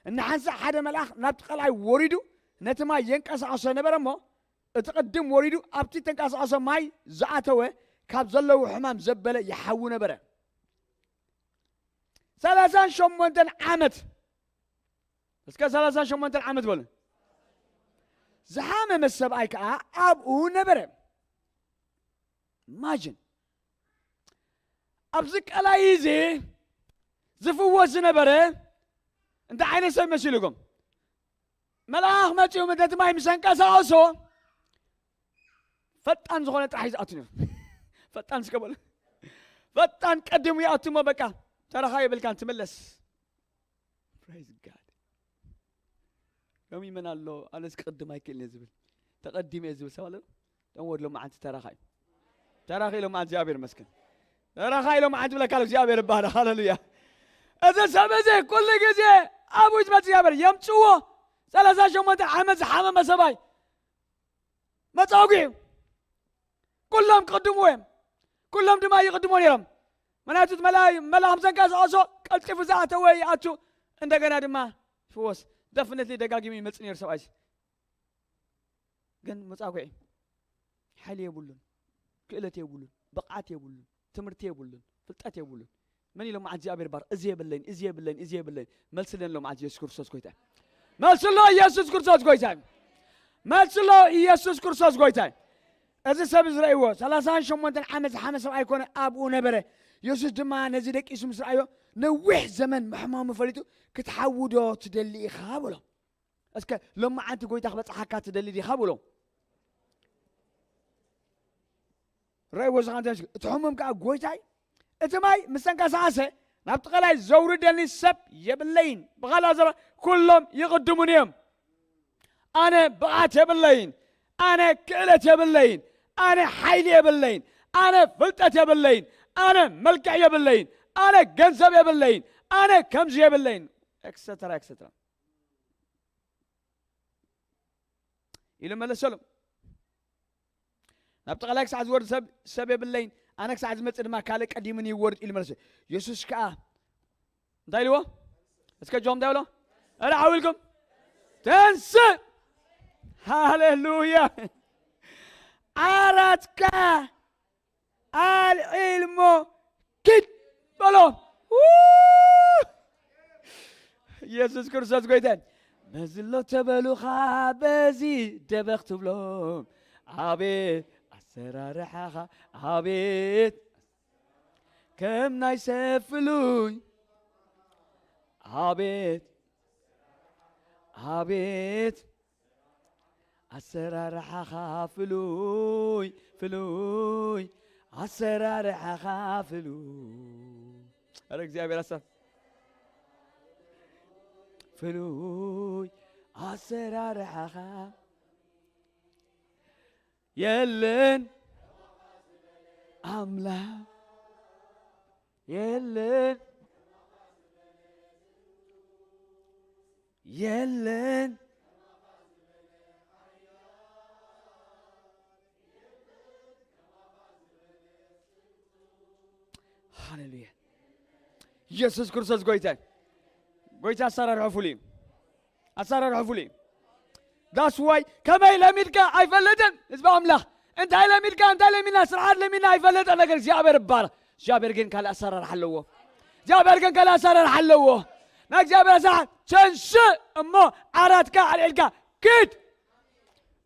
እንሓንሳእ ሓደ መልኣኽ ናብቲ ቀልዓይ ወሪዱ ነቲ ማይ የንቀሳቕሶ ነበረ እሞ፣ እቲ ቅድም ወሪዱ ኣብቲ ተንቀሳቕሶ ማይ ዝኣተወ ካብ ዘለዉ ሕማም ዘበለ ይሓዊ ነበረ። ሰላሳን ሸሞንተን ዓመት፣ እስከ ሰላሳን ሸሞንተን ዓመት በሉ። ዝሓመመ ሰብኣይ ከዓ ኣብኡ ነበረ። ማጅን ኣብዚ ቀላይ እዚ ዝፍወስ ዝነበረ እንታይ ዓይነት ሰብ መሲልኩም? መልኣኽ መፂኡ ነቲ ማይ ምስ ኣንቀሳቐሶ ፈጣን ዝኾነ ጥራሕ እዩ ዝኣቱ ነይሩ። ፈጣን እስከ በሉ። ፈጣን ቀዲሙ ይኣቱ እሞ በቃ ተረኻ የብልካን ትምለስ። Praise God። ሎሚ መን ኣሎ ኣነስ ክቕድም ኣይክእልን እየ ዝብል? ተቐዲመ እየ ዝብል ሰብ ኣሎ? ደሞ ሎማዓንቲ ተራኻ እዩ። ተራኺ ሎማዓንቲ እግዚኣብሔር ይመስገን። ተራኻ ሎማዓንቲ ብለካ ኣሎ እግዚኣብሔር ይባረክ። ሃሌሉያ። እዚ ሰብ እዚ ኩሉ ግዜ ኣብኡ ዝመጽእ እግዚኣብሔር የምጽዎ። ሰላሳ ሸሞንተ ዓመት ዝሓመመ ሰብኣይ መጻጉዒ ኩሎም ክቕድምዎ እዮም። ኩሎም ድማ ይቕድሞ ነይሮም። ምክንያቱ እቲ መላ- መልኣኽ ምስ ኣንቀሳቐሶ ቀልጢፉ ዝኣተወ ይኣቱ፣ እንደገና ድማ ይፍወስ። ደፍነት ደጋጊሙ ይመጽእ ነይሩ ሰብኣይ። ግን መጻጉዒ ሓይሊ የብሉን፣ ክእለት የብሉን፣ ብቕዓት የብሉን፣ ትምህርቲ የብሉን፣ ፍልጠት የብሉን። መን ኢሎም መዓት እግዚኣብሔር ባር እዚ የብለይን፣ እዚ የብለይን፣ እዚ የብለይን። መልስለን ኢሎም መዓት ኢየሱስ ክርስቶስ ጎይታ። መልስሎ ኢየሱስ ክርስቶስ ጎይታ። መልስሎ ኢየሱስ ክርስቶስ ጎይታ። እዚ ሰብ እዚ ረእይዎ ሰላሳን ሸሞንተን ዓመት ዝሓመ ሰብ ኣይኮነ ኣብኡ ነበረ። ኢየሱስ ድማ ነዚ ደቂሱ ምስ ረኣዮ ነዊሕ ዘመን ምሕማሙ ፈሊጡ ክትሓውዶ ትደሊ ኢኻ ብሎ። እስከ ሎማዓንቲ ጎይታ ክበጽሓካ ትደሊ ዲኻ ብሎ። ረእይዎ ዝኻንተ እቲ ሕሙም ከዓ ጎይታይ እቲ ማይ ምስ ተንቀሳቐሰ ናብቲ ቀላይ ዘውርደኒ ሰብ የብለይን። ብኻልእ ዘረ ኩሎም ይቕድሙን እዮም። ኣነ ብቕዓት የብለይን፣ ኣነ ክእለት የብለይን፣ ኣነ ሓይሊ የብለይን፣ ኣነ ፍልጠት የብለይን፣ ኣነ መልክዕ የብለይን፣ ኣነ ገንዘብ የብለይን፣ ኣነ ከምዚ የብለይን፣ ኤክሰትራ ኤክሰትራ ኢሉ መለሰሎም። ናብ ጠቕላይ ክሳዕ ዝወርድ ሰብ ሰብ የብለይን፣ ኣነ ክሳዕ ዝመጽእ ድማ ካልእ ቀዲሙኒ ይወርድ ኢሉ መለሰ። የሱስ ከኣ እንታይ ኢልዎ? እስከ ጆም እንታይ ብሎ? እረ ዓው ኢልኩም ተንስእ። ሃሌሉያ። ዓራትካ ኣልዒልሞ ኪድ በሎ። ው! ኢየሱስ ክርስቶስ ጎይታ። በዚ ኣሎ ተበሉኻ በዚ ደበኽ ትብሎም። ኣቤት ኣሰራርሓኻ ኣቤት ከም ናይ ሰብ ፍሉይ። ኣቤት ኣቤት ኣሰራርሓኻ ፍሉይ ፍሉይ ኣሰራርሓኻ ፍሉይ። ኣረ እግዚኣብሔር ኣሰር ፍሉይ ኣሰራርሓኻ የለን ኣምላኽ የለን የለን። ሃሌሉያ። ኢየሱስ ክርስቶስ ጎይታ። ጎይታ ኣሰራርሖ ፍሉይ እዩ። ኣሰራርሖ ፍሉይ እዩ። That's why ከመይ ለሚድካ ኣይፈለጥን ህዝቢ ኣምላኽ። እንታይ ለሚድካ እንታይ ለሚድና ስርዓት ለሚድና ኣይፈለጠ ነገር እግዚኣብሔር ይባረኽ። እግዚኣብሔር ግን ካልእ ኣሰራርሓ ኣለዎ። እግዚኣብሔር ግን ካልእ ኣሰራርሓ ኣለዎ። ናይ እግዚኣብሔር ኣሰራርሓ ተንስእ እሞ ዓራትካ ኣልዒልካ ኪድ።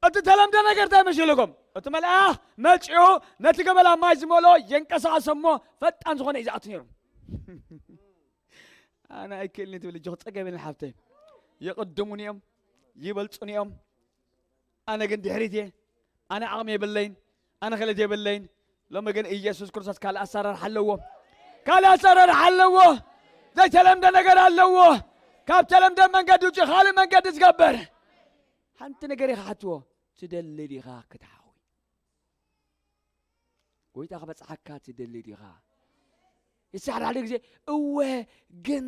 እቲ ተለምደ ነገር እንታይ መሲልኩም? እቲ መልኣኽ መጺኡ ነቲ ገበላ ማይ ዝመልኦ የንቀሳቐሰ እሞ ፈጣን ዝኾነ እዩ ዝኣቱ ነይሩ። ኣነ ኣይክእልን ትብል እጆኽ ጸገብ የለን ሓብተይ። ይቕድሙን እዮም፣ ይበልጹን እዮም። ኣነ ግን ድሕሪት እየ። ኣነ ዓቕሚ የብለይን፣ ኣነ ክእለት የብለይን። ሎሚ ግን ኢየሱስ ክርስቶስ ካልእ ኣሰራርሓ ኣለዎ። ካልእ ኣሰራርሓ ኣለዎ። ዘይተለምደ ነገር ኣለዎ። ካብ ተለምደ መንገዲ ውጭ ካልእ መንገዲ ዝገብር። ሓንቲ ነገር ኢኻ ሓትዎ፣ ትደሊ ዲኻ ክትሓዊ? ጎይታ ክበጽሓካ ትደሊ ዲኻ? ይስራሕ ሓደ ግዜ፣ እወ ግን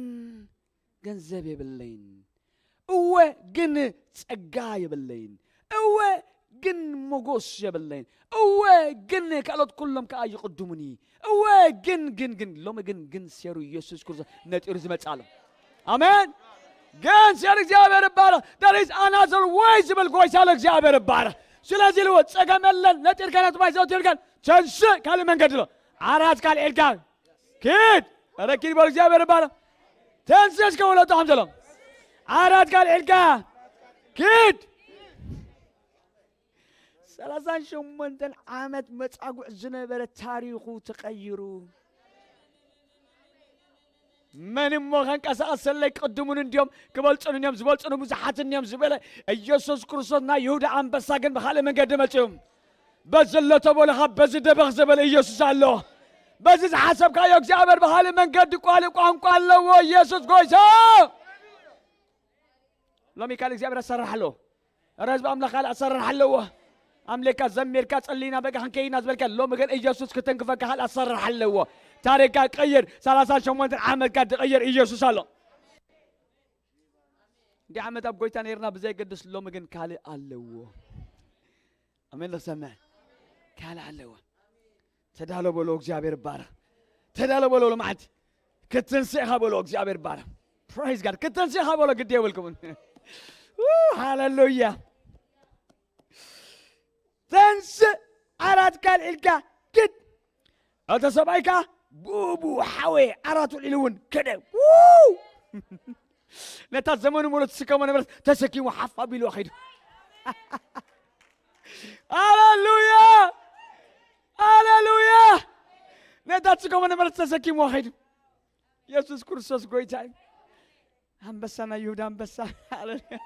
ገንዘብ የብለይን፣ እወ ግን ጸጋ የብለይን፣ እወ ግን ሞጎስ የብለይን፣ እወ ግን ካልኦት ኩሎም ከኣ ይቕድሙኒ፣ እወ ግን ግን ግን ሎሚ ግን ግን ሴሩ ኢየሱስ ክርስቶስ ነጢሩ ዝመጽእ ኣሎ። ኣሜን። ግን ሴሩ እግዚኣብሔር ይባረኽ። There is another way ዝብል ጎይታ ለእግዚኣብሔር ይባረኽ። ስለዚ ኢልዎ ጸገም የለን፣ ነጢርካ ናቱ ማይ ዘውት ይብልካን፣ ተንስእ ካልእ መንገዲ ኣሎ። ዓራትካ ኣልዒልካ ኪድ። ኧረ ኪድ በሉ፣ እግዚኣብሔር ይባረክ። ተንስእ እስከ በሉ፣ እቶም ዘሎ። ዓራትካ ኣልዒልካ ኪድ። ሰላሳን ሸሞንተን ዓመት መጻጉዕ ዝነበረ ታሪኹ ተቐይሩ። መን እሞ ከንቀሳቐሰለይ? ቅድሙን እንዲዮም ክበልጹን እንዲዮም ዝበልጹን ብዙሓት እንዲዮም ዝበለ ኢየሱስ ክርስቶስ ናይ ይሁዳ ኣንበሳ ግን ብኻልእ መንገዲ መጺኡ። በዚ ኣሎ ተበሎ ካብ በዚ ደበኽ ዘበለ ኢየሱስ ኣሎ። በዚ ዝሓሰብካዮ እግዚኣብሔር ብኻልእ መንገዲ ቋልእ ቋንቋ ኣለዎ። ኢየሱስ ጎይታ። ሎሚ ካልእ እግዚኣብሔር ኣሰራሕ ኣለዎ። ኧረ ህዝቢ ኣምላኽ ካልእ ኣሰራሕ ኣለዎ። ኣምሌካ ዘሚርካ ጸሊና በቃ ክንከይድና ዝበልካ ሎሚ ግን ኢየሱስ ክትንክፈካ ካልእ ኣሰራሕ ኣለዎ። ታሪኽካ ቀይር። ሰላሳ ሸሞንተ ዓመትካ ዝቐይር ኢየሱስ ኣሎ። እንዲ ዓመት ኣብ ጎይታ ነይርና ብዘየገድስ ሎሚ ግን ካልእ ኣለዎ። ኣሜን። ልኽሰምዕ ካልእ ኣለዎ። ተዳሎ በሎ እግዚኣብሔር ይባረኽ። ተዳሎ በሎ ሎማዓንቲ ክትንስእ ኢኻ በሎ እግዚኣብሔር ይባረኽ። ፕሬዝ ጋድ። ክትንስእ ኢኻ በሎ ግዲ የብልኩምን። ው፣ ሃሌሉያ። ተንስእ ዓራትካ ኣልዒልካ ግድ። እተ ሰብኣይ ከኣ ቡቡ ሓወየ ዓራቱ ኣልዒሉ እውን ከደ። ው! ነታ ዘመኑ ሙሉ ትስከሞ ነበረት ተሰኪሙ ሓፍ ኣቢልዋ ከይዱ። ሃሌሉያ! ሃሌሉያ! ነታ ትስከሞ ነበረት ተሰኪምዋ ከይዱ። ኢየሱስ ክርስቶስ ጎይታ እዩ። ኣንበሳ ናይ ይሁዳ ኣንበሳ። ሃሌሉያ!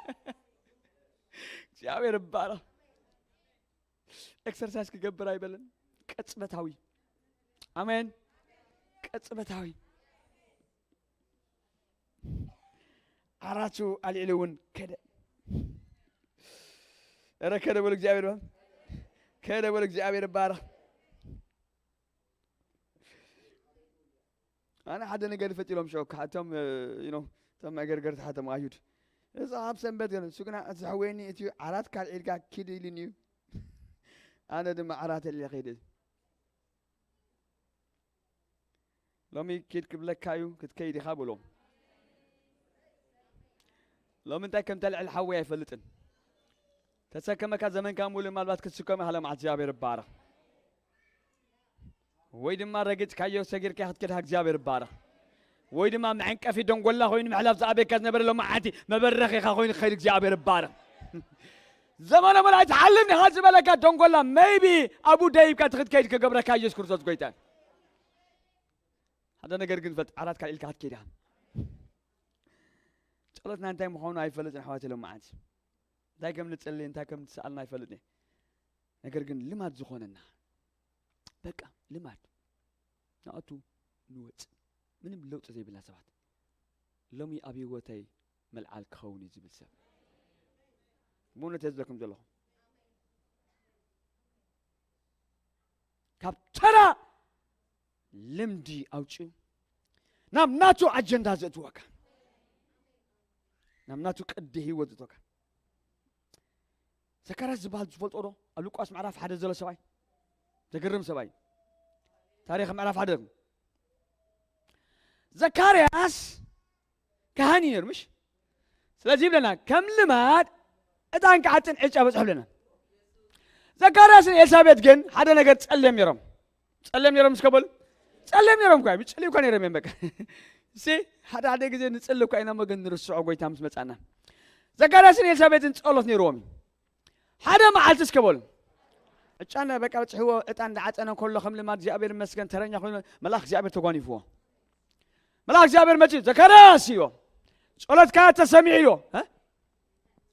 እግዚኣብሔር ይባረኽ። ኤክሰርሳይዝ ክገብር ኣይበለን። ቅጽበታዊ። ኣሜን። ቅጽበታዊ። ዓራቱ ኣልዒሉ እውን ከደ። ኧረ ከደ በሉ እግዚኣብሔር ይባረኽ። ከደ በሉ እግዚኣብሔር ይባረኽ። ኣነ ሓደ ነገር ይፈጢሎም ሸው፣ እቶም፣ እ፣ you know፣ እቶም መገርገርቲ ሓቶም ኣይሁድ። እዚ ኣብ ሰንበት ገለ፣ እሱ ግና፣ "እቲ ዝሕወየኒ እቲ ዓራት ካልዒልካ ኪድ" ኢሉኒ እዩ። ኣነ ድማ ዓራት ኣልዒለ ከይደ። ሎሚ ኪድ ክብለካ እዩ፣ ክትከይድ ኢኻ በሎ። ሎሚ እንታይ ከም ተልዕል ሓወይ ኣይፈልጥን። ተሰከመካ ዘመንካ ሙሉ ማልባት ክትስከም ኢኻ፣ ሎምዓት እግዚኣብሔር ይባረኽ። ወይ ድማ ረጊጽካዮ ሰጊርካ ክትከድካ እግዚኣብሔር ይባረኽ። ወይ ድማ መዐንቀፊ ደንጎላ ኮይኑ ምሕላፍ ዝኣበየካ ዝነበረ ሎምዓንቲ መበረኺኻ ኮይኑ ክኸይድ እግዚኣብሔር ይባረኽ። ዘመነ ሙሉ ኣይትሓልም ኢኻ ዝበለካ ደንጎላ maybe ኣብኡ ደይብካ ትኽድ ከይድ ክገብረካ ኢየሱስ ክርስቶስ ጎይታ። ሓደ ነገር ግን ፈልጥ፣ ዓራት ካልዒልካ ክትከይድ ኢኻ። ጸሎትና እንታይ ምዃኑ ኣይፈልጥን ኣሕዋተይ ሎምዓንቲ። እንታይ ከም ንጽሊ፣ እንታይ ከም ንስኣልና ኣይፈልጥን እየ። ነገር ግን ልማድ ዝኾነና፣ በቃ ልማድ፣ ንኣቱ ንወጽእ፣ ምንም ለውጢ ዘይብልና ሰባት። ሎሚ ኣብ ህይወተይ መልዓል ክኸውን እዩ ዝብል ሰብ። ብእውነት እየ ዝብለኩም ዘለኹ። ካብ ተራ ልምዲ ኣውጺኡ ናብ ናቱ ኣጀንዳ ዘእትወካ፣ ናብ ናቱ ቅዲ ህይወት ዘእትወካ። ዘካርያስ ዝበሃል ዝፈልጦ ዶ? ኣብ ሉቃስ ምዕራፍ ሓደ ዘሎ ሰብኣይ። ዘገርም ሰብኣይ። ታሪኽ ምዕራፍ ሓደ። ዘካርያስ ካህን እዩ ነይሩ፣ ምሽ? ስለዚ ይብለና፣ ከም ልማድ ዕጣን ክዓጥን ዕጫ በጽሑ ብለና። ዘካርያስን ኤልሳቤጥ ግን ሓደ ነገር ጸልዮም ነይሮም። ጸልዮም ነይሮም እስከ በሉ። ጸልዮም ነይሮም እኳ፣ ይጽልዩ እኳ ነይሮም እዮም በቃ። እሲ፣ ሓደ ሓደ ግዜ ንጽሊ እኳ ኢና እሞ ግን ንርስዖ ጎይታ ምስ መጻና። ዘካርያስን ኤልሳቤጥን ጸሎት ነይርዎም እዩ። ሓደ መዓልቲ እስከ በሉ። ዕጫ እንዳ በቃ በጽሕዎ፣ ዕጣን እንዳዓጠነ ከሎ ከም ልማድ እግዚኣብሔር ይመስገን ተረኛ ኮይኑ መልኣኽ እግዚኣብሔር ተጓኒፍዎ። መልኣኽ እግዚኣብሔር መጺኡ፣ "ዘካርያስ" ኢልዎ፣ "ጸሎትካ ተሰሚዑ" ኢልዎ። እ?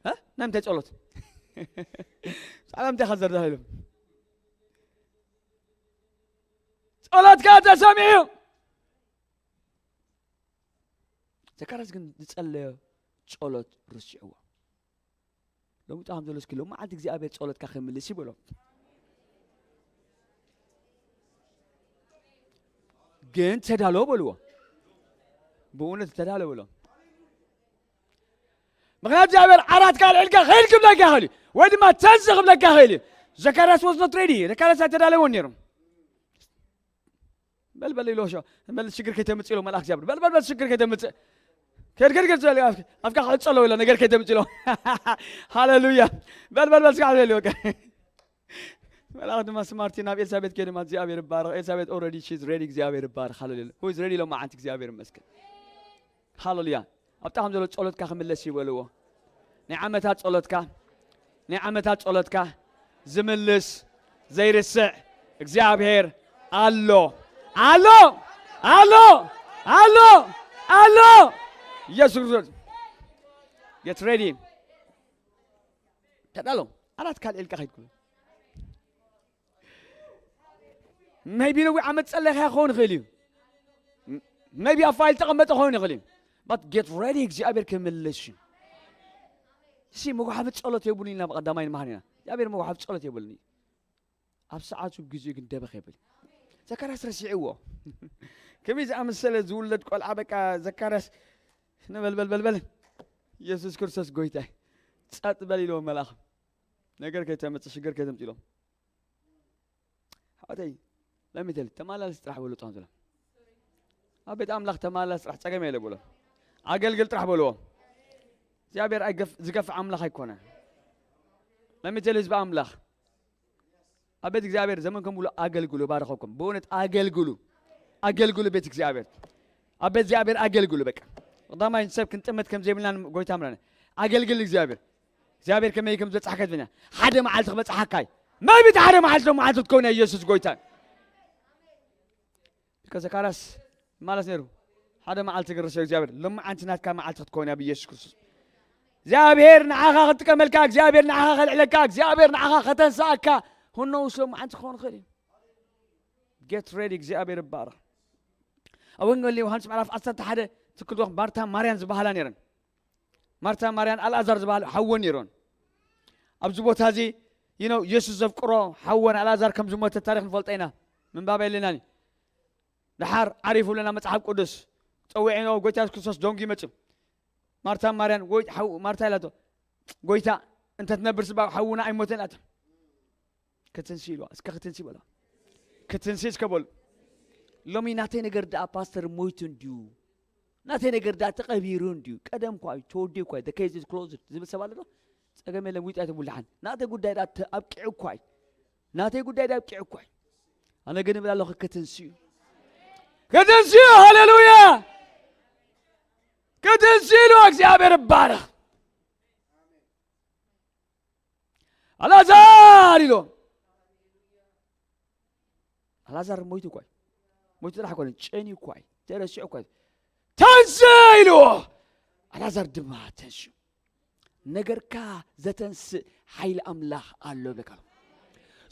እ? ናይ ምንታይ ጸሎት? ብዛዕባ ምንታይ ኢኻ ዘርዳህ ኢሉ። "ጸሎትካ ተሰሚዑ." ዘካርያስ ግን ዝጸለዮ ጸሎት ረሲዕዎ። ሎሚ ጣዕም ዘሎ እስኪ ሎሚ መዓልቲ እግዚኣብሔር ጸሎትካ ክምልስ ይበሎ። ግን ተዳሎ በልዎ። ብእውነት ተዳሎ በሎ። ምኽንያቱ እግዚኣብሔር ዓራት ካልዕልካ ኸይድ ክብለካ ይኽእል እዩ። ወይ ድማ ተንስ ክብለካ ይኽእል እዩ። ዘካርያስ was not ready። ዘካርያስ ኣይተዳለወን ነይሩ። በል በል ኢሎ ሸ-፣ በል ሽግር ከይተምጽእ ኢሎ መልኣክ እግዚኣብሔር። በል በል በል ሽግር ከይተምጽእ። ከድ ከድ ከድ ዝበለ ኣፍ-፣ ኣፍካ ክዕጸሎ ኢሎ ነገር ከይተምጽእ ኢሎ። ሃሌሉያ። በል በል በል ስጋ ኢሎ። መልኣኽ ድማ ስማርቲ ናብ ኤልሳቤጥ ከይዱ ድማ እግዚኣብሔር ይባረኽ። ኤልሳቤጥ already she's ready እግዚኣብሔር ይባረኽ። ሃሌሉያ። Who is ready ሎማዓንቲ እግዚኣብሔር ይመስገን። ሃሌሉያ። ኣብታ ከም ዘሎ ጸሎትካ ክምለስ ይበልዎ። ናይ ዓመታት ጸሎትካ ናይ ዓመታት ጸሎትካ ዝምልስ ዘይርስዕ እግዚኣብሔር ኣሎ ኣሎ ኣሎ ኣሎ ኣሎ ኢየሱስ ክርስቶስ። Get ready። ተዳሎ። ኣላት ካልእ ኢልካ ከይትኩ maybe ነዊሕ ዓመት ጸለኻ ክኸውን ይኽእል እዩ። Maybe ኣብ ፋይል ተቐመጠ ክኸውን ይኽእል እዩ። But get ready እግዚኣብሔር ክምልስ እዩ። እሺ መጓሓፊ ጸሎት የብሉን ኢና ብቐዳማይ ንመሃር ኢና እግዚኣብሔር መጓሓፊ ጸሎት የብሉን እዩ። ኣብ ሰዓቱ ግዜኡ ግን ደበኽ የብል። ዘካርያስ ረሲዕዎ። ከመይ ዝኣመሰለ ዝውለድ ቆልዓ በቃ ዘካርያስ ነበልበልበልበል ኢየሱስ ክርስቶስ ጎይታይ ጸጥ በል ኢልዎ መልኣኽ። ነገር ከይተመጽእ ሽግር ከይተምጽእ ኢሎም ሓወተይ ለሚተል ተማላልስ ጥራሕ በሉ ጣን ዝለ ኣብ ቤት ኣምላኽ ተማላልስ ጥራሕ ጸገም የለ በሎ ኣገልግል ጥራሕ በልዎ። እግዚኣብሔር ዝገፍዕ ኣምላኽ ኣይኮነ። ለሚተል ህዝቢ ኣምላኽ ኣብ ቤት እግዚኣብሔር ዘመንኩም ብሎ ኣገልግሉ ባረኸኩም። ብእውነት ኣገልግሉ ኣገልግሉ ቤት እግዚኣብሔር ኣብ ቤት እግዚኣብሔር ኣገልግሉ። በቃ ቀዳማይ ሰብ ክንጥመት ከም ዘይብልና ጎይታ ምራነ ኣገልግል እግዚኣብሔር እግዚኣብሔር ከመይ ከም ዝበጽሓካ ትብልና ሓደ መዓልቲ ክበጽሓካ እዩ። መይቢ እቲ ሓደ መዓልቲ ዶ መዓልቲ ክትከውን እያ ኢየሱስ ጎይታ። ከዘካራስ ማለት ነይሩ ሓደ መዓልቲ ግርሰ እግዚኣብሔር ሎሚ ዓንቲ ናትካ መዓልቲ ክትከውን እያ ብኢየሱስ ክርስቶስ። እግዚኣብሔር ንዓኻ ክጥቀመልካ እግዚኣብሔር ንዓኻ ከልዕለካ እግዚኣብሔር ንዓኻ ከተንሳእካ ሁኖ ውስ ሎሚ ዓንቲ ክኸውን ይኽእል እዩ። Get ready እግዚኣብሔር ይባረኽ። ኣብ ወንጌል ዮሃንስ ምዕራፍ ዓሰርተ ሓደ ትክልትኹም ማርታ ማርያን ዝበሃላ ነይረን። ማርታ ማርያን ኣልኣዛር ዝበሃል ሓወን ነይሮን ኣብዚ ቦታ እዚ you know ኢየሱስ ዘፍቅሮ ሓወን ኣልኣዛር ከም ዝሞተ ታሪክ ንፈልጦ ኢና። ምንባብ የለናን እዩ። ድሓር ዓሪፉ ብለና መጽሓፍ ቅዱስ ጸዊዕኖ ጎይታ የሱስ ክርስቶስ ደንጉ ይመጽእ። ማርታ ማርያን ማርታ ኢላቶ ጎይታ እንተ ትነብር ስባ ሓውና ኣይሞተን ኣቶ ክትንሲ ኢልዋ እስከ ክትንሲ በላ ክትንሲ እስከ በሉ። ሎሚ ናተይ ነገር ደኣ ፓስተር ሞይቱ እንድዩ ናተይ ነገር ደኣ ተቐቢሩ እንድዩ ቀደም ኳ እዩ ተወዲኡ ኳ እዩ the case is closed ዝብል ሰብ ኣሎ ዶ? ጸገም የለን ዊጣ ኣይተብሉ ደሓን ናተይ ጉዳይ ደኣ ኣብቂዑ ኳ እዩ ናተይ ጉዳይ ደኣ ኣብቂዑ ኳ እዩ። ኣነ ግን እብል ኣለኹ ክትንሲ እዩ ክትንሲ እዩ ሃሌሉያ ክትንሲ ኢልዋ እግዚኣብሔር ይባረኽ። ኣልኣዛር ኢሎ ኣልኣዛር ሞይቱ እኳ እዩ ሞይቱ ጥራሕ ኮነ ጨንዩ እኳ እዩ ተረሲዑ እኳ እዩ ተንስ ኢልዎ ኣልኣዛር ድማ ተንስኡ ነገርካ ዘተንስእ ሓይሊ ኣምላኽ ኣሎ ብለካ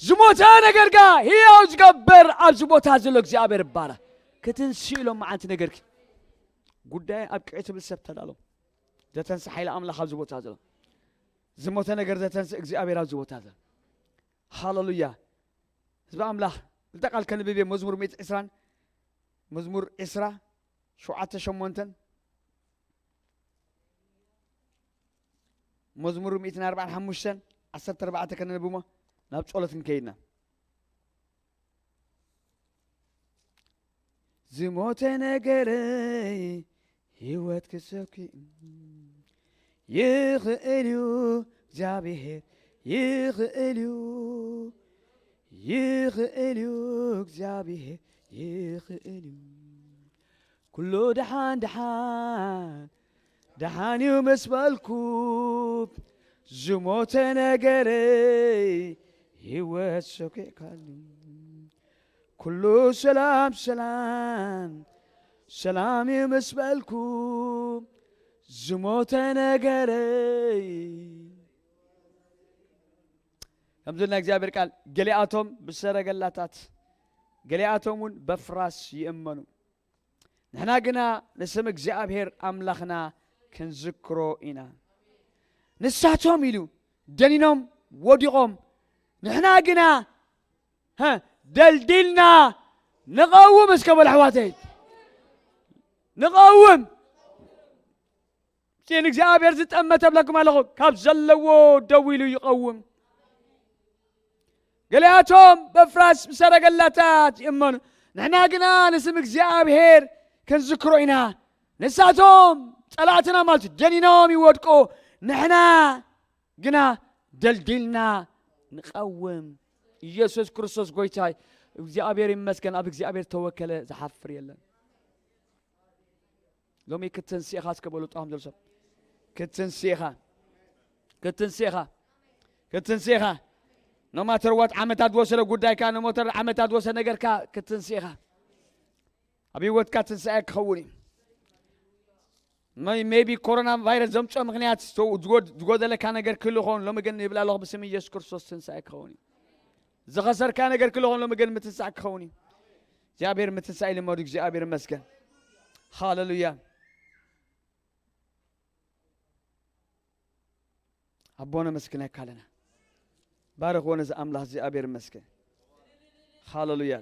ዝሞተ ነገርካ ህያው ዝገብር ኣብዚ ቦታ ዘሎ እግዚኣብሔር ይባረኽ ክትንስኡ ኢሎም መዓንቲ ነገርኪ ጉዳይ ኣብ ቅዕ ትብል ሰብ ተዳሎ ዘተንስእ ሓይሊ ኣምላኽ ኣብዚ ቦታ ዘሎ ዝሞተ ነገር ዘተንስእ እግዚኣብሔር ኣብዚ ቦታ ዘሎ ሃሌሉያ ህዝቢ ኣምላኽ ክልተ ቃል ከንብብ እየ መዝሙር ሚእቲ ዕስራን መዝሙር ዕስራ ሸውዓተ ሸሞንተን መዝሙር ሚእትን ኣርባዓን ሓሙሽተን ዓሰርተ ኣርባዕተ ከነንብሞ ናብ ጸሎት ክንከይድና ዝሞተ ነገረይ ህይወት ክሰኪ ይኽእል እዩ እግዚኣብሔር ይኽእል እዩ ይኽእል እዩ እግዚኣብሔር ይኽእል እዩ ኩሉ ደሓን ደሓን ደሓን እዩ ምስ በልኩ ዝሞተ ነገረይ ህይወት ሰኪዕካኒ ኩሉ ሰላም ሰላም ሰላም እዩ ምስ በልኩ ዝሞተ ነገረይ ከምዚ ናይ እግዚኣብሔር ቃል ገሊኣቶም ብሰረገላታት ገሊኣቶም እውን በፍራስ ይእመኑ ንሕና ግና ንስም እግዚኣብሔር ኣምላኽና ክንዝክሮ ኢና ንሳቶም ኢሉ ደኒኖም ወዲቖም ንሕና ግና ደልዲልና ንቐውም እስከ በሉ ኣሕዋተይ ንቐውም ንእግዚኣብሔር ዝጠመተ ብለኩም ኣለኹ ካብ ዘለዎ ደው ኢሉ ይቐውም ገሊኣቶም በፍራስ ብሰረገላታት ይእመኑ ንሕና ግና ንስም እግዚኣብሔር ክንዝክሮ ኢና ንሳቶም ጸላእትና ማለት ደኒኖም ይወድቁ ንሕና ግና ደልዲልና ንቐውም ኢየሱስ ክርስቶስ ጎይታይ። እግዚኣብሔር ይመስገን። ኣብ እግዚኣብሔር ተወከለ ዝሓፍር የለን። ሎሚ ክትንስእኻ እስከ በሉ ጣም ዘሎ ሰብ። ክትንስእኻ ክትንስእኻ ክትንስእኻ። ኖማተር ዋት ዓመታት ዝወሰደ ጉዳይካ፣ ኖማተር ዓመታት ዝወሰደ ነገርካ ክትንስእኻ። ኣብ ህይወትካ ትንሳኤ ክኸውን እዩ። መይ- maybe ኮሮና ቫይረስ ዘምፅኦ ምክንያት ዝጎድ- ዝጎደለካ ነገር ክህሉ ይኸውን። ሎሚ ግን ይብል ኣለኹ ብስም ኢየሱስ ክርስቶስ ትንሳኤ ክኸውን እዩ። ዝኸሰርካ ነገር ክህሉ ይኸውን። ሎሚ ግን ምትንሳእ ክኸውን እዩ። እግዚኣብሔር ምትንሳእ ይልመዱ። እግዚኣብሔር ይመስገን። ሃሌሉያ። ኣቦ ነመስግነካ ኣለና። ባርኽዎ ነዚ ኣምላኽ እግዚኣብሔር ይመስገን። ሃሌሉያ።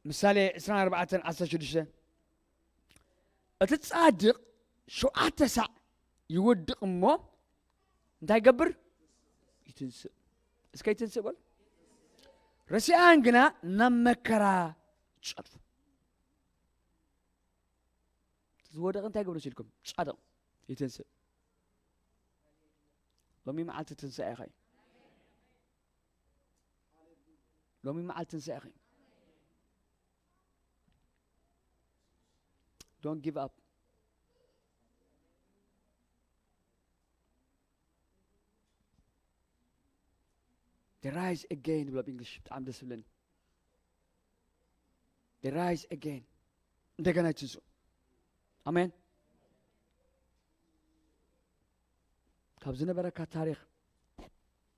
ምሳሌ ዕስራን ኣርባዕተን ዓሰርተ ሽዱሽተ፣ እቲ ጻድቕ ሸውዓተ ሳዕ ይወድቕ እሞ እንታይ ይገብር? ይትንስእ። እስከ ይትንስእ በሉ። ረሲኣን ግና ናብ መከራ ጸድፉ። ዝወደቐ እንታይ ገብሩ ሲልኩም? ጻድቕ ይትንስእ። ሎሚ መዓልቲ ትንሳኤ ኢኻ እዩ። ሎሚ መዓልቲ ትንሳኤ ኢኻ እዩ። Don't give up. They rise again ብሎ ብእንግሊሽ ብጣዕሚ ደስ ዝብለኒ። They rise again። እንደገና ይትንስኡ። ኣሜን። ካብ ዝነበረካ ታሪኽ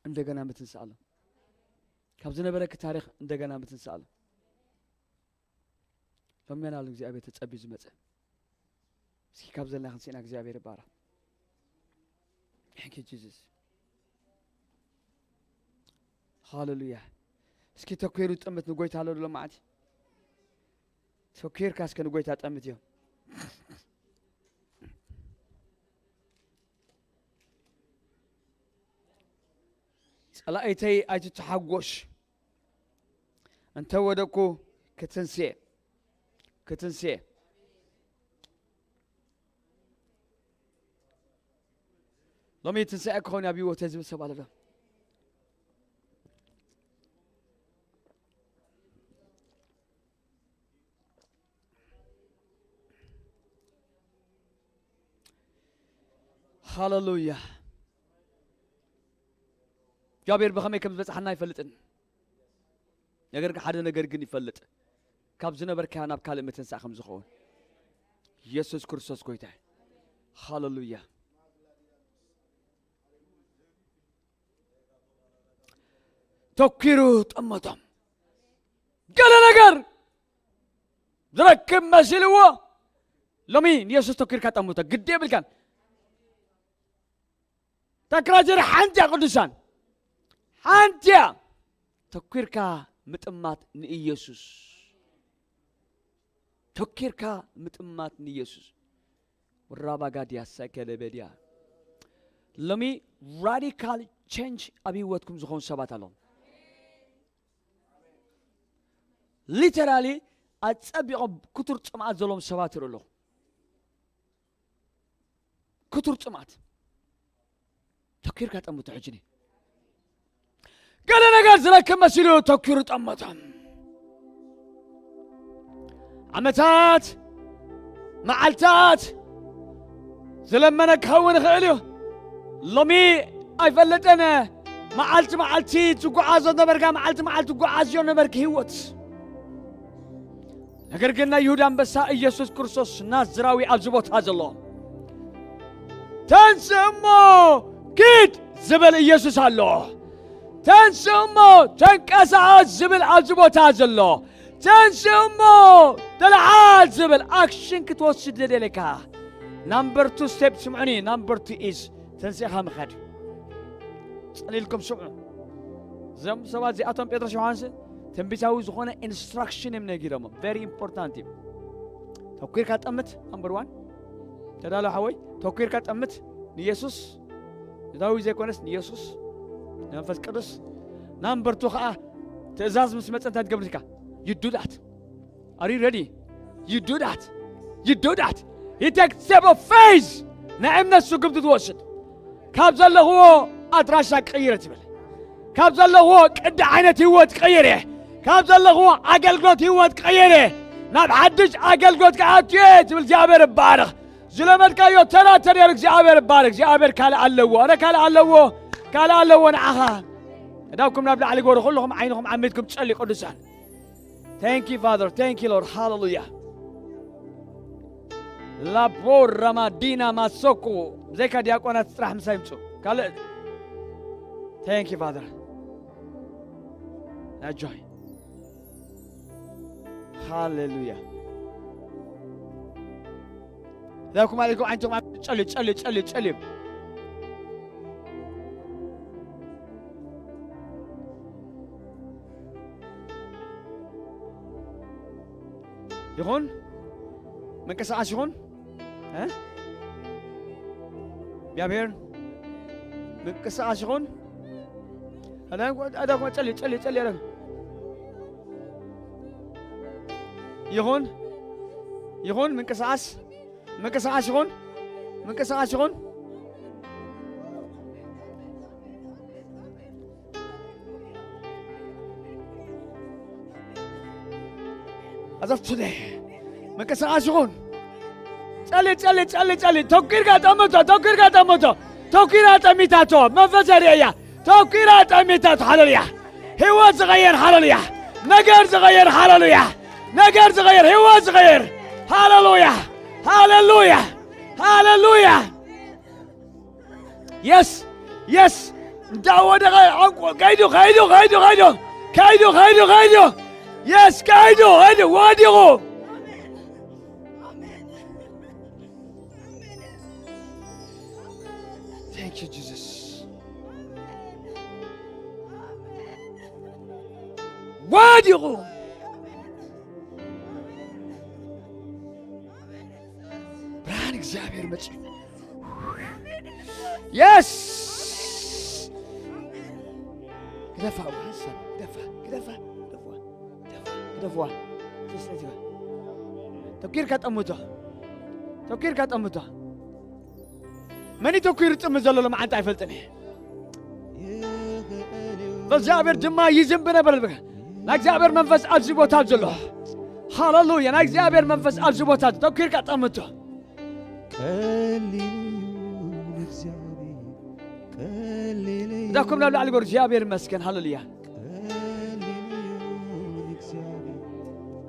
እንደገና ምትንሳእ ኣሎ። ካብ ዝነበረኪ ታሪኽ እንደገና ምትንሳእ ኣሎ። ሎሚ መን ኣሎ እግዚኣብሔር ተጸብዩ ዝመጸ? እስኪ ካብ ዘለና ክንስእና እግዚኣብሔር ይባረኽ። Thank you Jesus። ሃሌሉያ። እስኪ ተኮይሩ ዝጠምት ንጎይታ ኣሎ ዶ ሎማዓንቲ? ተኮይርካ እስከ ንጎይታ ጠምት እዮም። ጸላኢተይ ኣይትተሓጎስ። እንተ ወደቅኩ ክትንስኤ ክትንስኤ። ሎሚ ትንሳኤ ክኸውን ኣብ ህይወተይ ዝብል ሰብ ኣሎ ዶ? ሃሌሉያ። እግዚኣብሔር ብኸመይ ከም ዝበጽሓና ኣይፈልጥን። ነገር ግን ሓደ ነገር ግን ይፈልጥ፣ ካብ ዝነበርካዮ ናብ ካልእ ምትንሳእ ከም ዝኸውን። ኢየሱስ ክርስቶስ ጎይታ። ሃሌሉያ። ተኪሩ ጠመቶም። ገለ ነገር ዝረክብ መሲልዎ። ሎሚ ንየሱስ ተኪርካ ጠምቶ ግዲ የብልካን። ታክራጀር ሓንቲ እያ ቅዱሳን፣ ሓንቲ እያ። ተኪርካ ምጥማት ንኢየሱስ። ተኪርካ ምጥማት ንኢየሱስ። ራባጋድያ ሰከለበድያ። ሎሚ ራዲካል ቸንጅ ኣብ ህይወትኩም ዝኾኑ ሰባት ኣለዉ። ሊተራሊ ኣጸቢቖም ክቱር ጽምኣት ዘለዎም ሰባት ይርኢ ኣለኹ። ክቱር ጽምኣት። ተኪርካ ጠምቶ ሕጂ። ገለ ነገር ዝረክብ መሲሉ ተኪሩ ጠመቶም። ዓመታት፣ መዓልታት ዝለመነ ክኸውን ይኽእል እዩ። ሎሚ ኣይፈለጠን። መዓልቲ መዓልቲ ትጓዓዞ ነበርካ፣ መዓልቲ መዓልቲ ትጓዓዝዮ ነበርኪ ህይወት። ነገር ግን ናይ ይሁዳ ኣንበሳ ኢየሱስ ክርስቶስ ናዝራዊ ኣብዚ ቦታ ዘሎ። ተንስእ እሞ ኪድ ዝብል ኢየሱስ ኣሎ። ተንስእ እሞ ተንቀሳቐስ ዝብል ኣብዚ ቦታ ዘሎ። ተንስእ እሞ ተለዓል ዝብል ኣክሽን ክትወስድ ዘደለካ። ናምበር ቱ ስቴፕ ስምዑኒ፣ ናምበር ቱ ኢዝ ተንሲእኻ ምኸድ። ጽን ኢልኩም ስምዑ። እዞም ሰባት እዚኣቶም ጴጥሮስ ዮሃንስ ትንቢታዊ ዝኾነ ኢንስትራክሽን እዮም ነጊሮሞም። ቨሪ ኢምፖርታንት እዩ። ተኪርካ ጠምት፣ ናምበር ዋን። ተዳሎ ሓወይ፣ ተኪርካ ጠምት ንኢየሱስ። ንዳዊት ዘይኮነስ ንኢየሱስ፣ ንመንፈስ ቅዱስ። ናምበር ቱ ኸዓ ትእዛዝ ምስ መጸ እንታይ ትገብር ኢልካ? You do that. Are you ready? You do that. You do that. He takes step of faith. ናይ እምነት ስጉምቲ ትወስድ። ካብ ዘለኽዎ ኣድራሻ ቀይረ ትብል። ካብ ዘለኽዎ ቅዲ ዓይነት ህይወት ቀይረ። ካብ ዘለኽዎ ኣገልግሎት ህይወት ቀይረ። ናብ ሓድሽ ኣገልግሎት ክኣቱ እየ ትብል። እግዚኣብሔር ይባረኽ። ዝለመድካዮ ተራ ተሪር እግዚኣብሔር ይባረኽ። እግዚኣብሔር ካልእ ኣለዎ። ኣረ ካልእ ኣለዎ። ካልእ ኣለዎ ንዓኻ። እዳኩም ናብ ላዕሊ ግበሩ። ኩልኹም ዓይንኹም ዓሚትኩም ጸልዩ ቅዱሳን። Thank you, Father. Thank you, Lord. ሃሌሉያ። ላቦ ራማዲና ማሶኮ። ብዘይካ ዲያቆናት ጥራሕ ምሳይ ምጹ። ካልእ። Thank you, Father. ናጆይ። ሃሌሉያ። ላኩም ዓለይኩም ዓይንትኩም ጸልዩ፣ ጸልዩ፣ ጸልዩ፣ ጸልዩ። ይኹን። ምንቅስቃስ ይኹን። እ? እግዚኣብሔር ምንቅስቃስ ይኹን። ኣዳም፣ ኣዳም፣ ጸልዩ፣ ጸልዩ፣ ጸልዩ፣ ኣዳም። ይኹን። ይኹን። ምንቅስቃስ። ምንቅስቃስ ይኹን። ምንቅስቃስ ይኹን። ኣዛፍ ቱዴ ምንቅስቃስ ይኹን። ጸሊ፣ ጸሊ፣ ጸሊ፣ ጸሊ። ተኪርካ ጠምቶ፣ ተኪርካ ጠምቶ። ተኪራ ጠሚታቶ። መንፈስ የርእያ። ተኪራ ጠሚታቶ። ሃሌሉያ። ህይወት ዝቐየር፣ ሃሌሉያ። ነገር ዝቐየር፣ ሃሌሉያ። ነገር ዝቐየር፣ ህይወት ዝቐየር። ሃሌሉያ። ሃሌሉያ። ሃሌሉያ። የስ፣ የስ። እንዳወደቐ ዓንቆ-፣ ከይዱ፣ ከይዱ፣ ከይዱ፣ ከይዱ። ከይዱ፣ ከይዱ፣ ከይዱ። የስ፣ ከይዱ፣ ከይዱ። ወዲቑ። Thank you, Jesus. ወዲቑ። ብርሃን እግዚኣብሔር መጽዩ። የስ! ግደፋ፣ ግደፋ፣ ግደፋ፣ ግደፋ፣ ግደፋ። ተኪርካ ጠምቶ። ተኪርካ ጠምቶ። መን እዩ ተኪሩ ዝጥምት ዘሎ ሎማዓንቲ ኣይፈልጥን እየ። በእግዚኣብሔር ድማ ይዝንብ ነበር። ናይ እግዚኣብሔር መንፈስ ኣብዚ ቦታ ዘሎ። ሃሌሉያ። ናይ እግዚኣብሔር መንፈስ ኣብዚ ቦታ ኣሎ። ተኪርካ ጠምቶ። ቀሊል እዩ ንእግዚኣብሔር፣ ቀሊል እዩ። እዳኩም ናብ ላዕሊ ጎር እግዚኣብሔር ይመስገን። ሃሌሉያ። ቀሊል እዩ ንእግዚኣብሔር፣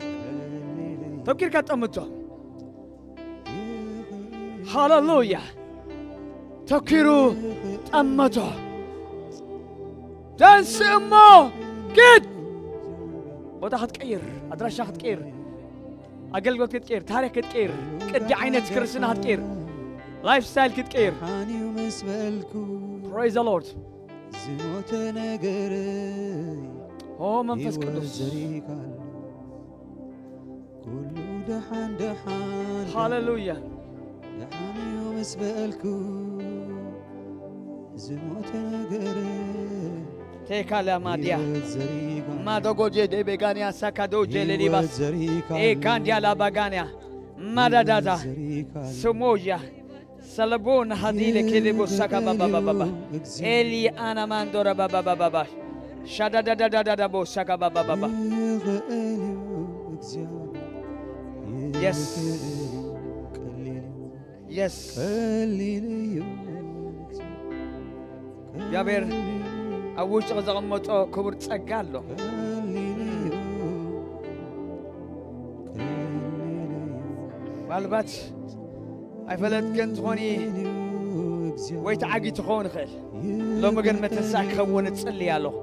ቀሊል እዩ። ተኪርካ ጠምቶ። ሃሌሉያ። ተኪሩ ጠመቶ። ተንስእ እሞ ኪድ። ቦታ ክትቀይር፣ ኣድራሻ ክትቀይር፣ ኣገልግሎት ክትቀይር፣ ታሪክ ክትቀይር፣ ቅዲ ዓይነት ክርስትና ክትቀይር፣ ላይፍ ስታይል ክትቀይር። ሓኒው ምስ በልኩ Praise the Lord። ዝሞተ ነገረይ ኦ መንፈስ ህይወት ቅዱስ። ዘሪጋሉ። ኩሉ ደሓን ደሓን ሃሌሉያ። ደሓን እዩ ምስ በልኩ ዝሞተ ነገር ቴካላ ማድያ ህይወት ዘሪጋ ማዶጎጄ ዴቤጋንያ ሳካዶ ህይወት ጄሌሊባስ ዘሪጋ ኤካንዲያ ላባጋንያ ማዳዳዛ ዘሪጋ ስሞያ ሰለቦን ሃዲለ ኬሌቦ ሳካ ባባባባባ ኤሊ ኣናማንዶረ ባባባባባ ሻዳዳዳዳዳቦ ሳካ ባባባባ ይኽእል እዩ እግዚኣብሔር። የስ። ይኽእል እዩ፣ ቀሊል እዩ፣ የስ። ቀሊል እዩ። እግዚኣብሔር ኣብ ውሽጥኻ ዘቐመጦ ክቡር ጸጋ ኣሎ። ቀሊል እዩ፣ ቀሊል እዩ። ምናልባት ኣይፈለጥክን ትኾኒ ወይ ተዓጊ ትኸውን ይኽእል። ሎሚ ግን ምትንሳእ ክኸውን እጽሊ ኣለኹ።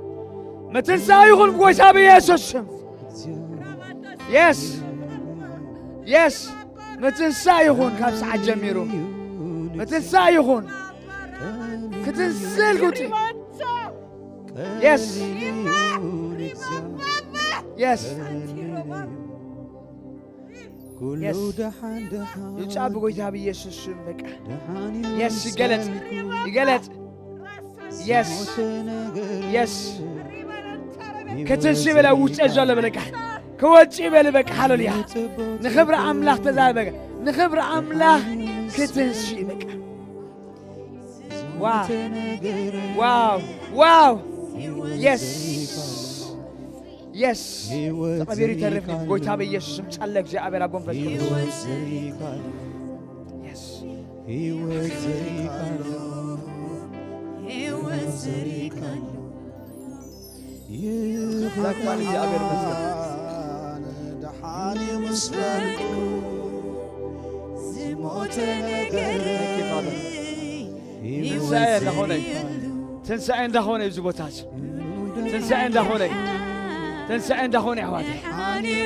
ምትንሳእ ይኹን ብጎይታ ብኢየሱስ ስም። የስ፣ የስ፣ ምትንሳእ ይኹን ካብ ሰዓት ጀሚሩ። ምትንሳእ ይኹን። ክትንስል ጉጢ። የስ፣ የስ። ኩሉ የስ። ደሓን ደሓን ይውጻእ ብጎይታ ብኢየሱስ ስም በቃ። ደሓን እዩ የስ፣ ይገለጥ፣ ይገለጥ። የስ፣ የስ። ክትንሲ በለ ውስጠ ዘሎ በለቃ። ክወጪ በል በቃ። ሃሌሉያ። ንኽብሪ ኣምላኽ ተዛበ በቃ። ንኽብሪ ኣምላኽ ክትንሲ በቃ። ዋው! ዋው! ዋው! የስ! የስ! ተቐቢሩ ይተርፍ። ጎይታ በኢየሱስ ስም ጸለ እግዚኣብሔር ኣብ መንፈስ ቅዱስ። የስ! ላኳን እግዚኣብሔር ይመስገን። ደሓን ምስ በልኩ ዝሞተ ነገር ትንሳኤ እንዳኾነ እዩ። ትንሳኤ እንዳኾነ እዩ። እዚ ቦታ እዚ ትንሳኤ እንዳኾነ እዩ። ትንሳኤ እንዳኾነ እዩ፣ ኣሕዋተይ።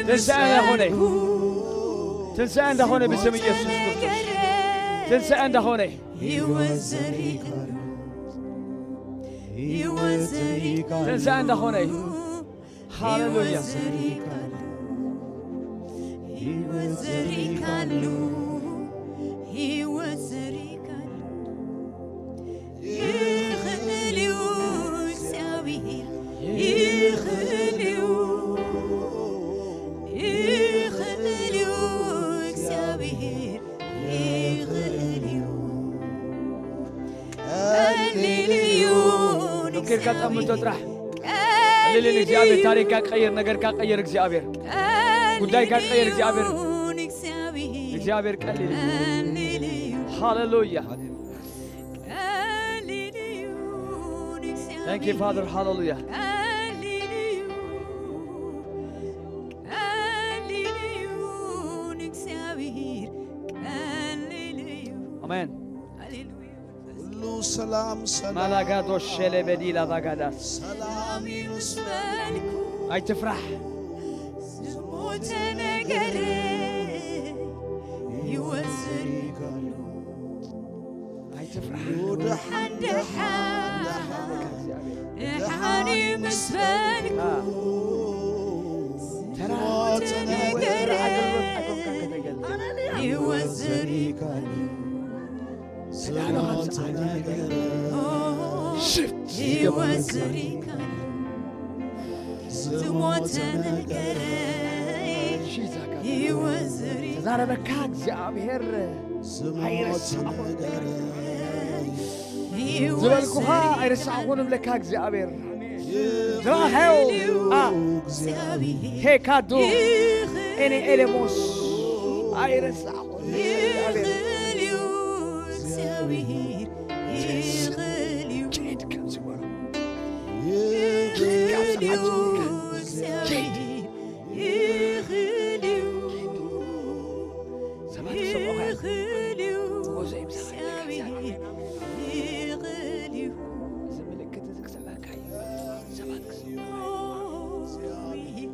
ትንሳኤ እንዳኾነ እዩ። ትንሳኤ እንዳኾነ እዩ፣ ብስም ኢየሱስ ክርስቶስ ትንሳኤ እንዳኾነ እዩ። ትንሳኤ እንዳኾነ እዩ። ሃሌሉያ። ህይወት ዘሪካሉ፣ ህይወት ዘሪካሉ፣ ይኽእል እዩ እግዚኣብሔር፣ ይኽእል እዩ፣ ይኽእል እዩ እግዚኣብሔር፣ ይኽእል እዩ። ቀሊል እዩ ዶክተር፣ ካጠምቶ ጥራሕ። ቀሊል እዩ እግዚኣብሔር። ታሪክካ ቀይር፣ ነገርካ ቀይር እግዚኣብሔር። ጉዳይካ ቀይር እግዚኣብሔር። እግዚኣብሔር ቀሊል እዩ። ሃሌሉያ። Thank you, Father. ሃሌሉያ። ኣሜን። ሃሌሉያ። ሁሉ ሰላም ሰላም። ማላጋዶ ሸሌ በዲላ ባጋዳስ። ሰላም ይምስ በልኩ። ኣይትፍራሕ። ዝሞተ ነገረይ ይወዝር። ኣይትፍራሕ። ደሓን ደሓን ደሓን ይምስ በልኩ። ተራ ዝሞተ ነገረይ ኣገልግሎት ኣገልግሎት ከተገልግል። ይወዝር። ዝሞተ ነገር ሽፍት ህይወት ዘሪካሉ፣ ዝሞተ ነገር ህይወት ዘሪካሉ። ተዛረበካ እግዚኣብሔር ዝሞተ ኣይረሳኹን። ነገር ዝበልኩኻ ኣይረሳኹን እብለካ እግዚኣብሔር። ዝረኣኻዮ፣ አ፣ እግዚኣብሔር ሄካዱ ይኽእል ኤኔ ኤሌሞስ ኣይረሳኹን። ይኽእል እዩ እግዚኣብሔር፣ ይኽእል እዩ። ኪድ ካብዚ በሎ። ይኽእል እዩ እግዚኣብሔር፣ ይኽእል እዩ። ሰባት ክሰምዑኻ እዮም። ይኽእል እዩ ትጎዞ ይብዛሕ። እግዚኣብሔር፣ ይኽእል እዩ። እዚ ምልክት እዚ ክስምዓካ እዩ። ሰባት ክሰምዑኻ እዮም።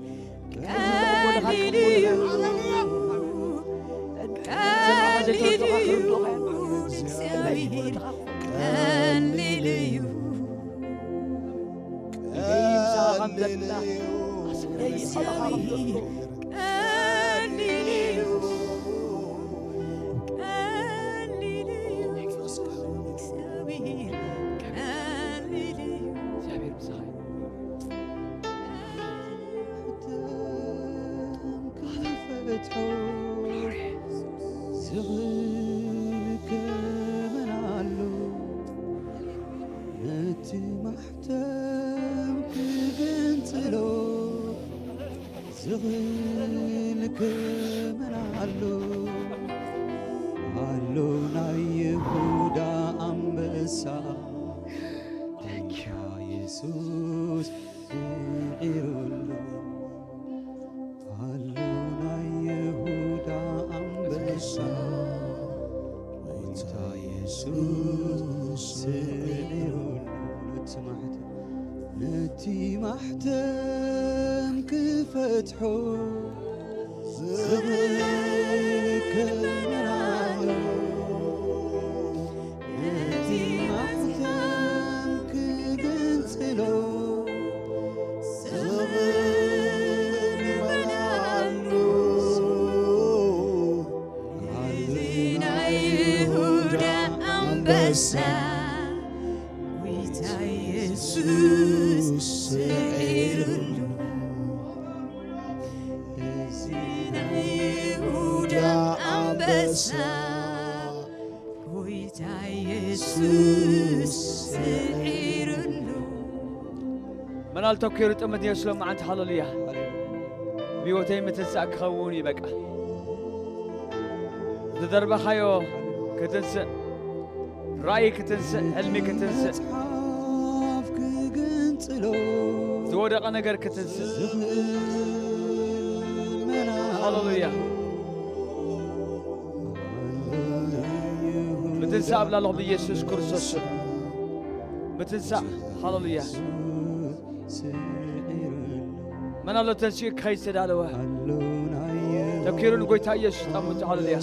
ዝኽከመን ኣሎ ነቲ ማሕተም ክግንጽሎ። ዝኽከመን ኣሎ፣ ኣሎ ናይ ይሁዳ ኣንበሳ፣ ጎይታ የሱስ ስዒሩሉ። ኣሎ ናይ ይሁዳ ኣንበሳ፣ ጎይታ የሱስ ስዒሩሉ። ነቲ ማሕተም፣ ነቲ ማሕተም ክፈትሖ ዝኽከመን ኣሎ፣ ነቲ ማሕተም ክግንጽሎ ዝኽከመን ኣሎ። እዚ ናይ ይሁዳ ኣንበሳ፣ ጎይታ የሱስ ስዒሩሉ። እዚ ናይ ይሁዳ ኣንበሳ፣ ጎይታ የሱስ ተኪሩ ጥምት የስሎ መዓንቲ። ሃሌሉያ። ብህይወተይ ምትንሳእ ክኸውን እዩ በቃ። ዝደርበኻዮ ክትንስእ፣ ራእይ ክትንስእ፣ ሕልሚ ክትንስእ፣ ዝወደቐ ነገር ክትንስእ። ሃሌሉያ። ምትንሳእ እብላ ኣለኹ ብኢየሱስ ክርስቶስ ስም። ምትንሳእ። ሃሌሉያ። መን ኣሎ ተንሲኡ ክኸይድ ዝተዳለወ? ተኪሩ ንጎይታ ኢየሱስ ጠምቱ። ሃሌሉያ።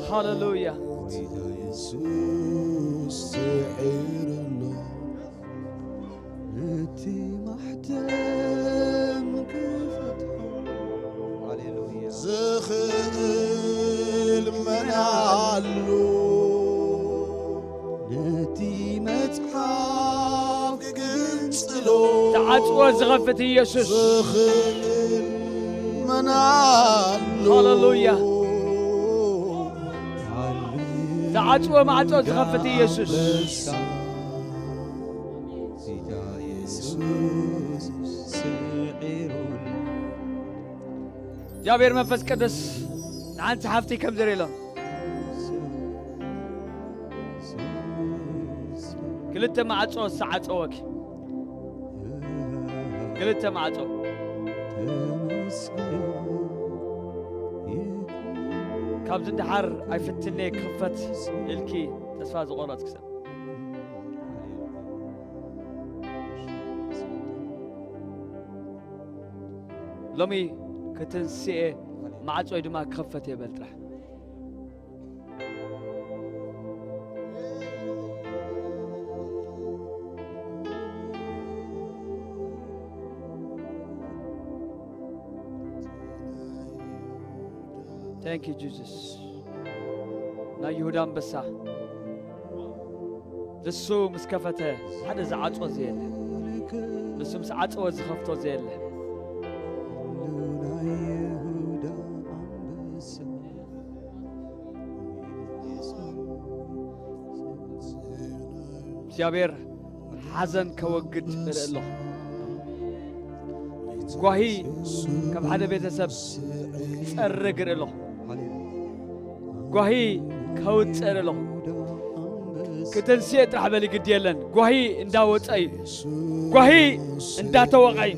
ሃሌሉያ። ነቲ ማሕተም ክፈትሖ ዝኽእል መን ኣሎ? ነቲ መጽሓፍ ክግንጽሎ ተዓጽዎ ዝኸፍት ኢየሱስ። ዝኽእል መን ኣሎ? ሃሌሉያ። ተዓጽዎ ማዕጾ ዝኸፍት ኢየሱስ። እግዚኣብሔር መንፈስ ቅዱስ ንሓንቲ ሓፍቲ ከምዚ ኢሎም ክልተ ማዕጾ ዝተዓጸወኪ፣ ክልተ ማዕጾ ካብዚ ንደሓር ኣይፍትን'የ ክኽፈት ኢልኪ ተስፋ ዝቖረጽኪ ሰብ፣ ሎሚ ክትንስኤ ማዕጾይ ድማ ክኽፈት እየ በል ጥራሕ። Thank you Jesus። ናይ ይሁዳ ኣንበሳ ንሱ ምስ ከፈተ ሓደ ዝዓጾ ዘየለ፣ ንሱ ምስ ዓጸወ ዝኸፍቶ ዘየለ። እግዚኣብሔር ሓዘን ከወግድ እርኢ ኣለኹ። ጓሂ ካብ ሓደ ቤተሰብ ክጸርግ እርኢ ኣለኹ። ጓሂ ከውጽእ እርኢ ኣለኹ። ክትንስኤ ጥራሕ በሊ ግዲ የለን። ጓሂ እንዳወጸ እዩ። ጓሂ እንዳተወቐ እዩ።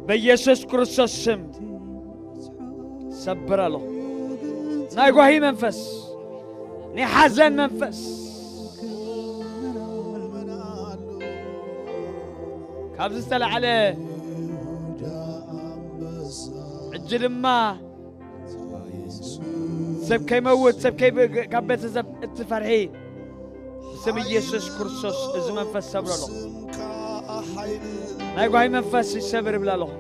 በኢየሱስ ክርስቶስ ስም ሰብር ኣለኹ። ናይ ጓሂ መንፈስ፣ ናይ ሓዘን መንፈስ፣ ካብዚ ዝተላዕለ ሕጂ ድማ ሰብ ከይመውት፣ ሰብ ከይብ-፣ ካብ ቤተሰብ እትፈርሒ ብስም ኢየሱስ ክርስቶስ እዚ መንፈስ ሰብሮ ኣለኹ። ናይ ጓሂ መንፈስ ይሰብር ይብል ኣለኹ።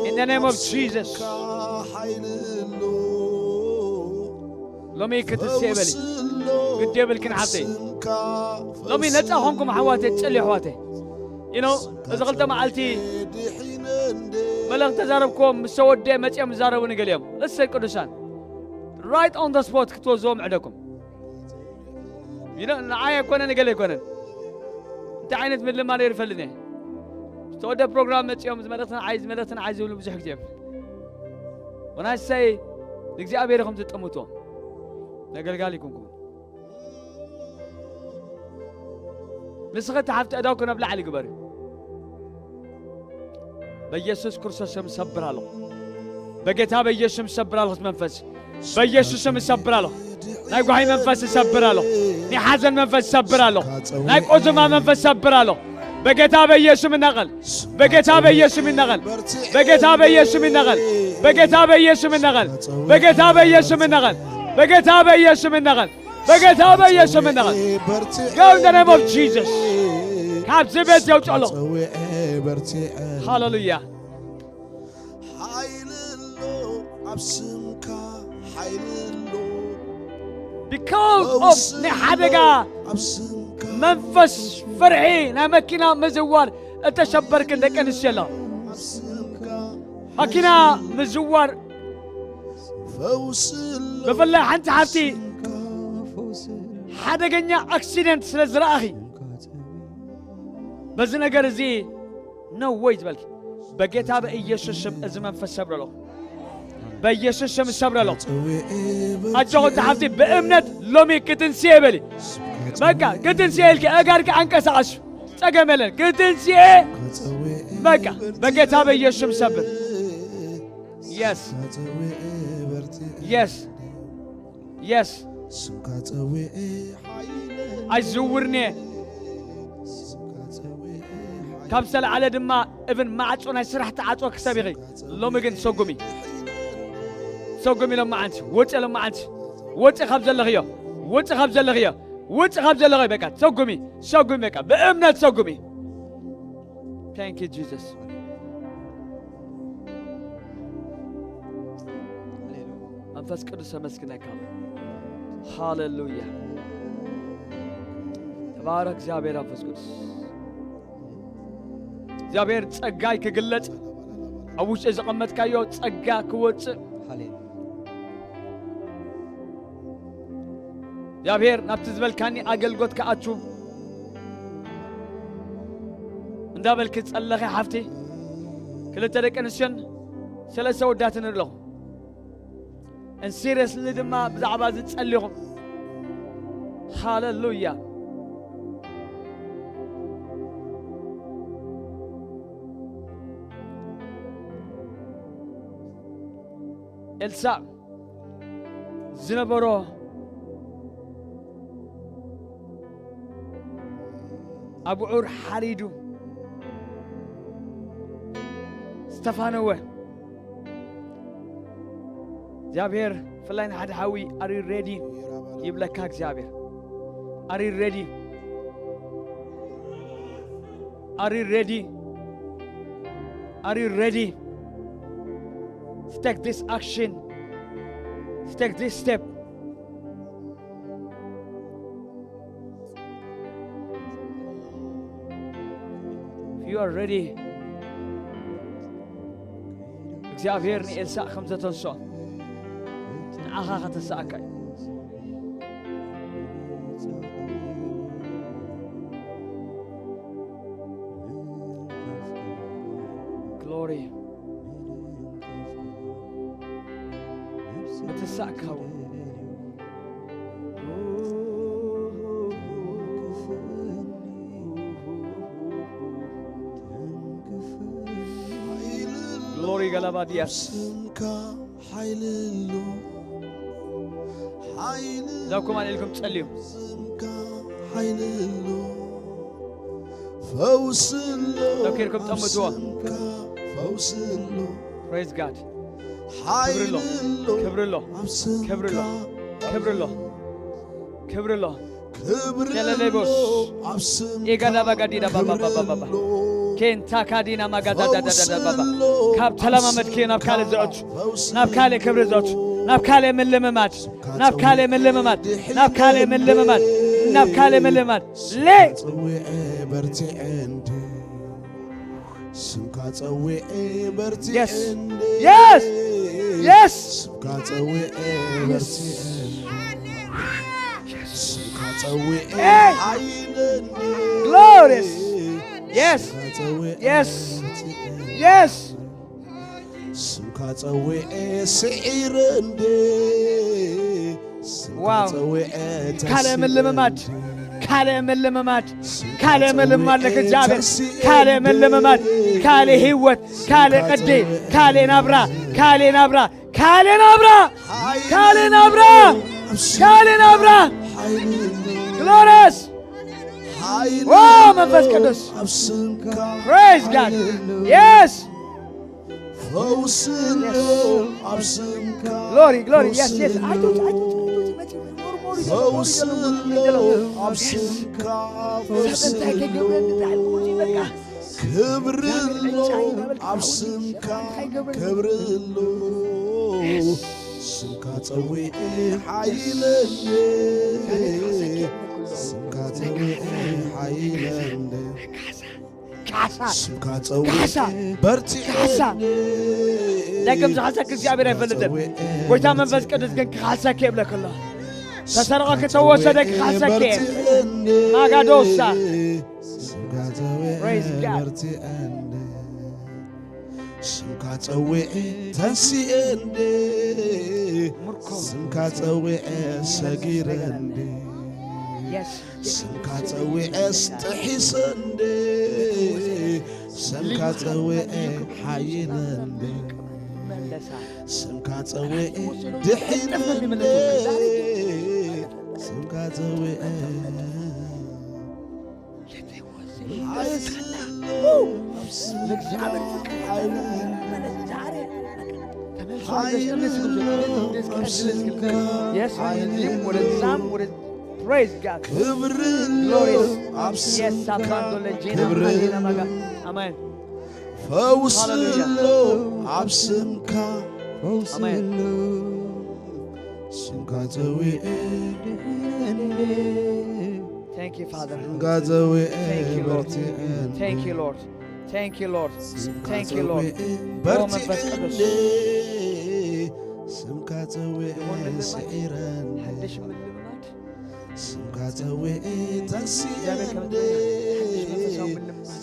In the name of Jesus። ሎሚ ክትስእ በሊ። ግዲ የብልክን ሓፍተይ። ሎሚ ነጻ ኾንኩም ኣሕዋተይ፣ ጽልዩ ኣሕዋተይ። You know፣ እዚ ክልተ መዓልቲ መልእኽቲ ተዛረብክዎም ምስ ተወደአ መጺኦም ዝዛረቡኒ ገሊኦም። Listen ቅዱሳን። Right on the spot ክትወዝዎም ዕደኩም። You know፣ ንዓይ ኣይኮነን፣ ገለ ኣይኮነን። እንታይ ዓይነት ምልማ ነይሩ ይፈልጥ እየ። ዝተወደ ፕሮግራም መጺኦም፣ እዚ መልእኽቲ ንዓይ፣ እዚ መልእኽቲ ንዓይ ዝብሉ ብዙሕ ግዜ እዮም። When I say ንእግዚኣብሔር ኢኹም ትጥምትዎ። ነገልጋሊ ይኩንኩም። ንስኺ እቲ ሓፍቲ ኣእዳውኪ ናብ ላዕሊ ግበሪ። በኢየሱስ ክርስቶስ ስም እሰብር ኣለኹ። በጌታ በኢየሱስ ስም እሰብር ኣለኹ። እቲ መንፈስ በኢየሱስ ስም እሰብር ኣለኹ። ናይ ጓሂ መንፈስ እሰብር ኣለኹ። ናይ ሓዘን መንፈስ እሰብር ኣለኹ። ናይ ቆዝማ መንፈስ እሰብር ኣለኹ። በጌታ በኢየሱስ ስም ይነቐል። በጌታ በኢየሱስ ስም ይነቐል። በጌታ በኢየሱስ ስም ይነቐል። በጌታ በኢየሱስ ስም ይነቐል። በጌታ በኢየሱስ ስም ይነቐል። በጌታ በኢየሱስ ስም ይነቐል። በጌታ በኢየሱስ ስም እንነቐል። Go in the name of Jesus። ካብዚ ቤት ዘውፅእ ኣሎ። ሃሌሉያ። ሓይሊ ኣሎ ኣብ ስምካ፣ ሓይሊ ኣሎ። Because of ናይ ሓደጋ ኣብ ስምካ መንፈስ ፍርሒ ናይ መኪና ምዝዋር እተሸበርክን ደቂ ኣንስትዮ ኣሎ። ኣብ ስምካ መኪና ምዝዋር ፈውሲ ኣሎ። ብፍላይ ሓንቲ ሓፍቲ ሓደገኛ ኣክሲደንት ስለ ዝረኣኺ በዚ ነገር እዚ ነው ወይ ዝበልኪ፣ በጌታ በኢየሱስ ስም እዚ መንፈስ ሰብረሎ። በኢየሱስ ስም ሰብረሎ። ኣጆኹ ተሓፍቲ ብእምነት ሎሚ ክትንስኤ በሊ። በቃ ክትንስኤ ኢልኪ ኣጋርኪ ኣንቀሳቐሱ። ጸገም የለን። ክትንስኤ በቃ በጌታ በኢየሱስ ስም ሰብር። Yes. Yes. Yes. ኣይዝውርን እየ። ካብ ዝተለዓለ ድማ እብን ማዕጾ ናይ ስራሕ ተዓጽወ ክሰብ ኢኺ። ሎሚ ግን ሰጉሚ። ሰጉሚ ሎማዓንቲ። ወፂ ሎማዓንቲ። ወፂ ካብ ዘለኽዮ። ወፂ ካብ ዘለኽዮ። ወፂ ካብ ዘለኽዮ በቃ ሰጉሚ። ሰጉሚ በቃ ብእምነት ሰጉሚ። Thank you Jesus. መንፈስ ቅዱስ ኣመስግነካ። ሃሌሉያ። ተባረክ እግዚኣብሔር መንፈስ ቅዱስ። እግዚኣብሔር ጸጋይ ክግለጽ ኣብ ውሽጢ ዘቐመጥካዮ ጸጋ ክወጽእ። ሃሌሉያ። እግዚኣብሔር ናብቲ ዝበልካኒ ኣገልግሎት ክኣቱ እንዳበልኪ ጸለኺ ሓፍቲ፣ ክልተ ደቂ ኣንስትዮን ሰለስተ ወዳትን ኣለኹ። And seriously ድማ ብዛዕባ እዚ ጸሊኹም። ሃሌሉያ። ኤልሳዕ ዝነበሮ ኣብዑር ሓሪዱ ዝተፋነወ እግዚኣብሔር፣ ብፍላይ ንሓደ ሓዊ፣ are you ready ይብለካ እግዚኣብሔር። Are you ready? Are you ready? Are you ready to take this action? To take this step? If you are ready, እግዚኣብሔር ንኤልሳዕ ከም ዘተንስኦ ንዓኻ ከተንስኣካ እዩ። ግሎሪ ምትሳእካ እውን ግሎሪ ገላባ ዲያስ ስምካ ሓይሊ ኣሎ። ሓይሊ እዛ ኮማን ኢልኩም ጸልዩ። ስምካ ሓይሊ ኣሎ። ፈውሲ ኣሎ። ተኪርኩም ኣብ ጠምትዎ። ስምካ ፈውሲ ኣሎ። Praise God። ሓይሊ ክብሪ ኣሎ። ኣሎ። ክብሪ ኣሎ። ኣብ ስምካ ክብሪ ኣሎ። ክብሪ ኣሎ። ክብሪ ኣሎ። ክብሪ ሸለሌቦስ። ኣሎ ኣብ ስምካ ኤጋዳ ባጋዲዳ ባባ ክብሪ ባባ ባባ። ኣሎ። ኬንታ ካዲና ማጋዳ ፈውሲ ዳዳዳዳ ባባ። ኣሎ ካብ ኣብ ተለማመድክዮ ናብ ካልእ ስምካ ዘእቱ። ፈውሲ ናብ ካልእ ክብሪ ዘእቱ። ኣሎ። ናብ ካልእ ምልምማድ። ስምካ ናብ ካልእ ጸዊዐ ምልምማድ። ድሒነ ናብ ካልእ እንደ ምልምማድ። ናብ ካልእ ምልምማድ። ስምካ ሌ ጸዊዐ በርቲዐ እንደ ስምካ ጸዊዐ በርቲዐ Yes. እንደ Yes. Yes. ስምካ ጸዊዐ Yes. በርቲዐ እንደ ስምካ ጸዊዐ Hey. ሓይለ እንደ Glorious. Yes. ስምካ ጸዊዐ Yes. በርቲዐ እንደ Yes. ስምካ ጸዊዐ ስዒረ እንደ ስምካ ዋው። ጸዊዐ ካልእ ተስኢረ ምልምማድ፣ እንደ ካልእ ምልምማድ፣ ካልእ ምልምማድ ለክግዚኣብሔር፣ ካልእ ምልምማድ፣ ካልእ ህይወት፣ ካልእ ቅዲ፣ ካልእ ናብራ፣ ካልእ ናብራ፣ ካልእ ናብራ፣ ካልእ ናብራ፣ ካልእ ናብራ። ግሎሪየስ። ኦ መንፈስ ቅዱስ። Praise God. Yes. ፈውሲ ኣሎ ኣብ ስምካ። ግሎሪ፣ ግሎሪ። የስ፣ የስ። ፈውሲ ኣሎ። ኣይቶች፣ ኣይቶች፣ ኣይቶች፣ መጪ፣ ሞር፣ ሞር፣ ፈውሲ ሞር፣ ኣሎ ሞር፣ ኣብ ሞር፣ ስምካ። ፈውሲ ሰበንታይ ኣሎ። ከይገብረኒ፣ እንታይ ዓይነት ሞር፣ በቃ። ክብሪ ኣሎ ኣብ ስምካ። ሰበንታይ ከይገብረኒ፣ ክብሪ ኣሎ። የስ። ስምካ ጸዊዐ ሓይለየ። ስምካ ጸዊዐ ሓይለየ። ካሳ፣ ስምካ ጸዊዐ ካሳ፣ በርቲዐ። ካሳ። ዳግም ዝኻሰኪ እግዚኣብሔር ኣይፈልጥን። ጸዊዐ ጎይታ መንፈስ ቅዱስ ግን ክኻሰኪ የብለክ ኣሎ። ተሰርቐ ክተወሰደ ክኻሰኪ። በርቲዐ። ማጋዶሳ። ስምካ ጸዊዐ በርቲዐ እንዴ፣ ስምካ ጸዊዐ ተንሲኤ እንዴ፣ ስምካ ጸዊዐ ሰጊረ እንዴ፣ ስምካ ጸዊዐ ስጥሒሰ እንዴ፣ ስምካ ጸዊዐ ሓይለ እንዴ፣ ስምካ ጸዊዐ ድሒነ እንዴ፣ ስምካ ጸዊዐ Praise God. ክብሪ ኣሎ ኣብ ስምካ ክብሪ ፈውስ ኣሎ ኣብ ስምካ ፈውስ ኣሎ ስምካ ጸዊዐ Thank you, Father. Thank you, Lord. Thank you, Lord. Thank you, Lord. Thank you, Lord. ኦ መንፈስ ቅዱስ። ስምካ ጸዊዐ ስዒረኒ። ሓድሽ ምልምማድ። ስምካ ጸዊዐ ተንሲኤ እንዴ።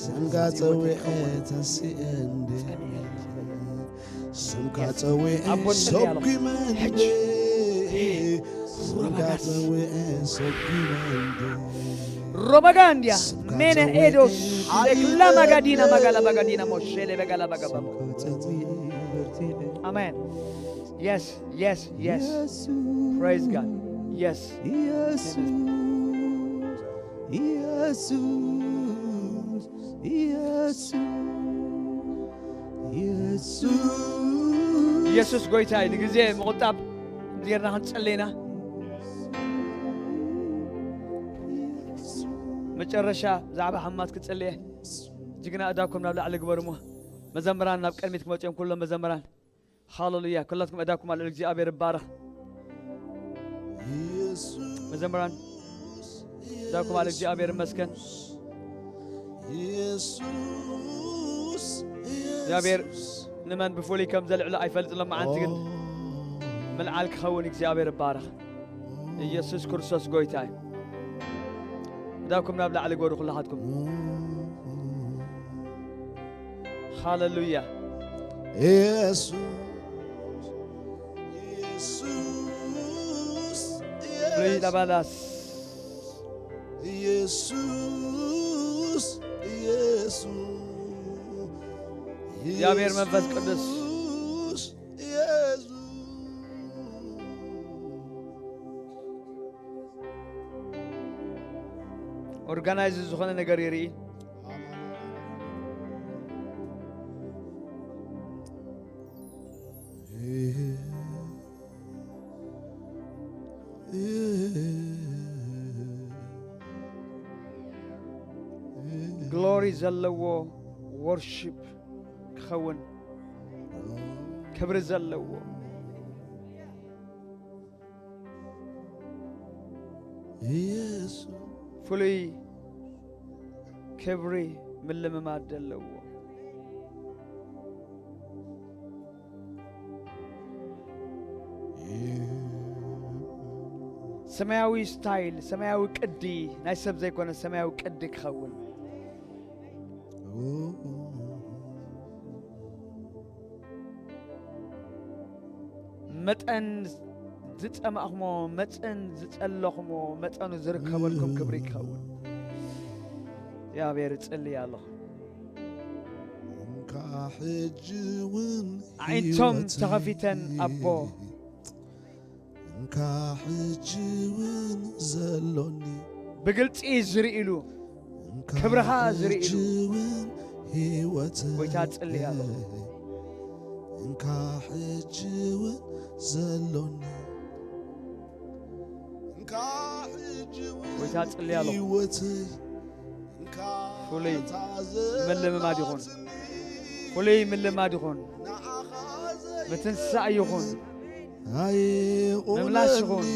ስምካ ጸዊዐ ተንሲኤ እንዴ። ስምካ ጸዊዐ ሰጒመ እንዴ። ስምካ ጸዊዐ ሰጒመ እንዴ። Robagandia, mene edos, ekla magadina magala bagadina moshele bagala bagabam. Amen. Yes, yes, yes. Praise God. Yes. Yes. Yes. Yes. Yes. ኢየሱስ ጎይታ እዩ። ንግዜ ምቑጣብ ጌርና ክንጸልይ ኢና። መጨረሻ ብዛዕባ ሕማት ክጽልየ ጅግና እዳኩም ናብ ላዕሊ ግበርሞ። መዘምራን ናብ ቅድሚት ክመጽኦም ኩሎም መዘምራን ሃሌሉያ። ኩላትኩም እዳኩም ኣሎ እግዚኣብሔር ይባረኽ። መዘምራን እዳኩም ኣሎ እግዚኣብሔር ይመስገን። እግዚኣብሔር ንመን ብፍሉይ ከም ዘልዕሎ ኣይፈልጥ ሎም መዓልቲ ግን ምልዓል ክኸውን እግዚኣብሔር ይባረኽ። ኢየሱስ ክርስቶስ ጎይታ እዩ። እዳኩም ናብ ላዕሊ ጎዱ ኩላኻትኩም። ሃሌሉያ። ኢየሱስ ኢየሱስ ፍሉይ ለባላስ ኢየሱስ ኢየሱስ እግዚኣብሔር መንፈስ ቅዱስ ኢየሱስ ኦርጋናይዝ ዝኾነ ነገር ይርኢ። ግሎሪ ዘለዎ ወርሺፕ ክኸውን ክብሪ ዘለዎ ኢየሱስ ፍሉይ ክብሪ ምልምማድ ዘለዎ ሰማያዊ ስታይል ሰማያዊ ቅዲ ናይ ሰብ ዘይኮነ ሰማያዊ ቅዲ ክኸውን መጠን ዝጸማእኹሞ መጠን ዝጸለኹሞ መጠኑ ዝርከበልኩም ክብሪ ክኸውን እግዚኣብሔር እጽልይ ኣለኹ። እንካ ሕጂ እውን ኣዒንቶም ተኸፊተን ኣቦ እንካ ሕጂ እውን ዘሎኒ ብግልጺ ዝርእሉ እንካ ክብርኻ ዝርእሉ ሕጂ እውን ህይወት ጎይታ እጽልይ ኣለኹ። እንካ ሕጂ እውን ዘሎኒ እንካ ሕጂ እውን ጎይታ እጽልይ ኣለኹ። ህይወት እንካ ፍሉይ ምልምማድ ይኹን። ፍሉይ ምልማድ ይኹን። ምትንሳእ ይኹን። ምምላስ ይኹን።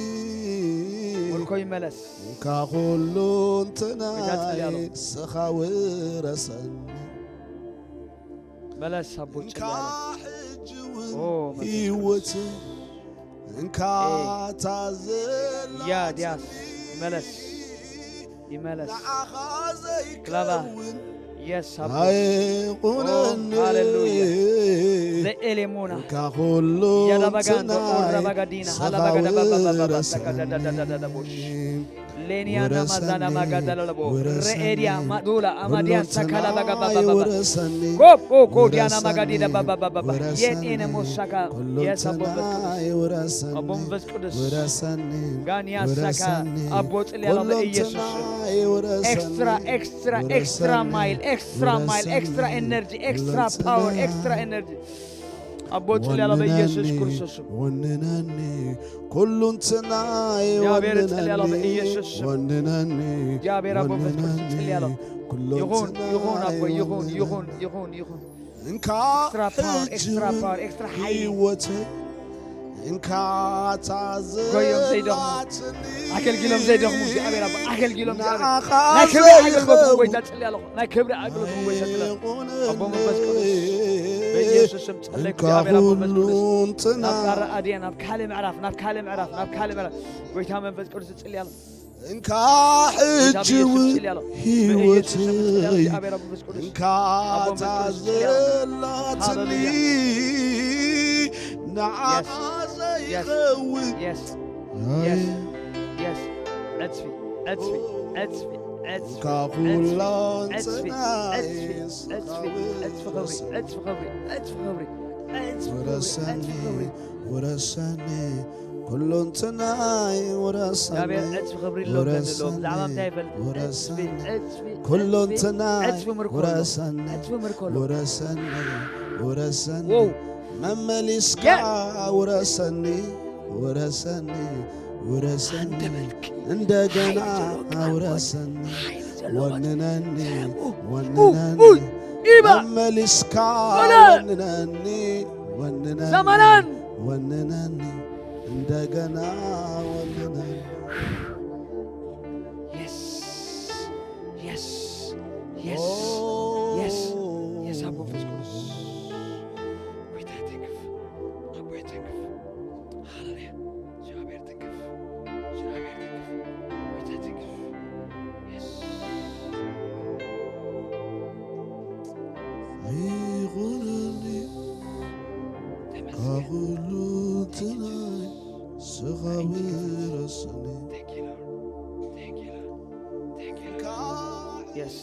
ምልኮ ይመለስ። እንካ ኩሉ እንተናይ ንስኻ ውረሰኒ መለስ ኣቦ እንካ ጭላለ ሕጂ እውን ኦ፣ መንፈስ ህይወት እንካ ኤ። ታዘላ ያ ዲያስ መለስ ይመለስ ንዓኻ ክላባ ዘይከውን Yes, ሃሌሉያ። ዘኤሌሞና። ያዳባጋንዶ ኦራባጋዲና ሃላባጋዳባባባባ ሰጋዳዳዳዳቦሽ። ሌኒያና ማዛና ማጋዳላቦ። ረኤዲያ ማዱላ አማዲያ ሰካላ ባጋባባባ። ኮፖ ኮዲያና ማጋዲዳ ባባባባ። የኔነ ሞሳካ። የስ አቦ መንፈስ ቅዱስ። አቦ መንፈስ ቅዱስ። ጋንያ ሳካ። አቦ ጽልያላ በኢየሱስ። ኤክስትራ ኤክስትራ ኤክስትራ ማይል ኤክስትራ ማይል ኤክስትራ ኤነርጂ ኤክስትራ ፓወር ኤክስትራ ኤነርጂ። አቦ ጽልያላ በኢየሱስ ክርስቶስ። ወንነኒ ኩሉንትናይ። እግዚአብሔር ጽልያላ በኢየሱስ። ወንነኒ። እግዚአብሔር አቦ መንፈስ ቅዱስ ጽልያላ። ይሁን ይሁን አቦ ይሁን ይሁን ይሁን ይሁን። እንካ ኤክስትራ ፓወር ኤክስትራ ፓወር ኤክስትራ ሓይል። ህይወት እንካ ጎዮም ዘይደኽሙ፣ ታዘላትኒ። ኣገልግሎም ዘይደኽሙ እግዚኣብሔር ኣቦ ኣገልግሎም እግዚኣብሔር። ናይ ክብሪ ኣገልግሎት እውን ጎይታ ጽልያ ኣለኹ። ናይ ክብሪ ኣገልግሎት እውን ጎይታ ጽልያ ኣለኹ። ኣቦ መንፈስ ቅዱስ በኢየሱስ ስም ጸለይኩ። እንካ እግዚኣብሔር ኣቦ መንፈስ ቅዱስ ናብ ካልእ ኣድያ ናብ ካልእ ምዕራፍ ናብ ካልእ ምዕራፍ ናብ ካልእ ምዕራፍ ጎይታ መንፈስ ቅዱስ ጽልያ ኣለኹ። እንካ ሕጂ እውን ህይወተይ እንካ ታዘላትኒ። ንዓኻ ዘይኸውን ውረሰኒ ውረሰኒ ኩሎንትናይ ውረሰኒ። እግዚኣብሔር ዕጽፊ ክብሪ ኣለዎ ውረሰኒ፣ ብዘለዎ። ብዛዕባ እንታይ ይፈልጥ? ውረሰኒ። ዕጽፊ፣ ዕጽፊ፣ ኩሎንትናይ ዕጽፊ ምርኮ ኣለዎ። ውረሰኒ፣ ዕጽፊ ምርኮ ኣለዎ። ውረሰኒ፣ ውረሰኒ። ዎው። መመሊስካ የስ። ውረሰኒ፣ ውረሰኒ፣ ውረሰኒ። እንደገና ውረሰኒ። ወንነኒ፣ ወንነኒ። ኢባ። መመሊስካ ወንነኒ፣ ወንነኒ። ዘመናን። ወንነኒ። እንደገና ወንነን። የስ፣ የስ፣ የስ፣ የስ፣ የስ፣ አቦ መንፈስ ቅዱስ። ጎይታ ተንክፍ፣ አቦ ተንክፍ። ሃሌሉያ። እግዚአብሔር ተንክፍ፣ እግዚአብሔር ተንክፍ፣ ጎይታ ተንክፍ። የስ። ይኹንልዩ ካብ ኩሉ ትናይ ስኻ ውረሰኒ። Yes.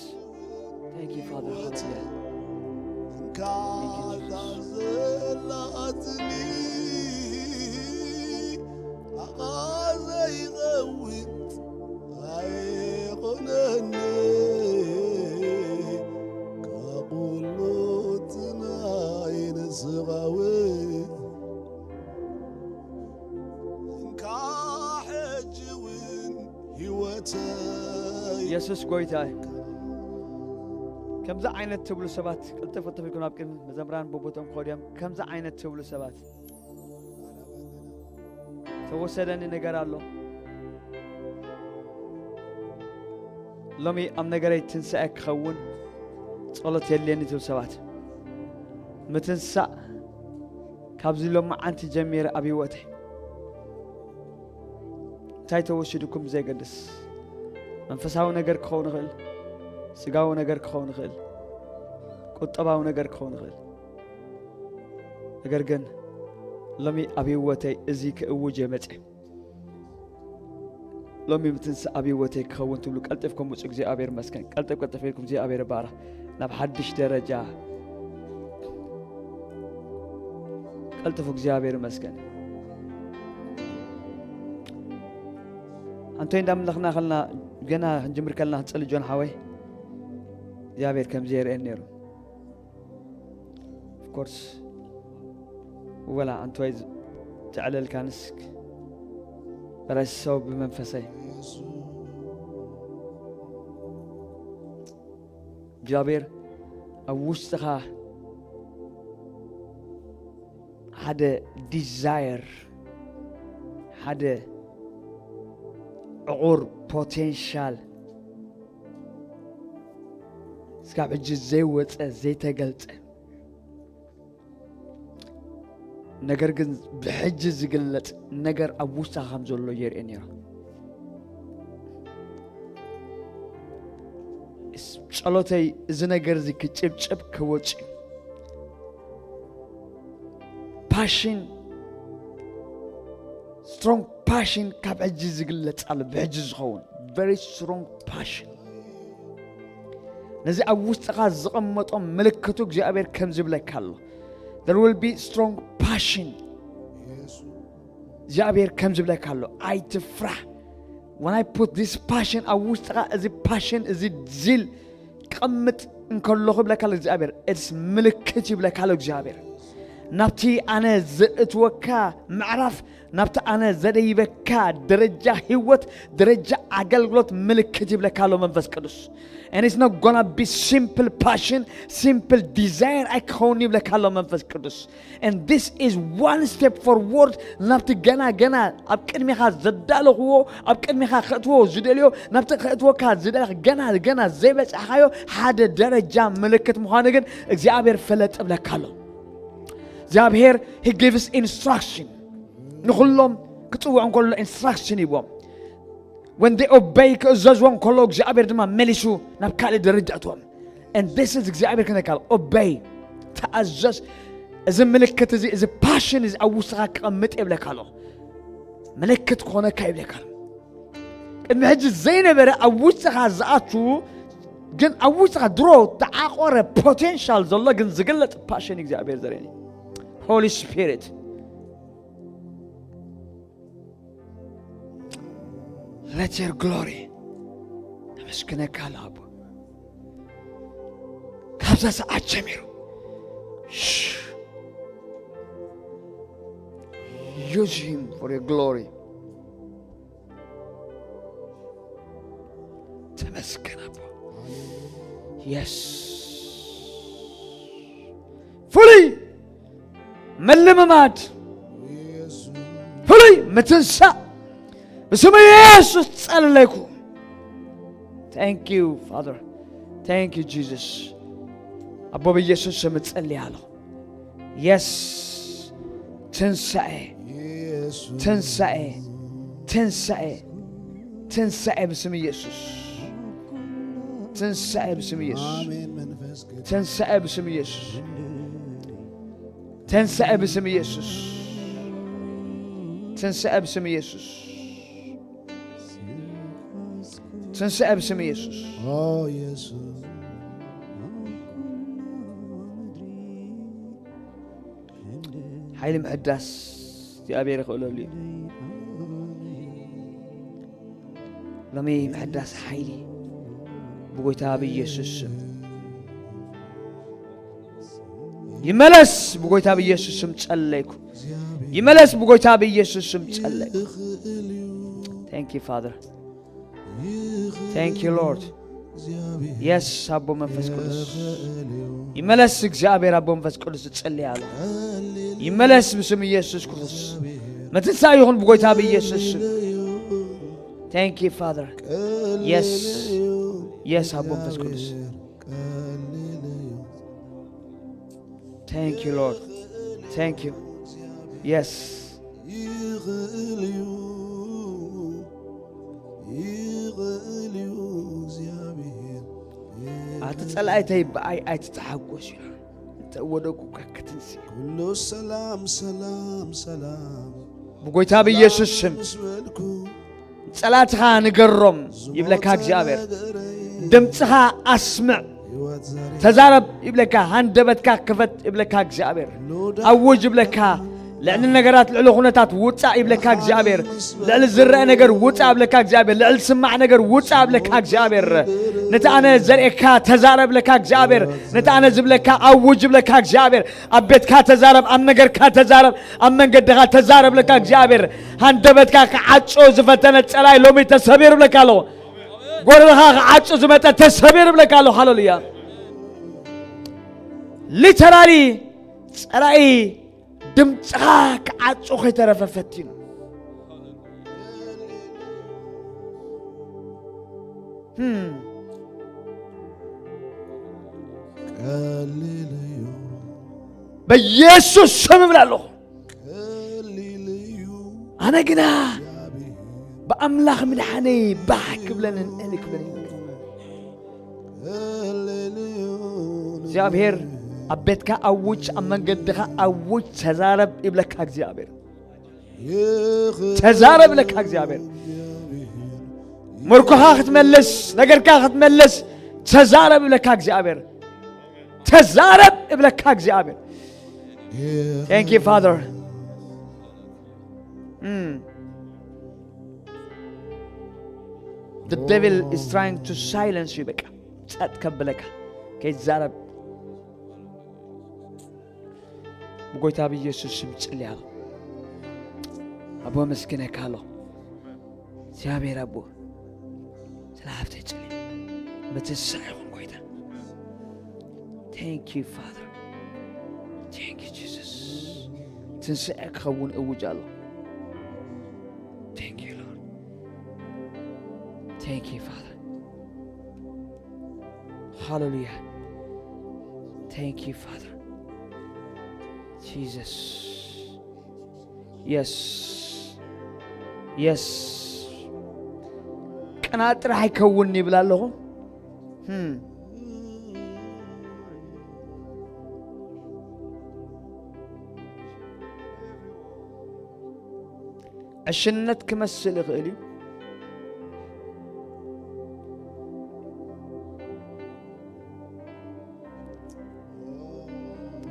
Thank you, Father. Hallelujah. Thank you, Jesus. የሱስ ጎይታ እዩ። ከምዚ ዓይነት ትብሉ ሰባት ቅልጥፍ ቅልጥፍ ኢልኩም ናብ ቅድሚ መዘምራን ብቦቶም ክኸዱ እዮም። ከምዚ ዓይነት ትብሉ ሰባት ተወሰደኒ ነገር ኣሎ። ሎሚ ኣብ ነገረይ ትንሳኤ ክኸውን ጸሎት የድልየኒ ትብሉ ሰባት፣ ምትንሳእ ካብዚ ሎማዓንቲ ጀሚረ ኣብ ህይወተይ እንታይ ተወሲዱኩም ብዘየገድስ፣ መንፈሳዊ ነገር ክኸውን ይኽእል፣ ስጋዊ ነገር ክኸውን ይኽእል፣ ቁጠባዊ ነገር ክኸውን ይኽእል። ነገር ግን ሎሚ ኣብ ህይወተይ እዚ ክእውጅ እየ መጽየ። ሎሚ ምትንሳእ ኣብ ህይወተይ ክኸውን ትብሉ ቀልጢፍኩም ውጹ። እግዚኣብሔር ይመስገን። ቀልጥፍ ቀልጥፍ ኢልኩም እግዚኣብሔር ይባረኽ። ናብ ሓድሽ ደረጃ ቀልጥፉ። እግዚኣብሔር ይመስገን። ኣንቶይ እንዳምለኽና ከልና ገና ክንጅምር ከልና ክንጸሊ ጆን ሓወይ እግዚኣብሔር ከምዚ የርእየኒ ነይሩ። Of course ወላ ኣንቶይ ዘዕለልካ ንስክ ረሰው ብመንፈሰይ እግዚኣብሔር ኣብ ውሽጥኻ ሓደ ዲዛየር ሓደ ዕቑር ፖቴንሻል እስካብ ሕጂ ዘይወፀ ዘይተገልፀ ነገር ግን ብሕጂ ዝግለጽ ነገር ኣብ ውሽጣ ከም ዘሎ የርእየኒ ነይሩ። It's ጸሎተይ እዚ ነገር እዚ ክጭብጭብ ክወጽእ እዩ። ፓሽን፣ ስትሮንግ ፓሽን ካብ ሕጂ ዝግለጽ ኣሎ። ብሕጂ ዝኸውን very strong passion። ነዚ ኣብ ውስጥኻ ዝቐመጦ ምልክቱ እግዚኣብሔር ከም ዝብለካ ኣሎ። There will be strong passion። እግዚኣብሔር ከም ዝብለካ ኣሎ፣ ኣይትፍራህ። When I put this passion ኣብ ውሽጥኻ፣ እዚ ፓሽን፣ እዚ ዚል ቀምጥ እንከለኹ ይብለካ ኣሎ እግዚኣብሔር፣ it's ምልክት ይብለካ ኣሎ እግዚኣብሔር። ናብቲ ኣነ ዘእትወካ ምዕራፍ፣ ናብቲ ኣነ ዘደይበካ ደረጃ ህይወት፣ ደረጃ ኣገልግሎት ምልክት ይብለካ ኣሎ መንፈስ ቅዱስ። And it's not gonna be simple passion, simple desire ኣይክኸውን ይብለካ ኣሎ መንፈስ ቅዱስ። And this is one step forward ናብቲ ገና ገና ኣብ ቅድሚኻ ዘዳለኽዎ፣ ኣብ ቅድሚኻ ከእትዎ ዝደልዮ፣ ናብቲ ከእትወካ ዝደለኽ ገና ገና ዘይበጻሕካዮ ሓደ ደረጃ ምልክት ምዃኑ ግን እግዚኣብሔር ፈለጥ እብለካ ኣሎ። እግዚኣብሔር he gives instruction። ንኹሎም ክጽውዕ እንከሎ ኢንስትራክሽን ይቦም። When they obey፣ ክእዘዝዎም ከሎ እግዚኣብሔር ድማ መሊሱ ናብ ካልእ ደረጃ እትዎም። And this is እግዚኣብሔር ክነካል obey፣ ተኣዘዝ። እዚ ምልክት እዚ፣ እዚ ፓሽን እዚ ኣብ ውሽጥኻ ክቐምጥ የብለካ ኣሎ። ምልክት ክኾነካ ይብለካ ኣሎ። ቅድሚ ሕጂ ዘይነበረ ኣብ ውሽጥኻ ዝኣቱ፣ ግን ኣብ ውሽጥኻ ድሮ ተዓቆረ ፖቴንሻል ዘሎ ግን ዝግለጽ ፓሽን እግዚኣብሔር ዘርእኒ። ሆሊ ስፒሪት፣ let your glory። ነመስግነካ ኣሎ ኣቦ። ካብዛ ሰዓት ጀሚሩ use him for your glory። ተመስገን ኣቦ። የስ፣ ፍሉይ ምልምማድ፣ ፍሉይ ምትንሳእ ብስም የሱስ ጸለይኩ። Thank you Father, thank you Jesus። ኣቦ ብየሱስ ስም እጸልይ ኣለኹ። የስ፣ ትንሳኤ፣ ትንሳኤ፣ ትንሳኤ፣ ትንሳኤ ብስም ኢየሱስ። ትንሳኤ ብስም ኢየሱስ። ትንሳኤ ብስም ኢየሱስ። ትንሳኤ ብስም ኢየሱስ። ትንሳኤ ብስም ኢየሱስ። ትንሳኤ ብስም ኢየሱስ። ሓይሊ ምሕዳስ እግዚኣብሔር ይኽእለሉ እዩ። ሎሚ ምሕዳስ ሓይሊ ብጎይታ ብኢየሱስ ስም ይመለስ። ብጎይታ ብኢየሱስ ስም ጸለይኩ። ይመለስ ብጎይታ ብኢየሱስ ስም ጸለይኩ። Thank you Father. Thank you Lord. የስ ኣቦ መንፈስ ቅዱስ ይመለስ። እግዚኣብሔር ኣቦ መንፈስ ቅዱስ እጸልይ ኣለኹ። ይመለስ ብስም ኢየሱስ ክርስቶስ። ምትንሳእ ይኹን ብጎይታ ብኢየሱስ ስም። Thank you Father. የስ፣ የስ ኣቦ መንፈስ ቅዱስ። Thank you Lord. Thank you. Yes. ይኽእል እዩ፣ ይኽእል እዩ እግዚኣብሔር። ኣቲ ጸላኢተይ ብኣይ ኣይትተሓጎስ ኢሉ እንተ ወደቁ ክትንሲ። ኩሉ ሰላም ሰላም ሰላም ብጎይታ ብኢየሱስ ስም ምስ በልኩ ጸላትኻ ንገሮም ይብለካ እግዚኣብሔር። ድምፅኻ ኣስምዕ፣ ተዛረብ ይብለካ። ሃንደበትካ ክፈት ይብለካ እግዚኣብሔር። ኣውጅ ይብለካ። ልዕሊ ነገራት፣ ልዕሊ ኩነታት ውፃእ ይብለካ እግዚኣብሔር። ልዕሊ ዝረአ ነገር ውፃእ ይብለካ እግዚኣብሔር። ልዕሊ ዝስማዕ ነገር ውፃእ ይብለካ እግዚኣብሔር። ነቲ ኣነ ዘርእካ ተዛረብ ይብለካ እግዚኣብሔር። ነቲ ኣነ ዝብለካ ኣውጅ ይብለካ እግዚኣብሔር። ኣብ ቤትካ ተዛረብ፣ ኣብ ነገርካ ተዛረብ፣ ኣብ መንገድኻ ተዛረብ ይብለካ እግዚኣብሔር። ሃንደበትካ ክዓጾ ዝፈተነ ጸላይ ሎሚ ተሰቢሩ ይብለካ ኣለኹ። ጎረቤትኻ ክዓጹ ዝመጸ ተሰቢሩ ይብለካ ኣለኹ። ሃሌሉያ። ሊተራሊ ጸላኢ ድምፅኻ ክዓጹ ከይተረፈ ፈቲኑ። ህም። ቀሊል እዩ። በኢየሱስ ስም እብላ ኣለኹ። ቀሊል እዩ። ኣነ ግና ብኣምላኽ ምድሓነይ ባህ ክብለንን እልል ክብለንን። እግዚኣብሔር ኣብ ቤትካ ኣውጅ፣ ኣብ መንገድኻ ኣውጅ፣ ተዛረብ ይብለካ እግዚኣብሔር። ተዛረብ ይብለካ እግዚኣብሔር። ምርኮኻ ክትመልስ፣ ነገርካ ክትመልስ፣ ተዛረብ ይብለካ እግዚኣብሔር። ተዛረብ ይብለካ እግዚኣብሔር። Thank you, Father. Mm. The devil is trying to silence you. በቃ ጸጥ ከብለካ ከይዛረብ ብጎይታ ብኢየሱስ ስም ጽልያለሁ። ኣቦ መስኪነካ ኣለኹ እግዚኣብሔር ኣቦ። ስለ ሃብተይ ጽሊ በትንሳኤ ይኹን ጎይታ። Thank you, Father. Thank you, Jesus. ትንሳኤ ክኸውን እውጅ ኣለኹ። Thank you, Lord. Thank you, Father. ሃሌሉያ። Thank you, Father. Jesus. Yes. Yes. ቅናት ጥራሕ ኣይከውን ይብል ኣለኹ። Hmm. ዕሽነት ክመስል ይኽእል እዩ።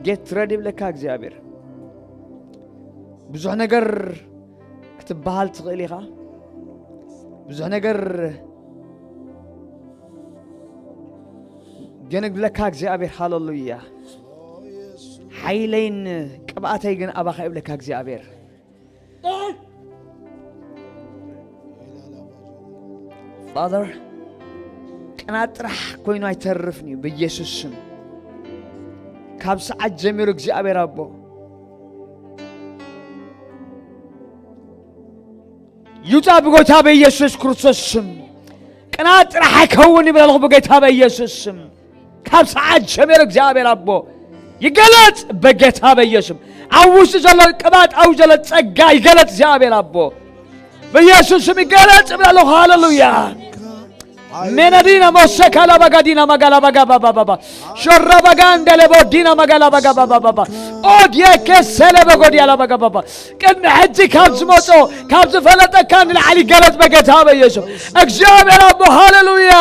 Get ready ይብለካ እግዚኣብሔር። ብዙሕ ነገር ክትበሃል ትኽእል ኢኻ። ብዙሕ ነገር ግን ይብለካ እግዚኣብሔር። ሃሌሉያ። ሓይለይን ቅብኣተይ ግን ኣባኻ ይብለካ እግዚኣብሔር። ፋዘር፣ ቅናት ጥራሕ ኮይኑ ኣይተርፍን እዩ ብኢየሱስ ስም። ካብ ሰዓት ጀሚሩ እግዚኣብሔር ኣቦ ይውጻ ብጎይታ በኢየሱስ ክርስቶስ ስም። ቅናት ጥራሕ ኣይከውን ይብል ኣለኹ ብጌታ በኢየሱስ ስም። ካብ ሰዓት ጀሚሩ እግዚኣብሔር ኣቦ ይገለጽ በጌታ በኢየሱስ ስም። ኣብ ውሽጢ ዘሎ ቅባት፣ ኣብ ዘሎ ጸጋ ይገለጽ እግዚኣብሔር ኣቦ። በኢየሱስ ስም ይገለጽ ይብል ኣለኹ። ሃሌሉያ። ሜነዲና ሞሰካ ላባጋዲና ማጋላ ባጋ ባባ ባባ ሾራ ባጋ እንደለ ቦዲና ማጋላ ባጋ ባባ ባባ ኦድየ ከሰለ በጎዲያ ላባጋ ባባ ቅድሚ ሕጂ ካብ ዝመጾ ካብ ዝፈለጠካ ንላዕሊ ይገለጽ በጌታ በኢየሱስ እግዚኣብሔር ኣቦ። ሃሌሉያ።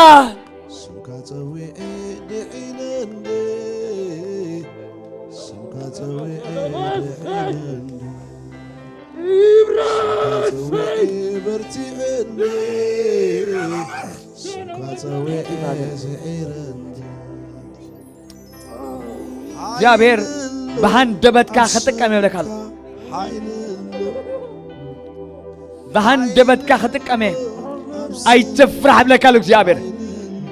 ስምካ ጸዊዐ ድዒነ እንደ ስምካ ጸዊዐ ድዒነ እንደ ስምካ ጸዊዐ በርቲዐ እንደ ስምካ ጸዊዐ ስዒረ እንደ እግዚኣብሔር ብሃንደበትካ ክጥቀም ይብለካ ኣሎ። ብሃንደበትካ ክጥቀም እየ። ኣይትፍራሕ ይብለካ ኣሎ እግዚኣብሔር።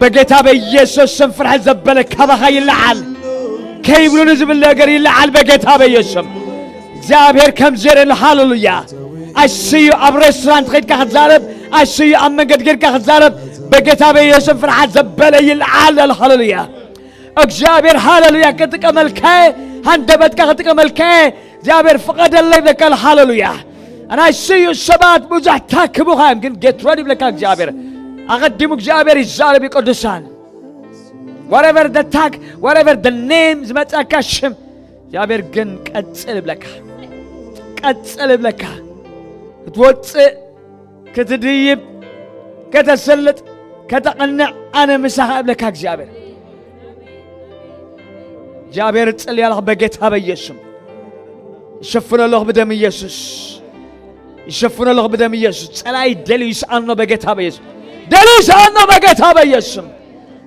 በጌታ በኢየሱስ ስም ፍርሒ ዘበለ ካባኻ ይለዓል። ከይብሉኒ ዝብል ነገር ይለዓል በጌታ በኢየሱስ ስም። እግዚኣብሔር ከምዚ የርእየና። ሃሌሉያ። ኣስዩ ኣብ ሬስቶራንት ኸይድካ ክትዛረብ፣ ኣስዩ ኣብ መንገዲ ኸይድካ ክትዛረብ፣ በጌታ በኢየሱስ ስም ፍርሓት ዘበለ ይለዓል ኣሎ። ሃሌሉያ። እግዚኣብሔር ሃሌሉያ ክጥቀመልካ እየ፣ ሃንደበትካ ክጥቀመልካ እየ። እግዚኣብሔር ፍቐደለይ ይብለካ ኣሎ። ሃሌሉያ። ኣናይ ስዩ ሰባት ብዙሕ ታክቡኻ እዮም፣ ግን get ready ይብለካ እግዚኣብሔር። ኣቐዲሙ እግዚኣብሔር ይዛረብ እዩ ቅዱሳን። Whatever the tag, whatever the name ዝመጸካ ሽም፣ እግዚኣብሔር ግን ቀጽል ይብለካ። ቀጽል ይብለካ። ክትወጽእ ክትድይብ፣ ከተሰልጥ፣ ከተቐንዕ ኣነ ምሳኻ እብለካ እግዚኣብሔር። እግዚኣብሔር እጽሊ ኣለኹ በጌታ በኢየሱስ ስም። ይሸፍኖ ኣለኹ ብደም ኢየሱስ። ይሸፍኖ ኣለኹ ብደም ኢየሱስ። ጸላኢ ደልዩ ይስኣኖ በጌታ በኢየሱስ። ደልዩ ይስኣኖ በጌታ በኢየሱስ ስም።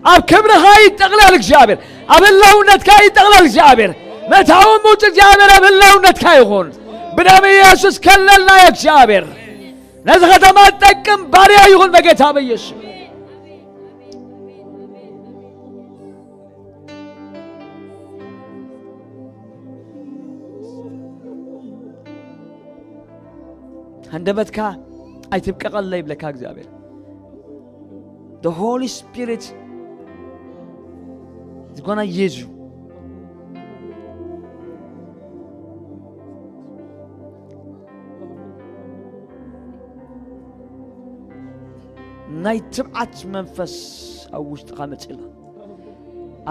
ኣብ ክብርኻ ይጠቕለል እግዚኣብሔር። ኣብ ህላውነትካ ይጠቕለል እግዚኣብሔር። መታውን ምውጽእ እግዚኣብሔር ኣብ ህላውነትካ ይኹን። ብደም ኢየሱስ ከለልናዮ እግዚኣብሔር። ነዚ ከተማ ዝጠቅም ባርያ ይኹን በጌታ በኢየሱስ። ሃንደበትካ ኣይትብቀቐለይ ይብለካ እግዚኣብሔር። The Holy Spirit is gonna use you. ናይ ትብዓት መንፈስ ኣብ ውሽጥኻ መጺእላ።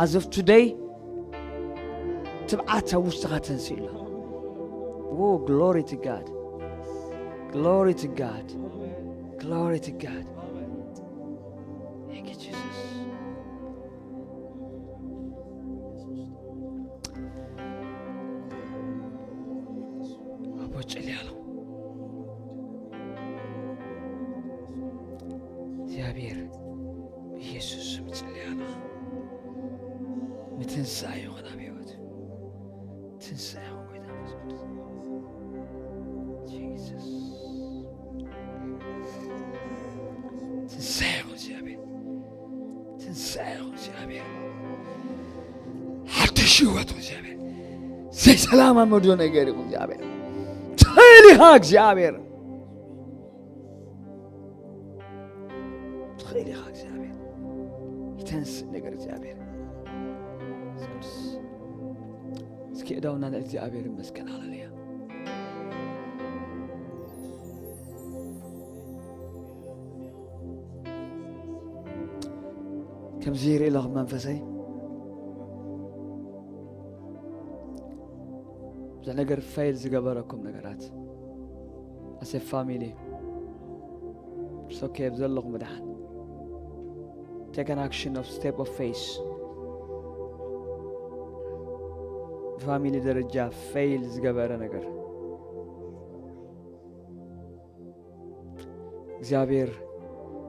As of today, ትብዓት ኣብ ውሽጥኻ ተንስእ ኣሎ። Oh, glory to God. Glory to God. Glory to God. Thank you, Jesus. ኣቦ ጨልያሎ እግዚኣብሔር ብኢየሱስ ስም ጸልያሎ። ምትንሳእ ይኹን ኣብ ህይወት። ትንሳእ ይኹን ጎይታ መንፈስ ቅዱስ። ጂሰስ። ትንሳእ ይኹን እግዚኣብሔር። ትንሳኤ ይኹን እግዚኣብሔር። ሓድሽ ህይወት ይኹን እግዚኣብሔር። ዘይሰላም ኣብ መድዮ ነገር ይኹን እግዚኣብሔር። ትኽእል ኢኻ እግዚኣብሔር። ትኽእል ኢኻ እግዚኣብሔር። ይተንስእ ነገር እግዚኣብሔር። መንፈስ ቅዱስ። እስኪ እዳውና ንእግዚኣብሔር ይመስገን። ሃሌሉያ። ከምዚ ይርኢ ኣለኹ መንፈሰይ። ብዙሕ ነገር ፌል ዝገበረኩም ነገራት ኣሰ ፋሚሊ ሶኬ ዘለኹም መድሓን take an action of step of faith። ብፋሚሊ ደረጃ ፌል ዝገበረ ነገር እግዚኣብሔር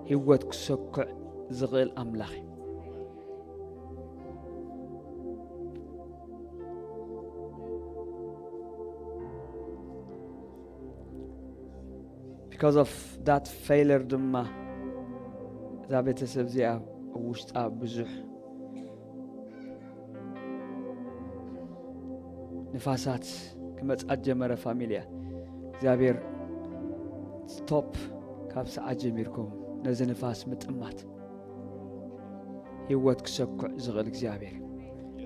ህይወት ክሰኩዕ ዝኽእል ኣምላኽ እዩ። Because of that failure ድማ እዛ ቤተሰብ እዚኣ ኣብ ውሽጣ ብዙሕ ንፋሳት ክመጽኣ ጀመረ። ፋሚልያ እግዚኣብሔር ስቶፕ ካብ ሰዓት ጀሚርኩም ነዚ ንፋስ ምጥማት ህይወት ክሰኩዕ ዝኽእል እግዚኣብሔር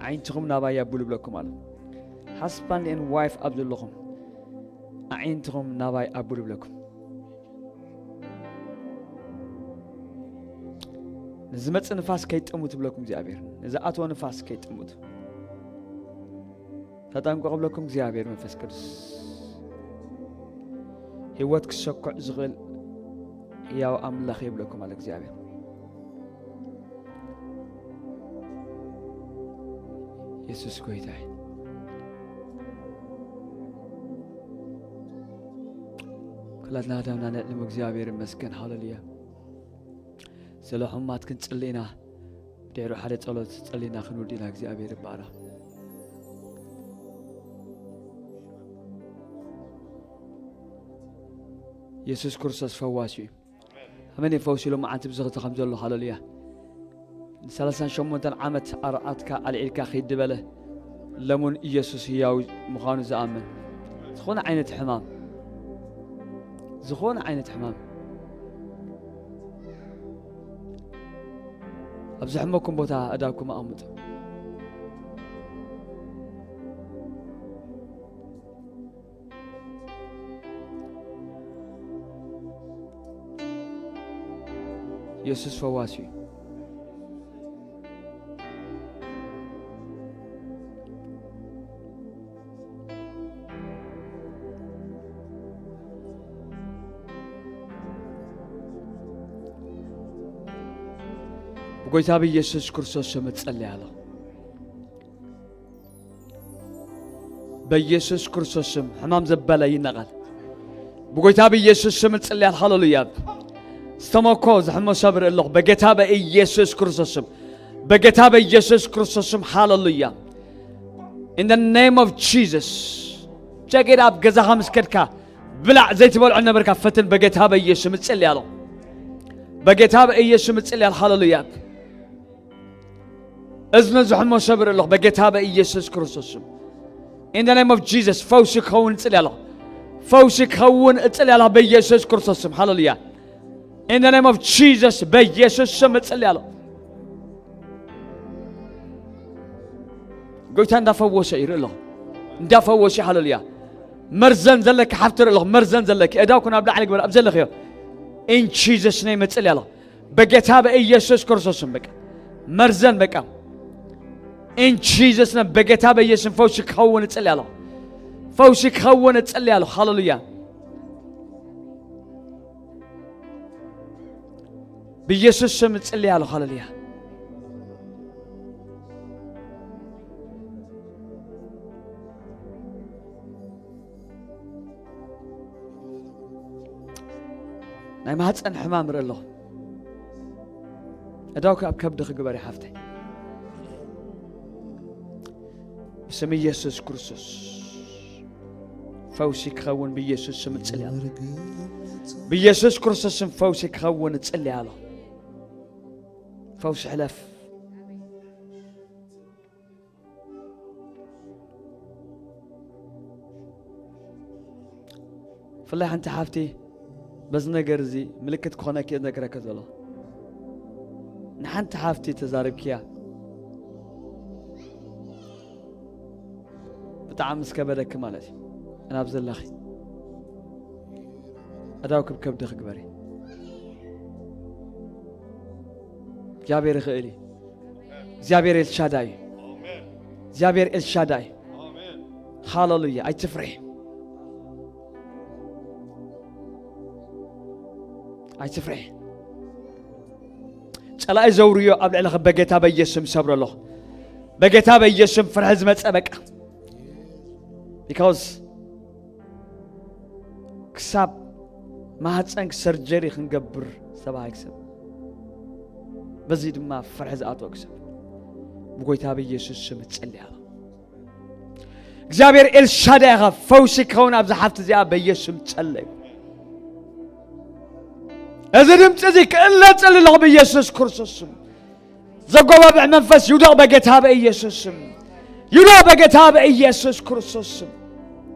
ኣዒንትኹም ናባይ ኣቡሉ ብለኩም ኣሎ። Husband and wife ኣብ ዘለኹም ኣዒንትኹም ናባይ ኣቡሉ ብለኩም። ንዝመጽእ ንፋስ ከይጥምቱ ብለኩም እግዚኣብሔር፣ ንዝኣትወ ንፋስ ከይጥምቱ ተጠንቀቑ ብለኩም እግዚኣብሔር መንፈስ ቅዱስ። ህይወት ክሰኩዕ ዝኽእል ህያው ኣምላኽ ይብለኩም ኣለ እግዚኣብሔር። የሱስ ጎይታ እዩ። ኩላትና ደምና ነዕልም እግዚኣብሔር ይመስገን። ሃሌሉያ። ስለ ሕሙማት ክንጽሊ ኢና። ድሕሪ ሓደ ጸሎት ጸሊና ክንውዲ ኢና። እግዚኣብሔር ይባረኽ። የሱስ ክርስቶስ ፈዋሲ እዩ። ኣመን። ፈውሲ ኢሉ መዓልቲ ብዝኽቲ ከም ዘሎ ሃሌሉያ። ንሰላሳን ሸሞንተን ዓመት ኣርዓትካ ኣልዒልካ ኺድ ዝበለ ለሙን ኢየሱስ ህያው ምዃኑ ዝኣምን ዝኾነ ዓይነት ሕማም፣ ዝኾነ ዓይነት ሕማም ኣብ ዘሕመኩም ቦታ እዳኩም ኣቕምጡ። የሱስ ፈዋሲ እዩ። ብጎይታ ብኢየሱስ ክርስቶስ ስም እጸልይ ኣለኹ። በኢየሱስ ክርስቶስ ስም ሕማም ዘበለ ይነቐል። ብጎይታ በኢየሱስ ስም እጽልያል። ሃሌሉያ። ዝተመኮ ዝሕሞ ሰብር ኣለኹ በጌታ በኢየሱስ ክርስቶስ ስም፣ በጌታ በኢየሱስ ክርስቶስ ስም። ሃሌሉያ። In the name of Jesus። ቸጌዳ ኣብ ገዛኻ ምስ ከድካ ብላዕ ዘይትበልዖ ነበርካ ፈትን በጌታ በኢየሱስ ስም እጽልያለሁ። በጌታ በኢየሱስ ስም እጽልያል። ሃሌሉያ። እዝነ ዝሕሞ ሰብር ኣለኹ በጌታ በኢየሱስ ክርስቶስ ስም። In the name of Jesus ፈውሲ ክኸውን እጽልይ ኣለኹ። ፈውሲ ክኸውን እጽልይ ኣለኹ በኢየሱስ ክርስቶስ ስም። ሃሌሉያ። In the name of Jesus በኢየሱስ ስም እጽልይ ኣለኹ። ጎይታ እንዳፈወሰ ይርኢ ኣለኹ። እንዳፈወሰ። ሃሌሉያ። መርዘን ዘለኪ ሓፍቲ ይርኢ ኣለኹ። መርዘን ዘለኪ እዳው ኩን ኣብ ላዕሊ ግበር ኣብ ዘለኽዮ። In Jesus name እጽልይ ኣለኹ። በጌታ በኢየሱስ ክርስቶስ ስም በቃ መርዘን በቃ In Jesus name በጌታ በኢየሱስ ፈውሲ ክኸውን እጽልይ ኣለኹ። ፈውሲ ክኸውን እጽልይ ኣለኹ። ሃሌሉያ። ብኢየሱስ ስም እጽልይ ኣለኹ። ሃሌሉያ። ናይ ማህፀን ሕማም ርኢ ኣለኹ። እዳውካ ኣብ ከብዲ ክግበር ይሓፍተይ። ብስም ኢየሱስ ክርስቶስ ፈውሲ ክኸውን ብኢየሱስ ስም እጽልይ ኣለኹ። ብኢየሱስ ክርስቶስ ስም ፈውሲ ክኸውን እጽልይ ኣለኹ። ፈውሲ ሕለፍ። ብፍላይ ሓንቲ ሓፍቲ በዚ ነገር እዚ ምልክት ክኾነኪ እነግረኪ ዘሎ። ንሓንቲ ሓፍቲ ተዛሪብክያ ብጣዕሚ ምስ ከበደኪ ማለት እዩ። ናብ ዘለኺ እዳው ክብ ከብዲ ክግበሪ። እግዚኣብሔር ይኽእል እዩ። እግዚኣብሔር ኤልሻዳይ እዩ። እግዚኣብሔር ኤልሻዳይ። ሃሌሉያ። ኣይትፍርሒ። ኣይትፍርሒ። ጸላኢ ዘውርዮ ኣብ ልዕለኺ በጌታ በኢየሱስ ስም ሰብሮ ኣለኹ። በጌታ በኢየሱስ ስም ፍርሒ ዝመጸ በቃ። Because ክሳብ ማህፀንኪ ሰርጀሪ ክንገብር ዝተባሃለ ክሰብ፣ በዚ ድማ ፍርሒ ዝኣተወ ክሰብ ብጎይታ በኢየሱስ ስም እጸልይ ኣለኹ። እግዚኣብሔር ኤልሻዳይ ኢኻ። ፈውሲ ክኸውን ኣብዛ ሓፍቲ እዚኣ በኢየሱስ ስም ጸለይኩ። እዚ ድምፂ እዚ ክእለ እጸሊ ኣለኹ ብኢየሱስ ክርስቶስ ስም። ዘጎባብዕ መንፈስ ይውደቕ በጌታ በኢየሱስ ስም። ይውደቕ በጌታ በኢየሱስ ክርስቶስ ስም።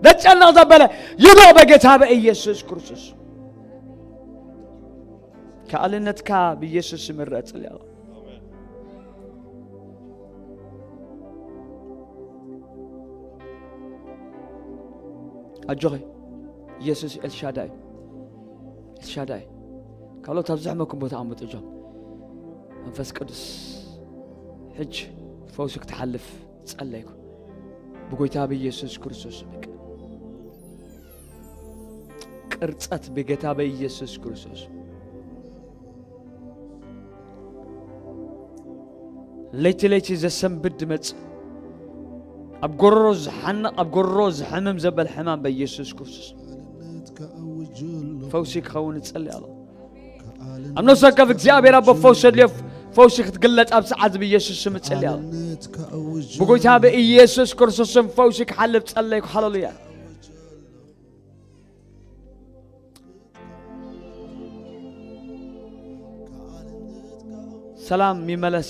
ዘጨንቕ ዘበለ ይውደቕ በጌታ በኢየሱስ ክርስቶስ ስም። ከኣልነትካ ብኢየሱስ ስም ይረአ እጽሊ ኣለኹ። ኣጆኺ፣ ኢየሱስ ኤልሻዳይ፣ ኤልሻዳይ። ካልኦት ኣብ ዝሕመኩም ቦታ ኣቐምጡ እጆም። መንፈስ ቅዱስ ሕጂ ፈውሲ ክትሓልፍ ጸለይኩ። ብጎይታ ብኢየሱስ ክርስቶስ ስም። ቅርጸት ብጌታ በኢየሱስ ክርስቶስ። ለይቲ ለይቲ ዘሰንብድ ድመጽ፣ ኣብ ጎረሮ ዝሓንቕ፣ ኣብ ጎረሮ ዝሕምም ዘበል ሕማም በኢየሱስ ክርስቶስ ፈውሲ ክኸውን እጸሊ ኣለኹ። ኣብ ነፍሲ ወከፍ እግዚኣብሔር ኣቦ ፈውሲ ኣድልዮ፣ ፈውሲ ክትግለጽ ኣብ ሰዓት ብኢየሱስ ስም እጸሊ ኣለኹ። ብጎይታ ብኢየሱስ ክርስቶስ ስም ፈውሲ ክሓልፍ ጸለይኩ። ሃሌሉያ። ሰላም ይመለስ፣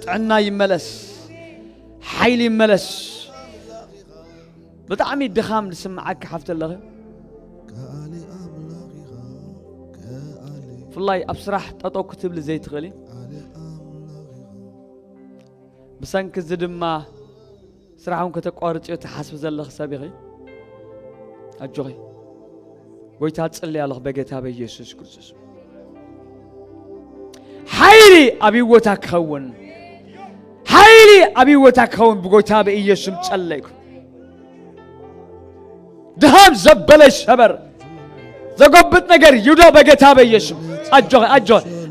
ጥዕና ይመለስ፣ ሓይሊ ይመለስ። ብጣዕሚ ድኻም ዝስምዓኪ ሓፍቲ ኣለኺ። ብፍላይ ኣብ ስራሕ ጠጠው ክትብሊ ዘይትኽእሊ፣ ብሰንኪ እዚ ድማ ስራሕ እውን ከተቋርፅዮ ትሓስቢ ዘለኺ ሰብ ኢኺ። ኣጆኺ፣ ጎይታ ጽልይ ኣለኹ በጌታ በኢየሱስ ክርስቶስ። ሓይሊ ኣብ ህይወታ ክኸውን፣ ሓይሊ ኣብ ህይወታ ክኸውን ብጎይታ በኢየሱስም ጸለይኩ። ድኻም ዘበለ ይሰበር። ዘጎብጥ ነገር ይውደቕ በጌታ በኢየሱስ። ኣጆኺ፣ ኣጆ፣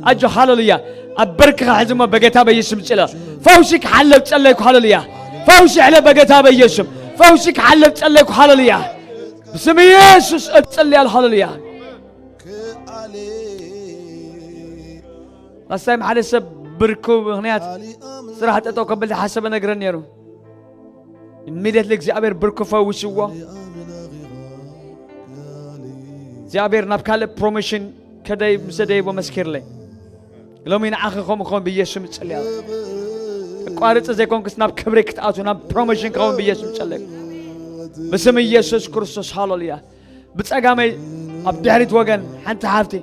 ኣጆ፣ ሃሌሉያ። ኣብ በርክኻ ሕዚ እሞ በጌታ በኢየሱስም ጽለ። ፈውሲ ክሓለብ ጸለይኩ፣ ሃሌሉያ። ፈውሲ ይሕለብ በጌታ በኢየሱስም። ፈውሲ ክሓለብ ጸለይኩ፣ ሃሌሉያ። ብስም ኢየሱስ እጽልያለሁ፣ ሃሌሉያ። ኣስታይ ሓደ ሰብ ብርኩ ምኽንያት ስራሕ ጠጠው ከብል ዝሓሰበ ነግረን ነይሩ። ኢሚድየትሊ እግዚኣብሔር ብርኩ ፈዊስዎ። እግዚኣብሔር ናብ ካልእ ፕሮሞሽን ከደይ ምስ ደይቦ መስኪርለይ። ሎሚ ንዓኺ ከምኡ ክኸውን ብኢየሱስ እጽልያለሁ። ተቋርጽ ዘይኮንክስ ናብ ክብሪ ክትኣቱ ናብ ፕሮሞሽን ክኸውን ብኢየሱስ እጽልይ። ብስም ኢየሱስ ክርስቶስ ሃሌሉያ። ብጸጋመይ ኣብ ድሕሪት ወገን ሓንቲ ሓፍቲ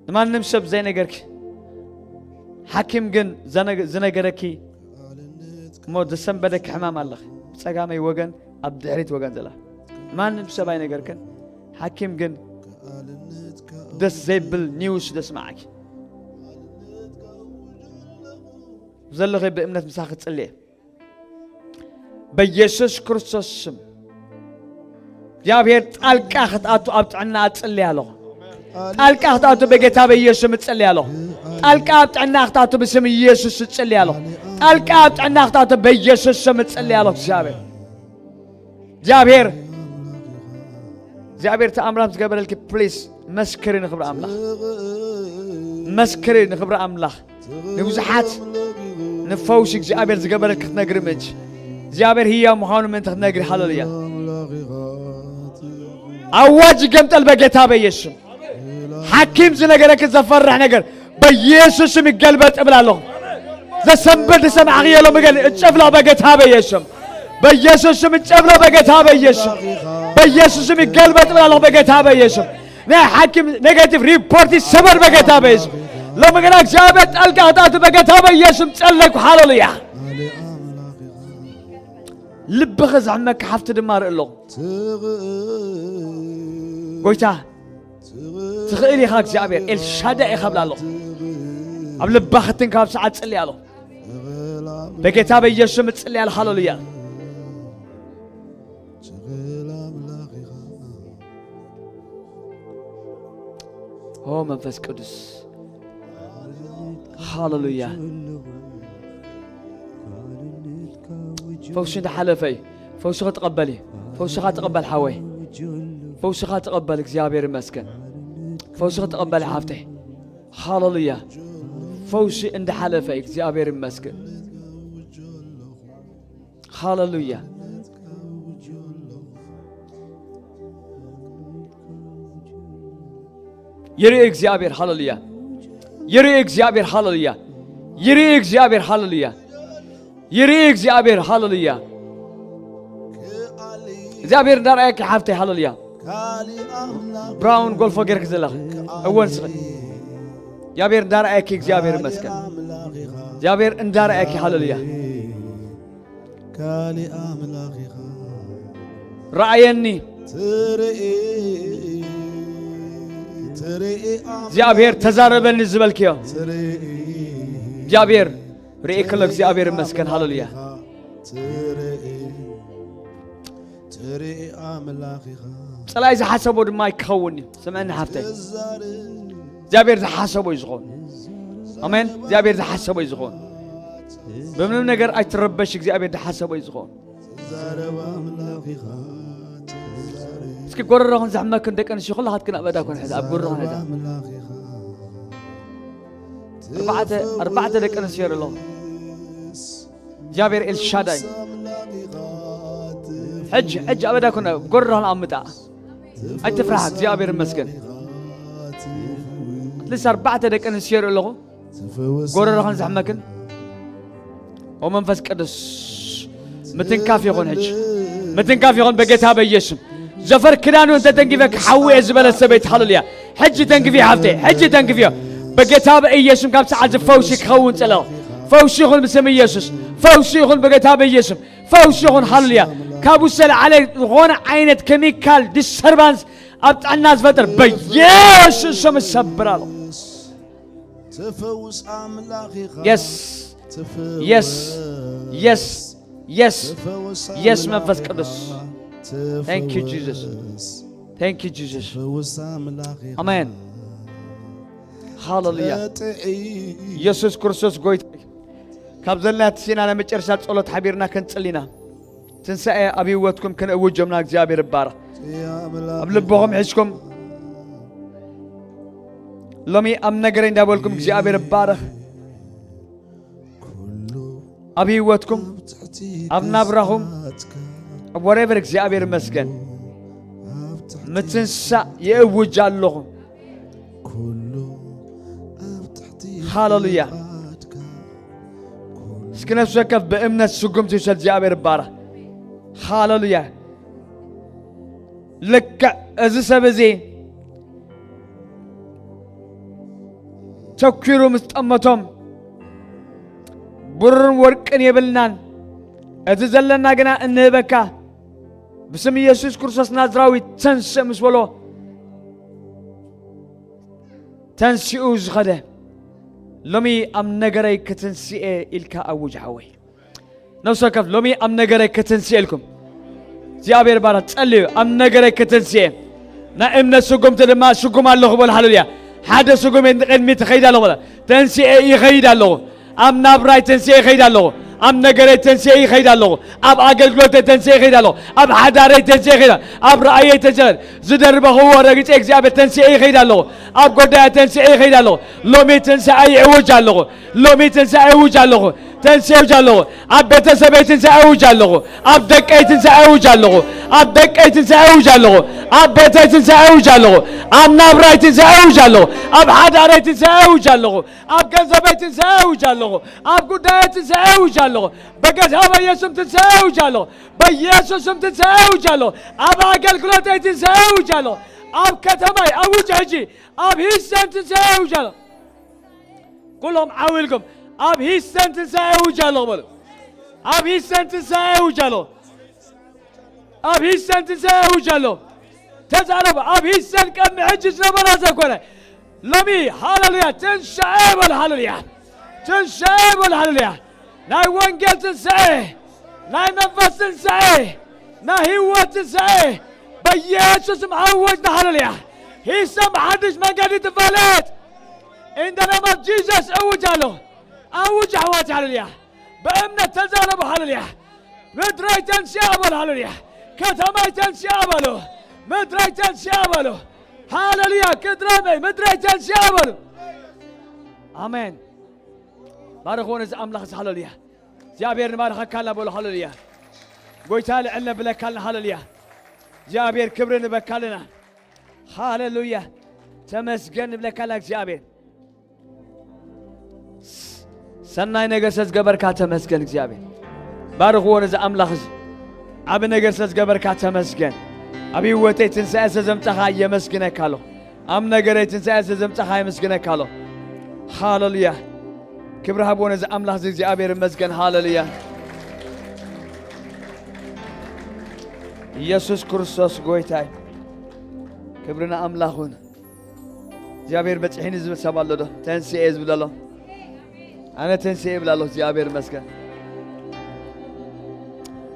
ንማንም ሰብ ዘይነገርኪ፣ ሓኪም ግን ዘነገ-፣ ዝነገረኪ እሞ ዘሰንበደኪ ሕማም ኣለኺ። ብጸጋመይ ወገን ኣብ ድሕሪት ወገን ዘላ ማንም ሰብ ኣይነገርክን። ሓኪም ግን ደስ ዘይብል ኒውስ ደስማዓኪ። ዘለኺ ብእምነት ምሳኺ ክጽሊ እየ። በኢየሱስ ክርስቶስ ስም እግዚኣብሔር ጣልቃ ክትኣቱ ኣብ ጥዕና እጽሊ ኣለኹ። ጣልቃ ክትኣቱ በጌታ በኢየሱስ ስም እጽሊ ኣለኹ። ጣልቃ ኣብ ጥዕና ክትኣቱ ብስም ኢየሱስ እጽሊ ኣለኹ። ጣልቃ ኣብ ጥዕና ክትኣቱ በኢየሱስ ስም እጽሊ ኣለኹ። እግዚኣብሔር እግዚኣብሔር እግዚኣብሔር ተኣምራት ዝገበረልኪ፣ ፕሊስ መስክሪ ንክብሪ ኣምላኽ። መስክሪ ንክብሪ ኣምላኽ። ንብዙሓት ንፈውሲ እግዚኣብሔር ዝገበረልኪ ክትነግሪ ምእንቲ እግዚኣብሔር ህያው ምዃኑ ምእንቲ ክትነግሪ። ሃሌሉያ። ኣዋጅ ይገምጠል በጌታ በኢየሱስ። ሓኪም ዝነገረኪ ዘፈርሕ ነገር በኢየሱስ ስም ይገልበጥ እብል ኣለኹ። ዘሰንብድ ዝሰማዕኽዮ ሎሚ ግን እጨፍሎ በጌታ በኢየሱስ ስም። በኢየሱስ ስም እጨፍሎ በጌታ በኢየሱስ ስም። በኢየሱስ ስም ይገልበጥ እብል ኣለኹ በጌታ በኢየሱስ ስም። ናይ ሓኪም ኔጋቲቭ ሪፖርት ይሰበር በጌታ በኢየሱስ ስም። ሎሚ ግና እግዚኣብሔር ጣልቃ ክታቱ በጌታ በኢየሱስ ስም ጸለይኩ። ሃሌሉያ። ልብኺ ዘሕመኪ ሓፍቲ ድማ ርኢ ኣለኹ። ጎይታ ትኽእል ኢኻ እግዚኣብሔር፣ ኤልሻዳይ ኢኻ ብላ ኣለኹ። ኣብ ልባ ክትንከፍ ኣብ ሰዓት ጽልያ ኣለኹ። በጌታ በኢየሱስ ስም እጽልያ ኣለኹ። ሃሌሉያ። ኦ መንፈስ ቅዱስ፣ ሃሌሉያ። ፈውሲ እንዳሓለፈ እዩ። ፈውስኻ ተቐበል እዩ። ፈውስኻ ተቐበል ሓወይ። ፈውስኻ ተቐበል። እግዚኣብሔር ይመስገን። ፈውስኻ ተቐበል ሓፍተይ። ሃሌሉያ። ፈውሲ እንዳሓለፈ እዩ። እግዚኣብሔር ይመስገን። ሃሌሉያ። ይርኢ እግዚኣብሔር። ሃሌሉያ። ይርኢ እግዚኣብሔር። ሃሌሉያ። ይርኢ እግዚኣብሔር። ሃሌሉያ። ይርኢ እግዚኣብሔር። ሃሌሉያ። እግዚኣብሔር እንዳርኣየኪ ሓፍተይ። ሃሌሉያ። ብራውን ጎልፎ ጌርክ ዘለኽ እወን ስኺ እግዚኣብሔር እንዳርኣየኪ። እግዚኣብሔር ይመስገን። እግዚኣብሔር እንዳርኣየኪ። ሃሌሉያ። ረኣየኒ። እግዚኣብሔር ተዛረበኒ ዝበልክዮ እግዚኣብሔር ርኢ ከሎ እግዚኣብሔር ይመስገን። ሃሌሉያ። ጸላይ ዝሓሰቦ ድማ ይክኸውን እዩ። ስምዕኒ ሓፍተይ፣ እግዚኣብሔር ዝሓሰቦ እዩ ዝኸውን። ኣሜን። እግዚኣብሔር ዝሓሰቦ እዩ ዝኸውን። ብምንም ነገር ኣይትረበሽ። እግዚኣብሔር ዝሓሰቦ እዩ ዝኸውን። እስኪ ጎረሮኽን ዘሕመክን ደቂ ኣንስትዮ ኩላኻትክን ኣብ እዳ ኮን ሕዛ፣ ኣብ ጎረሮኽን ሕዛ። ኣርባዕተ ኣርባዕተ ደቂ ኣንስትዮ ኣለኹ። እግዚኣብሔር ኤልሻዳይ። ሕጂ ሕጂ ኣብ እዳ ኮን ጎረሮኽን ኣምጣ። ኣይትፍራሕ፣ እግዚኣብሔር ይመስገን። ኣትሊስት ኣርባዕተ ደቂ ኣንስትዮ ኣለኹ። ጎረሮኽን ዘሕመክን። ኦ መንፈስ ቅዱስ፣ ምትንካፍ ይኹን ሕጂ። ምትንካፍ ይኹን በጌታ በኢየሱስ። ዘፈር ክዳኑ እንተ ተንኪፈ ክሓዊ እየ ዝበለት ሰበይቲ፣ ሃሌሉያ። ሕጂ ተንክፍዮ ሓፍተይ፣ ሕጂ ተንክፍዮ። በጌታ በኢየሱስ ካብ ሰዓት እዚ ፈውሲ ክኸውን ጸለኹ። ፈውሲ ይኹን ብስም ኢየሱስ። ፈውሲ ይኹን በጌታ በኢየሱስ። ፈውሲ ይኹን፣ ሃሌሉያ። ካብኡ ዝተለዓለ ዝኾነ ዓይነት ኬሚካል ዲስተርባንስ ኣብ ጥዕና ዝፈጥር በኢየሱስ ስም እሰብር ኣለኹ። ትፈውስ ኣምላኽ ኢኻ። የስ፣ የስ፣ የስ፣ የስ፣ የስ፣ መንፈስ ቅዱስ። Thank you, Jesus. Thank you, Jesus. ትፈውስ ኣምላኽ ኢኻ። ኣሜን። ሃሌሉያ። ተጥዒ ኢየሱስ ክርስቶስ ጎይታ። ካብ ዘለና ትሲና ናይ መጨረሻ ጸሎት ሓቢርና ክንጽሊ ኢና። ትንሳኤ ኣብ ህይወትኩም ክንእውጆምና እግዚኣብሔር ይባረኽ። ኣብ ልብኹም ሒዝኩም ሎሚ ኣብ ነገረይ እንዳበልኩም እግዚኣብሔር ይባረኽ። ኣብ ህይወትኩም፣ ኣብ ናብራኹም፣ ኣብ ወሬቨር እግዚኣብሔር ይመስገን። ምትንሳእ የእውጅ ኣለኹ። ሃሌሉያ። እስኪ ነፍሲ ወከፍ ብእምነት ስጉምቲ ይውሰድ። እግዚኣብሔር ይባረኽ። ሃሌሉያ። ልክዕ እዚ ሰብ እዚ ተኲሩ ምስ ጠመቶም፣ ብሩርን ወርቅን የብልናን፣ እቲ ዘለና ግና እንህበካ፣ ብስም ኢየሱስ ክርስቶስ ናዝራዊ ተንስእ ምስ በሎ፣ ተንሲኡ ዝኸደ ሎሚ ኣብ ነገረይ ክትንስኤ ኢልካ ኣውጅ ሓወይ። ነፍሲ ወከፍ ሎሚ ኣብ ነገረይ ክትንስኤ ኢልኩም እግዚኣብሔር ባራ ጸልዩ። ኣብ ነገረይ ክትንስኤ ናይ እምነት ስጉምቲ ድማ ስጉም ኣለኹ በሉ። ሃሌሉያ። ሓደ ስጉም ንቕድሚት እኸይድ ኣለኹ በሉ። ተንስኤ ይኸይድ ኣለኹ። ኣብ ናብራይ ተንስኤ ይኸይድ ኣለኹ። ኣብ ነገረይ ተንስኤ ይኸይድ ኣለኹ። ኣብ ኣገልግሎተይ ተንስኤ ይኸይድ ኣለኹ። ኣብ ሓዳረይ ተንስኤ ይኸይድ ኣለኹ። ኣብ ራእየይ ተንስኤ ዝደርበኽዎ ረግጸ እግዚኣብሔር ተንስኤ ይኸይድ ኣለኹ። ኣብ ጎዳያ ተንስኤ ይኸይድ ኣለኹ። ሎሚ ትንሳኤ ይእውጅ ኣለኹ። ሎሚ ትንሳኤ ይእውጅ ኣለኹ። ተንስኤ ይእውጅ ኣለኹ። ኣብ ቤተሰበይ ትንሳኤ ይእውጅ ኣለኹ። ኣብ ደቀይ ትንሳኤ ይእውጅ ኣለኹ። ኣብ ደቀይ ትንሳኤ ይእውጅ ኣለኹ። ኣብ ቤተይ ትንሳኤ ይእውጅ ኣለኹ። ኣብ ናብራይ ትንሳኤ ይእውጅ ኣለኹ። ኣብ ሓዳረይ ትንሳኤ ይእውጅ ኣለኹ። ኣብ ገንዘበይ ትንሳኤ ይእውጅ ኣለኹ። ኣብ ጉዳየይ ትንሳኤ ይእውጅ ኣለኹ። በጌታ በኢየሱስም ትንሳኤ ይእውጅ ኣለኹ። በኢየሱስም ትንሳኤ ይእውጅ ኣለኹ። ኣብ ኣገልግሎተይ ትንሳኤ ይእውጅ ኣለኹ። ኣብ ከተማይ ኣውጅ ሕጂ። ኣብ ሂስተን ትንሳኤ ይእውጅ ኣለኹ። ኩሎም ዓው ኢልኩም ኣብ ሂስተን ትንሳኤ ይእውጅ ኣለኹ በሉ። ኣብ ሂስተን ትንሳኤ ይእውጅ ኣለኹ። ኣብ ሂስተን ትንሳኤ ይእውጅ ኣለኹ። ተዛረቡ። ኣብ ሂስተን ቅድሚ ሕጂ ዝነበራ ዘይኮነ ሎሚ ሃሌሉያ ትንሳኤ በሉ። ሃሌሉያ ትንሳኤ በሉ። ሃሌሉያ ናይ ወንጌል ትንሳኤ፣ ናይ መንፈስ ትንሳኤ፣ ናይ ህይወት ትንሳኤ በኢየሱስም ኣወጅና። ሃሌሉያ ሂስተን ብሓድሽ መንገዲ ትፋለጥ። In the name of Jesus እውጅ ኣለኹ። ኣውጅ ኣሕዋት። ሃሌሉያ ብእምነት ተዛረቡ። ሃሌሉያ ምድረይ ተንስያ በሉ። ሃሌሉያ ከተማይ ተንስያ በሉ። ምድረይ ተንስያ በሉ። ሃሌሉያ ክድረመይ ምድረይ ተንስያ በሉ። ኣሜን። ባርኽዎ ነዚ ኣምላኽ እዚ። ሃሌሉያ እግዚኣብሔር ንባርኸካልና በሉ። ሃሌሉያ ጎይታ ልዕል ነብለካልና። ሃሌሉያ እግዚኣብሔር ክብሪ ንበካልና። ሃሌሉያ ተመስገን ንብለካልና እግዚኣብሔር። ሰናይ ነገር ስለ ዝገበርካ ተመስገን እግዚኣብሔር። ባርኽዎ ነዚ ኣምላኽ እዚ። ዓቢ ነገር ስለ ዝገበርካ ተመስገን። ኣብ ህይወተይ ትንሳኤ ስለ ዘምጻኻ የመስግነካ ኣለኹ። ኣብ ነገረይ ትንሳኤ ስለ ዘምጻኻ የመስግነካ ኣለኹ። ሃሌሉያ ክብሪ ሃብዎ ነዚ ኣምላኽ እዚ እግዚኣብሔር ይመስገን። ሃሌሉያ ኢየሱስ ክርስቶስ ጎይታይ ክብሪ ንኣምላኽ ይኹን። እግዚኣብሔር በጺሒኒ ዝብል ሰብ ኣሎ ዶ? ተንስኤ ዝብል ኣሎ? ኣነ ተንስኤ ይብል ኣሎ። እግዚኣብሔር ይመስገን።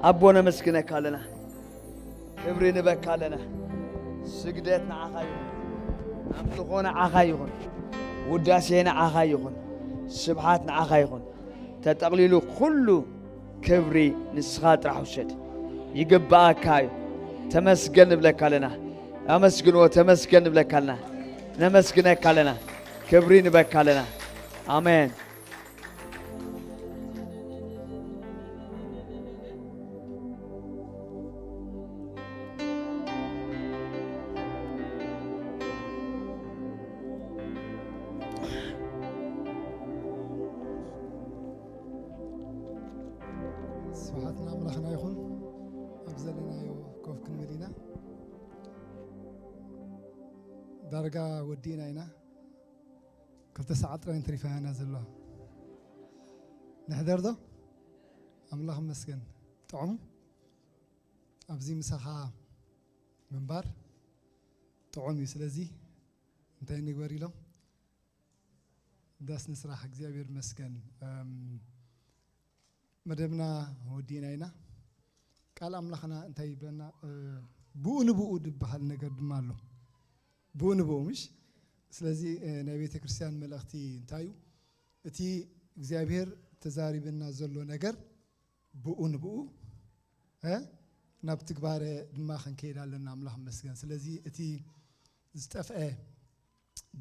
ኣቦ ነመስግነካ ኣለና። ክብሪ ንበካ ኣለና። ስግደት ንዓኻ ይኹን። ኣምልኾ ንዓኻ ይኹን። ውዳሴ ንዓኻ ይኹን። ስብሓት ንዓኻ ይኹን። ተጠቕሊሉ ኩሉ ክብሪ ንስኻ ጥራሕ ውሰድ። ይግብኣካ እዩ። ተመስገን ንብለካ ኣለና። ኣመስግንዎ። ተመስገን ንብለካ ኣለና። ነመስግነካ ኣለና። ክብሪ ንበካ ኣለና። ኣሜን። ስብሓት ንኣምላኽና ይኹን። ኣብ ዘለናዮ ኮፍ ክንብል ኢና። ዳርጋ ወዲእና ኢና። ክልተ ሰዓት ጥራይ ተሪፋ ያና ዘለዋ። ንሕደር ዶ? ኣምላኽ ይመስገን። ጥዑም። ኣብዚ ምሳኻ ምንባር ጥዑም እዩ። ስለዚ እንታይ ንግበር ኢሎም? ዳስ ንስራሕ። እግዚኣብሔር ይመስገን። እም፣ መደብና ወዲእና ኢና። ቃል ኣምላኽና እንታይ ይብለና? እ፣ ብኡ ንብኡ ዝበሃል ነገር ድማ ኣሎ። ብኡ ንብኡ፣ ምሽ? ስለዚ፣ እ፣ ናይ ቤተ ክርስቲያን መልእኽቲ እንታይ እዩ? እቲ እግዚኣብሔር ተዛሪብና ዘሎ ነገር ብኡ ንብኡ፣ እ፣ ናብ ትግባረ ድማ ክንከይድ ኣለና። ኣምላኽ ይመስገን። ስለዚ እቲ ዝጠፍአ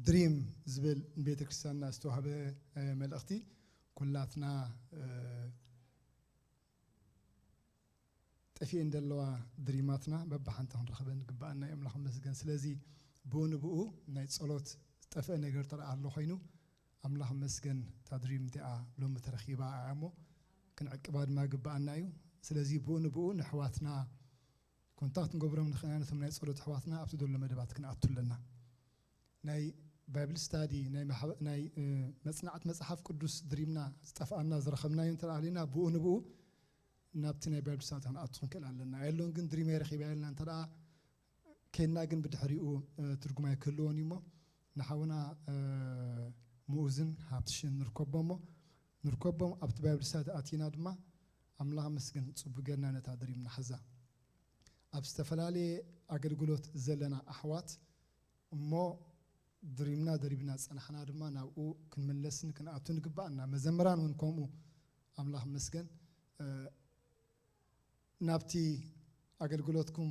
ድሪም ዝብል ንቤተ ክርስቲያንና ዝተዋህበ፣ እ፣ መልእኽቲ ኩላትና፣ እ፣ ጠፊኤን ዘለዋ ድሪማትና በብሓንቲ ክንረኽበን ግባኣና እዩ። ኣምላኽ ይመስገን። ስለዚ ብኡ ንብኡ ናይ ጸሎት ዝጠፍአ ነገር ተረኣ ኣሎ ኮይኑ፣ ኣምላኽ ይመስገን፣ እታ ድሪም እቲኣ ሎሚ ተረኺባ እያ እሞ ክንዕቅባ ድማ ግባኣና እዩ። ስለዚ ብኡ ንብኡ ንኣሕዋትና ኮንታክት ክንገብሮም ንኽእል ኢና፣ ነቶም ናይ ጸሎት ኣሕዋትና ኣብቲ ዘሎ መደባት ክንኣቱ ኣለና። ናይ ባይብል ስታዲ፣ ናይ ማሕበ-፣ ናይ፣ እ፣ መጽናዕቲ መጽሓፍ ቅዱስ ድሪምና ዝጠፍኣና ዝረኸብናዮ እንተ ደኣ ሃሊና፣ ብኡ ንብኡ ናብቲ ናይ ባይብል ስታዲ ክንኣቱ ክንክእል ኣለና። የሎን ግን ድሪመይ ረኺበያ ኢልና እንተ ደኣ ኬድና ግን ብድሕሪኡ፣ እ፣ ትርጉም ኣይክህልዎን እዩ እሞ ንሓውና፣ እ፣ ምኡዝን ሃብትሽን ንርከቦ እሞ፣ ንርከቦም ኣብቲ ባይብል ስታዲ ኣቲና ድማ ኣምላኽ መስገን ጽቡቅ ጌርና ነታ ድሪም ንሓዛ። ኣብ ዝተፈላለየ ኣገልግሎት ዘለና ኣሕዋት እሞ ድሪምና ደሪብና ዝጸናሕና ድማ ናብኡ ክንምለስን ክንኣቱን ይግባኣና። መዘምራን እውን ከምኡ ኣምላኽ መስገን ናብቲ ኣገልግሎትኩም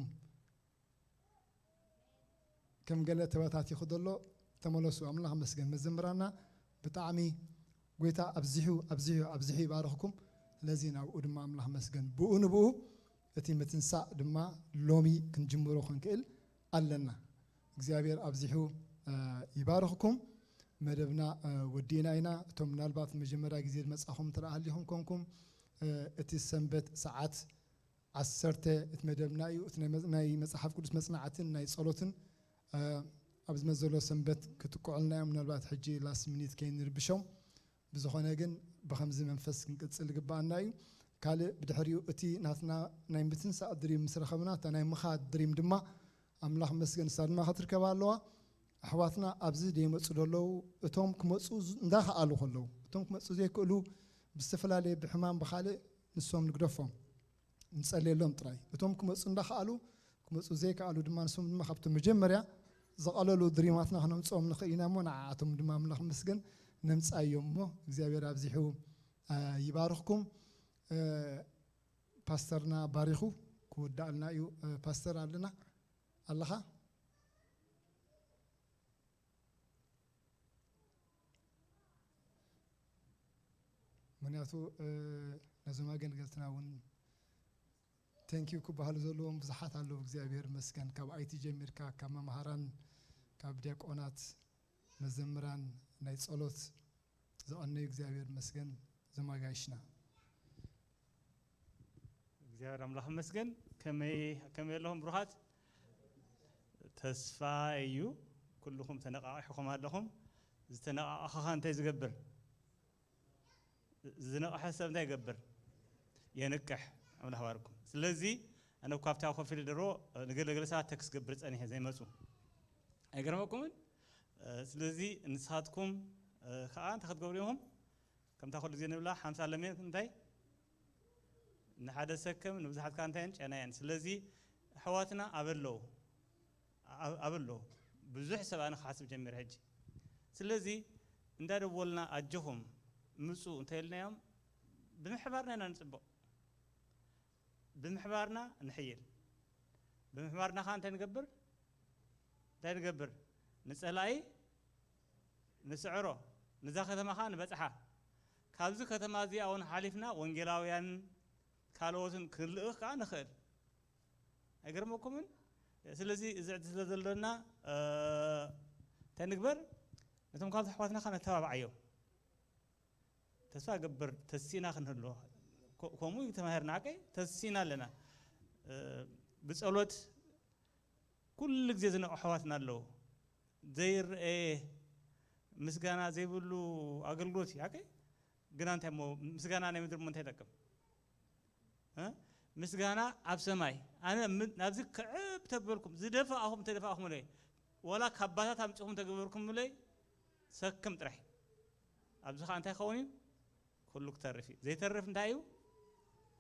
ከም ገለ ተበታቲኹ ዘሎ ተመለሱ። ኣምላኽ መስገን መዘምራና ብጣዕሚ ጎይታ ኣብዚሑ ኣብዚሑ ኣብዚሑ ይባርኽኩም። ስለዚ ናብኡ ድማ ኣምላኽ መስገን ብኡ ንብኡ እቲ ምትንሳእ ድማ ሎሚ ክንጅምሮ ክንክእል ኣለና። እግዚኣብሔር ኣብዚሑ ይባርኽኩም። መደብና ወዲእና ኢና። እቶም ምናልባት መጀመርያ ግዜ ዝመጻኹም እንተ ሃሊኹም ኮንኩም እቲ ሰንበት ሰዓት ዓሰርተ እቲ መደብና እዩ። እቲ ናይ መ- ናይ መጽሓፍ ቅዱስ መጽናዕትን ናይ ጸሎትን ኣብ ዝመዘሎ ሰንበት ክትቅዑልና እዮም። ምናልባት ሕጂ ላስት ሚኒት ከይንርብሾም። ብዝኾነ ግን ብኸምዚ መንፈስ ክንቅጽል ዝግባኣና እዩ። ካልእ ብድሕሪኡ እቲ ናትና ናይ ምትንሳእ ድሪም ምስ ረኸብና እታ ናይ ምኻድ ድሪም ድማ ኣምላኽ መስገን ንሳ ድማ ክትርከብ ኣለዋ። ኣሕዋትና ኣብዚ ደይመጹ ደለዉ እቶም ክመጹ ዝ- እንዳኸኣሉ ከለዉ እቶም ክመጹ ዘይክእሉ ብዝተፈላለየ ብሕማም ብኻልእ ንሶም ንግደፎም። ንጸልየሎም ጥራይ። እቶም ክመጹ እንዳኸኣሉ ክመጹ ዘይከኣሉ ድማ ንሶም ድማ ካብቶም መጀመርያ ዝቐለሉ ድሪማትና ክነምጽኦም ንኽእል ኢና እሞ ንዓኣቶም ድማ ኣምላኽ መስገን ነምጽኣዮም እሞ እግዚኣብሔር ኣብዚሑ ይባርኽኩም። ፓስተርና ባሪኹ ክውዳእልና እዩ። ፓስተር ኣለና ኣለኻ? ምክንያቱ ነዞም ኣገልገልትና እውን ቴንኪዩ ክበሃሉ ዘለዎም ብዙሓት ኣለዉ። እግዚኣብሔር መስገን ካብ ኣይቲ ጀሚርካ ካብ መምሃራን ካብ ዲያቆናት መዘምራን ናይ ጸሎት ዝቐነዩ እግዚኣብሔር መስገን ዘማጋይሽና እግዚኣብሔር ኣምላኽ መስገን ከመይ ከመይ ኣለኹም ብሩኻት ተስፋ እዩ ኩልኹም ተነቃቂሕኹም ኣለኹም ዝተነቃቀኸኻ እንታይ ዝገብር ዝነቕሐ ሰብ እንታይ ይገብር የንቅሕ ኣምላኽ ባርኩም ስለዚ ኣነ ካብታ ኮፍ ኢለ ድሮ ንገለገለ ሰባት ተክስ ገብር ጸኒሐ ዘይመፁ ኣይገርመኩምን ስለዚ ንስኻትኩም ከዓ እንታይ ክትገብሩ ኢኹም ከምታ ኩሉ ግዜ ንብላ ሓምሳ ለሜን እንታይ ንሓደ ሰከም ንብዙሓት ከዓ እንታይን ጨናየን ስለዚ ኣሕዋትና ኣበለዉ ኣበለዉ ብዙሕ ሰብ ኣነ ክሓስብ ጀሚረ ሕጂ ስለዚ እንዳደወልና ኣጆኹም ምፁ እንተኢልናዮም ብምሕባርና ኢና ንፅበቕ ብምሕባርና ንሕይል ብምሕባርና ከዓ እንታይ ንገብር እንታይ ንገብር ንፀላኢ ንስዕሮ ንዛ ከተማ ከዓ ንበፅሓ ካብዚ ከተማ እዚኣ እውን ሓሊፍና ወንጌላውያን ካልኦትን ክንልእኽ ከዓ ንኽእል ኣይገርመኩምን ስለዚ እዚ ዕድል ስለ ዘሎና እንታይ ንግበር ነቶም ካብ ኣሕዋትና ከዓ ነተባብዓዮም ተስፋ ገብር ተሲና ክንህሉ ከምኡ ተማሂርና ዓቀይ ተሲና ኣለና ብፀሎት ኩሉ ግዜ ዝነቑ ኣሕዋትና ኣለዉ ዘይረኤ ምስጋና ዘይብሉ ኣገልግሎት እዩ ዓቀይ ግና እንታይ ሞ ምስጋና ናይ ምድሪ እንታይ ይጠቅም ምስጋና ኣብ ሰማይ ኣነ ናብዚ ክዕብ ተበልኩም ዝደፋእኹም ተደፋእኹምለይ ወላ ካባታት ኣምፅኹም ተገበርኩምለይ ሰክም ጥራሕ ኣብዚ ከዓ እንታይ ክኸውን እዩ ኩሉ ክተርፍ እዩ ዘይተርፍ እንታይ እዩ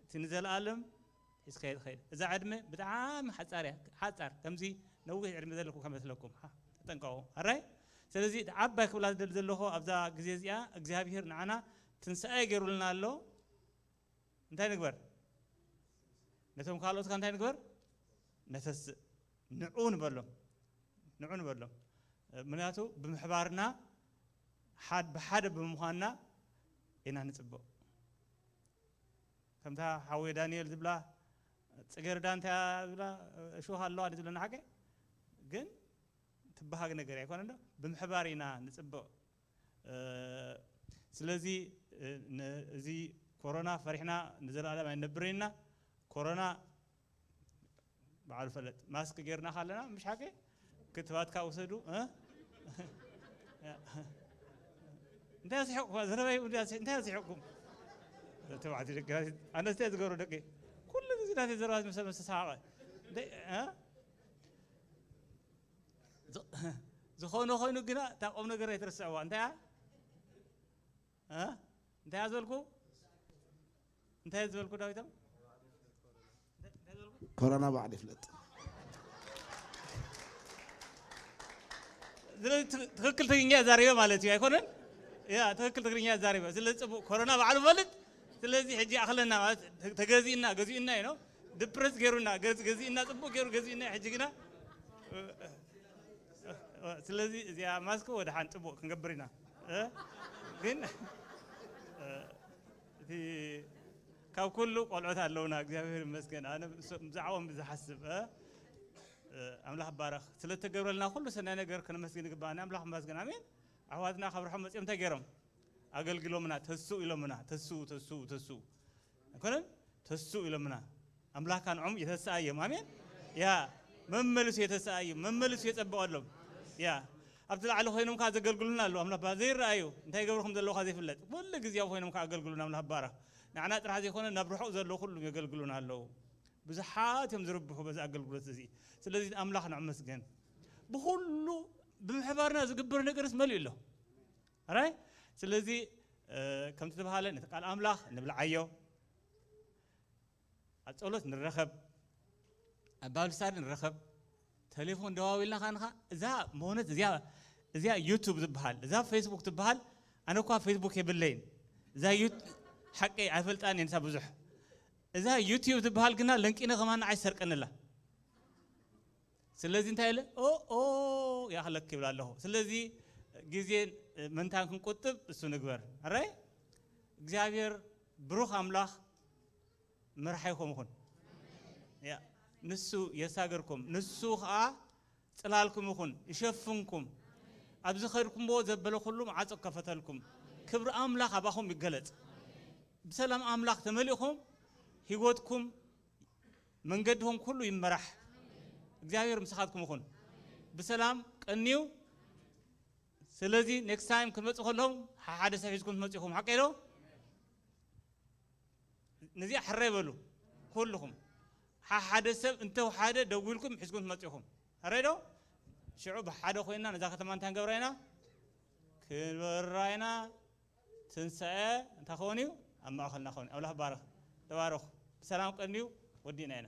እቲ ንዘለኣለም ሒዝካዮ ትኸይድ እዛ ዕድመ ብጣዕሚ ሓፃር እያ ሓፃር ከምዚ ነዊሕ ዕድመ ዘለኩም ከመስለኩም ተጠንቀቑ ኣራይ ስለዚ ዓባይ ክብላ ዝደሊ ዘለኹ ኣብዛ ግዜ እዚኣ እግዚኣብሄር ንዓና ትንሳኤ ገይሩልና ኣሎ እንታይ ንግበር ነቶም ካልኦት እንታይ ንግበር ነተስእ ንዑ ንበሎም ንዑ ንበሎም ምክንያቱ ብምሕባርና ብሓደ ብምዃንና ኢና ንፅብቕ ከምታ ሓወይ ዳንኤል ዝብላ ፅገርዳ እንታይ ዝብላ እሾኽ ኣለዋ ዝብለና ሓቂ ግን ትበሃግ ነገር ኣይኮነ ዶ ብምሕባር ኢና ንፅብቕ ስለዚ እዚ ኮሮና ፈሪሕና ንዘለኣለም ኣይነብርን ኢና ኮሮና በዓሉ ፈለጥ ማስክ ጌርና ካለና ምሽ ሓቂ ክትባትካ ውሰዱ እንታይ ስሕቁ ዘረባይ እንታይ ስሕቁኩም ተባዕቲ ደቂ ኣነ ስተ ዝገሩ ደቂ ኩሉ ግዜ ናተይ ዘረባ ዝመሰለ መስተሳሓቀ ዝኾነ ኮይኑ ግና እታ ቁም ነገር ኣይትርስዕዋ እንታይ እ? እንታይ ዝበልኩ እንታይ ዝበልኩ ዳዊቶም? ኮሮና ባዕሉ ይፍለጥ። ስለዚ ትክክል ትግርኛ ዛሪበ ማለት እዩ ኣይኮነን? ያ ትክክል ትግርኛ ዛሪበ። ስለዚ ፅቡቅ ኮሮና ባዕሉ ፈልጥ። ስለዚ ሕጂ ኣኽለና ማለት ተገዚእና ገዚእና እዩ ነው ድፕረስ ገይሩና ገዚእና ፅቡቅ ገይሩ ገዚእና ሕጂ ግና ስለዚ እዚኣ ማስክ ወደ ሓን ፅቡቅ ክንገብር ኢና። ግን እቲ ካብ ኩሉ ቆልዑት ኣለውና እግዚኣብሔር ይመስገን። ኣነ ብዛዕባኦም ዝሓስብ ኣምላኽ ባረኽ ስለተገብረልና ኩሉ ሰናይ ነገር ከነመስግን ይግባና። ኣምላኽ ይመስገን። ኣሜን። ኣሕዋትና ካብ ርሖም መፅኦም እንታይ ገይሮም ኣገልግሎምና ተስኡ ኢሎምና ተስኡ ተስኡ ተስኡ ኣይኮነን ተስኡ ኢሎምና። ኣምላኽ ካንዖም የተስኣዮም። ኣሜን። ያ መመልሱ የተስኣዮም። መመልሱ የጸበቐሎም። ያ ኣብቲ ላዕሊ ኮይኖም ከዓ ዘገልግሉና ኣለዉ። ኣምላኽ ባ ዘይረኣዩ እንታይ ገብርኩም ዘለዉ ከዓ ዘይፍለጥ ኩሉ ግዜ ኣብ ኮይኖም ከዓ ኣገልግሉና። ኣምላኽ ባረኽ። ንዓና ጥራሕ ዘይኮነ ናብ ርሑቕ ዘለዉ ኩሉም የገልግሉና ኣለዉ። ብዙሓት እዮም ዝርብሑ በዚ ኣገልግሎት እዚ። ስለዚ ኣምላኽ ንዕመስገን። ብኩሉ ብምሕባርና ዝግበር ነገርስ መሊኡ ኣሎ። ኣራይ ስለዚ ከምቲ ተባሃለ ነቲ ቃል ኣምላኽ ንብልዓዮ። ኣብ ጸሎት ንረኸብ፣ ኣብ ባብል ስታዲ ንረኸብ። ቴሌፎን ደዋዊልና ካንኻ እዛ መሆነት እዚኣ እዚኣ ዩቱብ ዝበሃል እዛ ፌስቡክ ትበሃል። ኣነ እኳ ፌስቡክ የብለይን። እዛ ዩት ሓቂ ኣይፈልጣን እየ ንሳ ብዙሕ። እዛ ዩቲዩብ ትበሃል ግና ለንቂነ ከማን ንዓይ ሰርቀንላ። ስለዚ እንታይ ኢለ ኦ ኦ ያኽለክ ይብል ኣለኹ። ስለዚ ግዜ መንታን ክንቁጥብ እሱ ንግበር። ኣራይ እግዚኣብሔር ብሩኽ ኣምላኽ መርሓይኹም ይኹን። ንሱ የሳግርኩም፣ ንሱ ኸዓ ፅላልኩም ይኹን፣ ይሸፍንኩም። ኣብ ዝኸድኩምዎ ዘበለ ኩሉ መዓፆ ከፈተልኩም። ክብሪ ኣምላኽ ኣባኹም ይገለፅ። ብሰላም ኣምላኽ ተመሊእኹም ህይወትኩም መንገድኹም ኩሉ ይመራሕ። እግዚኣብሔር ምሳኻትኩም ይኹን። ብሰላም ቀንዩ። ስለዚ ኔክስት ታይም ክንመፅእ ከለኹም ሓደ ሰብ ሒዝኩም ትመፅኢኹም ሓቀይ ዶ? ነዚኣ ሕራይ በሉ ኩልኹም። ሓደ ሰብ እንተው ሓደ ደዊልኩም ሒዝኩም ትመፅኢኹም። ሕራይ ዶ? ሽዑ ብሓደ ኮይና ነዛ ከተማ እንታይ ንገብራ ኢና? ክንበራ ኢና። ትንሳኤ እንታይ ክኸውን እዩ? ኣብ ማእኸልና ክኸውን እዩ። ኣምላኽ ባረኽ። ተባረኹ። ብሰላም ቀንዩ። ወዲእና ኢና።